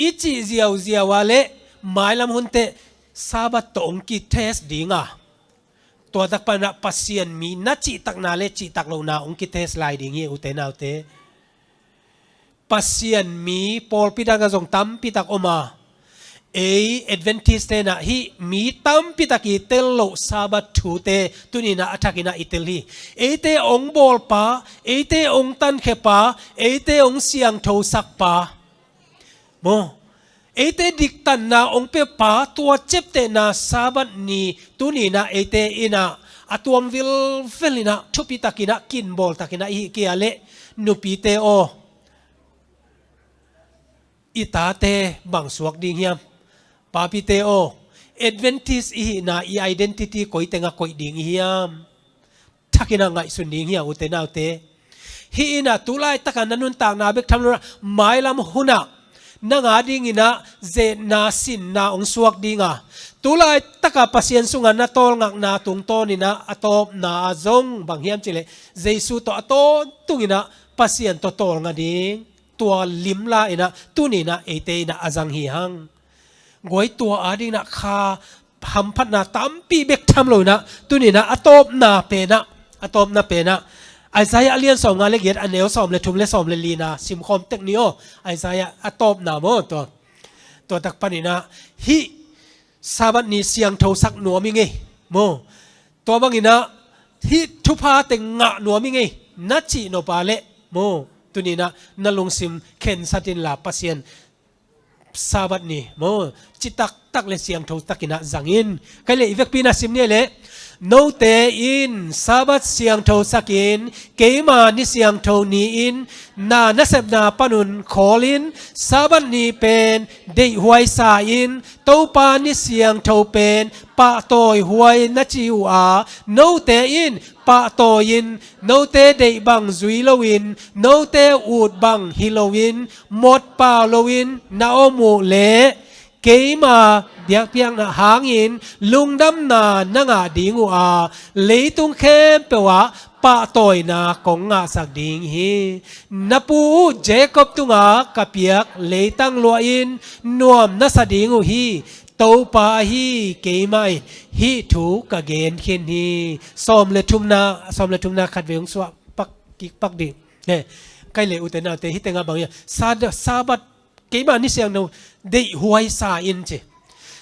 i cih ziauziau a leh mailam hun teh Sabbath tawh ong kitest ding a, tua tak panah Pasian mi na cihtakna le cihtak lohna ong kitest lai ding hi ute naute. Pasian mi pawlpi dangah zong tampitak om a, ei Adventist tenah hih mi tampitak i tel loh Sabbath thute tuninah a thakinah i tel hi. Eite ong bawlpa, eite ong tankhepa, eite ong siangthosakpa maw, eite diktanna ong pepa, tua ciaptehna Sabbath ni tuninah eite inah a tuam vilvel inah thupitakinah kinbawl takinah i hih kei a leh nupite aw, i tate bang suak ding hiam? Papite aw, Adventist i hihna i identity koi tengah koih ding i hiam? Thakinah ngaihsun ding hi a ute naute. Hih inah tu laitaka na nuntakna bek tham lo inah mailam hunah nang a dinginah zetna sinna ong suak ding a, tu laitaka Pasian sungah na tawlngakna tungtawninah a tawpna a zong bang hiam cihleh Jesu tawh a tawntunginah Pasian tawh tawlnga ding, tua limla inah tuninah eite inah a zang hi hang. Guai, tua a dinginah kha hamphatna tampi bek tham lo inah tuninah a tawpna penah, a tawpna penah Isaiah a lian sawmnga le giat, a neu sawm le thum le sawm le lina simkhawm tek ni aw. Isaiah a tawpna maw, tua, tua tak paninah hih Sabbath ni siangthosak nuam i ngei maw, tua banginah hih thupha teng ngah nuam i ngei na cih nop a leh maw, tuninah na lungsim khensat inla Pasian Sabbath ni maw, citaktak le siangthotakinah zangin. Kai le i vekpi na sim ni leh, note in Sabbath siangthosakin, keima ni siangtho ni-in na nasepna panun khawlin, Sabbath ni pen deihhuai sa-in, Topa ni siangtho pen pahtawi huai na ci uh a, note in pahtawi-in, note deih bang zui loin, note ut bang hi loin, mawtpau loin na om uh leh keima biakpiakna hangin lungdamna na ngah ding uh a, leitung khempeuh ah pahtawina kong ngahsak ding hi. Na pu uh Jacob tungah ka piak leitang luahin nuam na sa ding uh hi. Topa ahi keimah in hih thu ka gen khin hi. Sawm le thumna, sawm le thumna khat vei hong suah pak kik pak dih. Kai le ute naute, hih tengah bang hiam? Sa-, Sabbath, keima ni siangtho deihhuai sa in ci.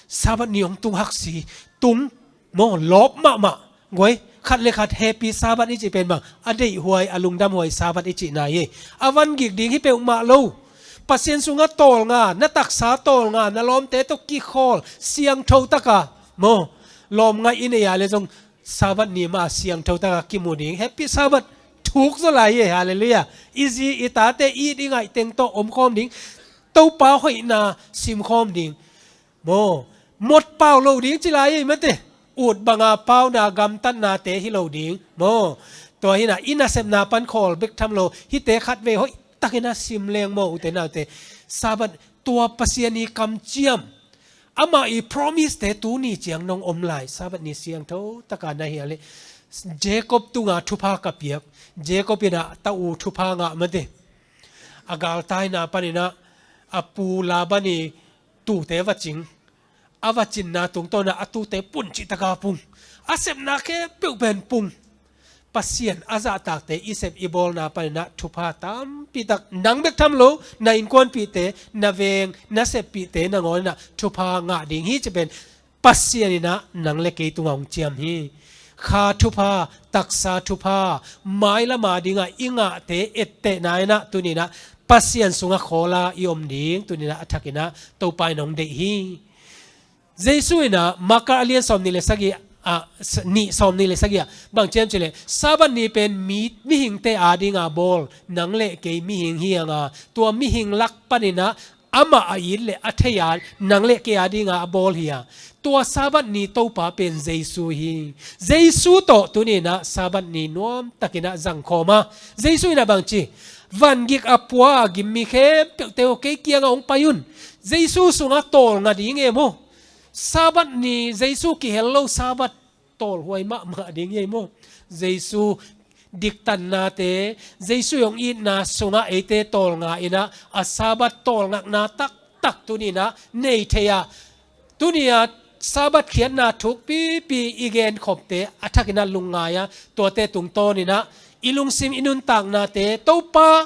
Sabbath ni hong tung haksi, tung maw, lawp mahmah. Guai, khat le khat Happy Sabbath i cih pen bang, a deihhuai, a lungdamhuai Sabbath i cihna hi. A van gik ding hi peuhmah lo. Pasian sungah tawlnga, na taksa tawlnga, na lawmte tawh kikhawl siangtho taka maw, lawm ngaih i nei a le zong Sabbath ni mah siangtho taka kimu ding, Happy Sabbath thuk zaw lai hi. Halleluiah. I zi i tate it i ngaih teng tawh omkhawm ding, Topa hoihna simkhawm ding maw, mawtpau lo ding ci lai hi mate. Ut banga pauna gamtatnate hi lo ding maw. Tua hinah i nasepna pan khawl bek tham lo, hihte khat vei hoihtakin a sim leng maw ute naute. Sabbath, tua Pasian i kamciam, amah i promise-te tuni ciang nong om lai, Sabbath ni siangtho taka na hi a leh, Jacob tunga thupha ka piak. Jacob inah ta u thupha ngah mate. A galtaina paninah a pu Laban i tute va cing. A va cinna tungtawnah a tute pun cihtaka pung. A sepna khempeuh pen pung. Pasian a zahtakte i sep i bawlna paninah thupha tampitak, nang bek tham lo, na innkuanpihte, na veng, na seppihte nangawn inah thupha ngah ding hi ci pen Pasian inah nang le kei tungah hong ciam hi. Kha thupha, taksa thupha, mailama dingah i ngahte ettehna inah tuninah Pasian sungah khawla i om ding tuninah a thakinah Topa in hong deih hi. Jesu inah Marka a lian sawm nih le sagih, ah, s-, nih sawm nih le sagih ah bang ciam cileh, Sabbath ni pen mi, mihingte adinga bawl, nang le kei mihing hi hanga, tua mihing lak paninah amah a it le a thei a, nang le kei a dinga a bawl hi a. Tua Sabbath ni Topa pen Jesu hi. Jesu tawh tuni-in ah Sabbath ni nuamtakin ah zangkhawm a. Jesu in ah bangci, vangik a pua a gim mi khempeuhte aw, kei kiangah hong pai un. Jesu sungah tawlnga ding e maw. Sabbath ni Jesu kihel lo Sabbath tawlhuai mahmah ding hi ei maw. Jesu diktannate, Jesu hong itna sungah eite tawlnga in ah, a Sabbath tawlngakna taktak tuni-in ah nei thei a. Tuni-a Sabbath khiatna thukpipi i genkhopte a thakin ah lungngai a, tuate tungtawnin ah i lungsim i nuntaknate Topa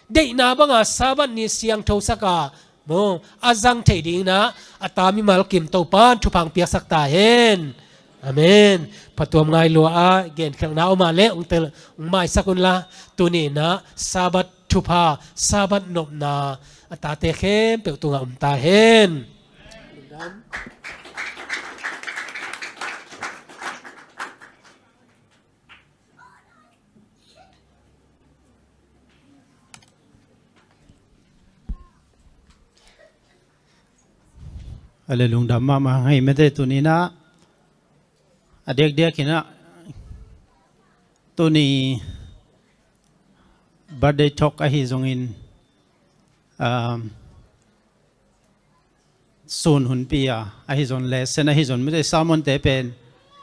deihna banga Sabbath ni siangthosak a, maw, a zang thei dingin ah a ta mimal kim Topa'n thupha hong piaksak ta hen. Amen. Phatuam ngai lua a, genkhelhna om a leh hong tel, hong maisak unla, tuni-in ah Sabbath thupha, Sabbath nopna a tate khempeuh tungah om ta hen. A le lungdam mahmah hang ei, mate, tuni-in ah a diakdiakin ah tuni birthday talk ahi zongin, um, sun hunpi a, ahi zong lesson ahi zong, mate, sermon-te pen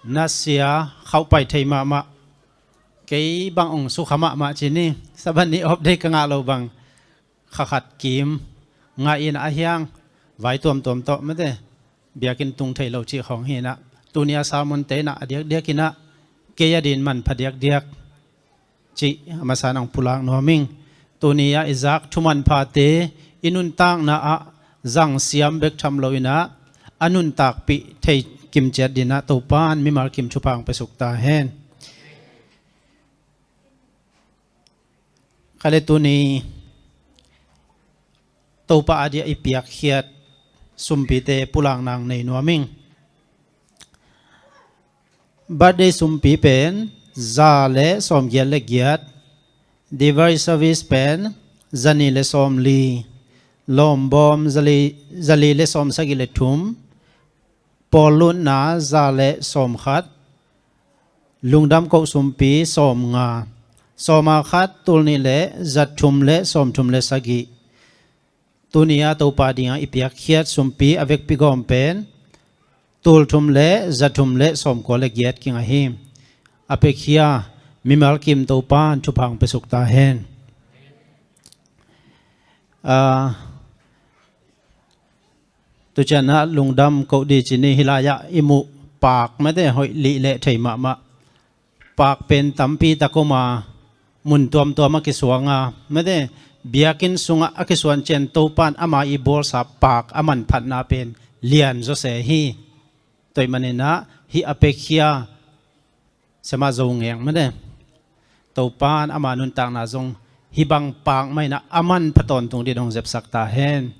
nasia khauhpai thei mahmah. Kei bang hong sukha mahmah ci ni, Sabbath ni off day ka ngah lo bang, kha khat kim ngah in ah, a hiang vai tuamtuam tawh, mate, biakinn tung thei lo cih khawng hi-in ah, tuni-a sermon-te in ah a diakdiakin ah kei a din manpha diakdiak cih a masa-in hong pulak nuam ing. Tuni-a i zak thu manphate i nuntakna ah zang siam bek tham loin ah, a nuntakpih thei kim ciat dingin ah Topa'n mimal kim thupha hong piasuk ta hen. Ka le tuni Topa a dia i piakkhiat sumpite pulakna nei nuam ing. Birthday sumpi pen za le sawmgiat le giat, devotion service pen za nih le sawmli, lawmbawm za li, za li le sawmsagih le thum, pawllutna za le sawmkhat, lungdam koh sumpi sawmnga, sawma khat, tul nih le za thum le sawmthum le sagih. Tuni-a Topa dinga i piakkhiat sumpi a vekpi gawm pen tul thum le za thum le sawmkua le giat kinga hi. A piakhia mimal kim Topa'n thupha hong piasuk ta hen. Ah, tu ciangin ah lungdam koh ding ci ni, hih lai-ah i muh paak, mate, hoih lih leh thei mahmah. Paak pen tampi tak om a, mun tuamtuam a kisuang a, mate, biakinn sungah a kisuan ciang Topa'n ama i bawlsa paak a manphatna pen lian zawse hi. Tua ahih manin ah hih a piakhia Sia Ma Zo Ngeng, mate, Topa'n ama nuntakna zong hih bang paak mah in ah a manpha tawntung dingin hong zepsak ta hen.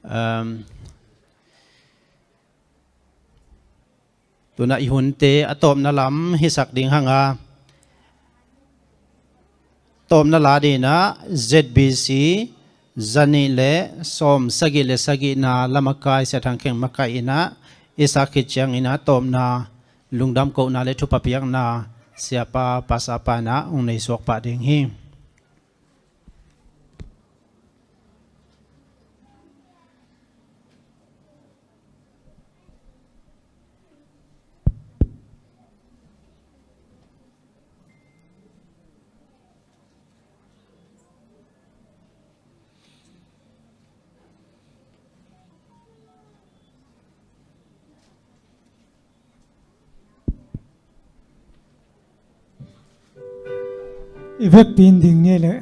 Um, tu-in ah i hunte a tawpna lam hisak ding hang a, tawpna la dingin ah Z B C za nih le sawmsagih le sagihna lam a kai Sia Thang Kheng makaih in ah i sak khit ciangin ah tawpna lungdam kohna le thupha piakna siapa, pastor pa in ah hong nei suak pah ding hi. I vekpi in ding ni leh.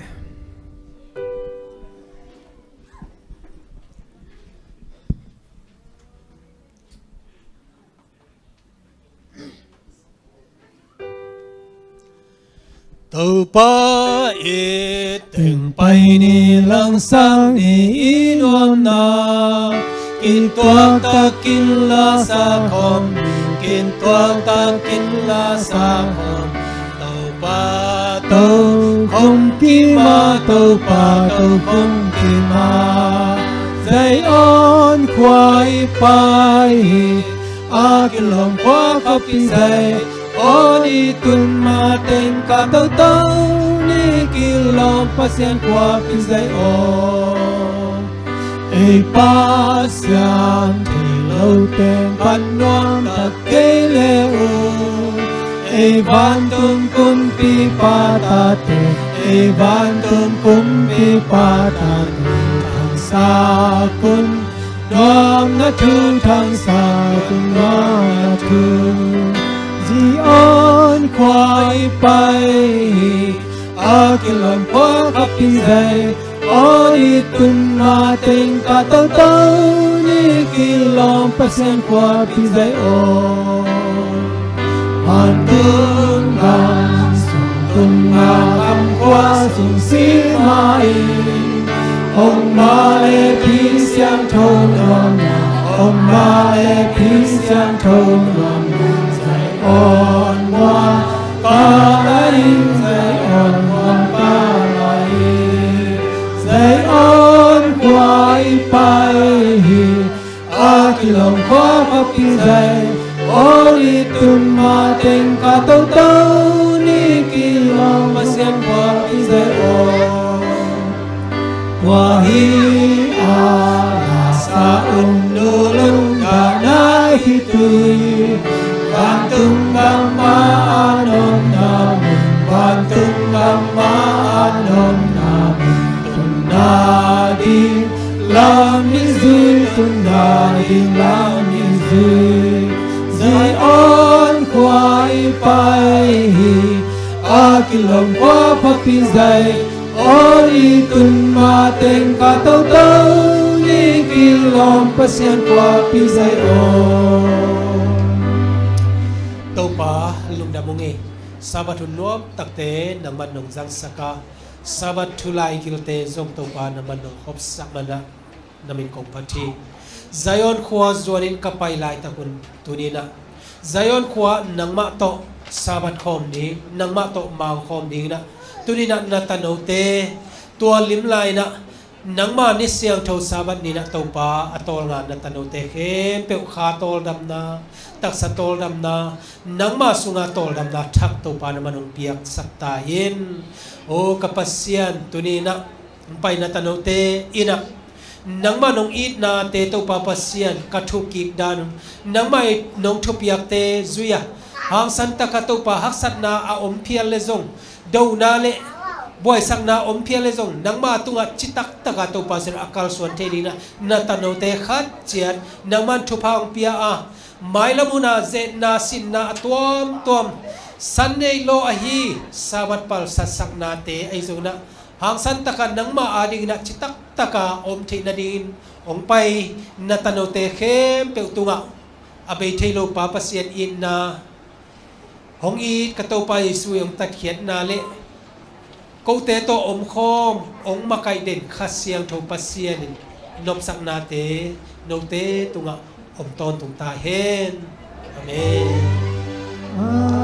Topa i teng pai ni, langsang ni i nuamna, kintuak takin la sa khawm, kintuak takin la sa khawm. Topa tokhom kima, Topa tokhom Zion khua i pai hi, a kilawm khua khuapi Zion i tun mateng ka toto ni kilawm Pasian khuapi Zion. Ei Pasian thei lo teng pan nuam tak kei le uh. Ei vantung kumpipa tate, ei vantung kumpipa tate, thangsak un nuamna thu, thangsak un nuamna thu. Zion khua i pai hi, a kilawm khua khuapi Zion i tun mateng ka toto ni kilawm Pasian khuapi Zion. Vantung gam sung tun ngakam khua sung si mah in, ong mah le Kha Siangtho nuamna, ong mah le Kha Siangtho nuamna, Zion mual kala in, Zion mual kala in. Zion khua i pai hi, a kilawm khua khuapi Zion i tun mateng ka toto ni kilawm Pasian khuapi Zion. Tua hi a lasa un nulun gana hi tui. Vantung gam a nopna mun, vantung gam a nopna mun, tun nading lam i zui, tun nading lam i zui. Zion khua i pai hi, a kilawm khua khuapi Zion i tun mateng ka toto ni kilawm Pasian khuapi Zion. Topa lungdam ung ei. Sabbath hun nuam takte nangman nong zangsak a, Sabbath thu lai gilte zong Topa nangman nong hopsak man ah na min kong phat hi. Zion khua zuanin ka pai laitak un tuni-in ah Zion khua nangmah tawh Sabbath khawm ding, nangmah tawh mau khawm dingin ah tuni-in ah na tanote tua lim lai-in ah nangma ni siangtho Sabbath ni-in ah Topa a tawlnga na tanote khempeuh kha tawldamna, taksa tawldamna, nangma sunga tawldamna thak Topa nangman hong piaksak ta in. O ka Pasian, tuni-in ah hong pai na tanote in ah nangma nong itnate Topa Pasian ka thukik dan un nangma i nong thupiakte zui a, hangsan taka Topa haksatna a om phial le zong, dona le buaisakna a om phial le zong nangma tungah citak taka Topa Pasian a kalsuan thei dingin ah na tanote khat ciat nangman thupha hong pia a, mailam hun a zetna sinna a tuamtuam Sunday law ahi Sabbath palsatsaknate ahi zongin ah hangsan taka nangma adingin ah citak taka om theih nadingin hong pai na tanote khempeuh tungah a bei thei lo Pa Pasian itna, hong it ka Topa Jesu i hong tatkhiatna le kote tawh omkhawm hong makaih den Kha Siangtho Pasian in nopsaknate note tungah om tawntung ta hen. Amen.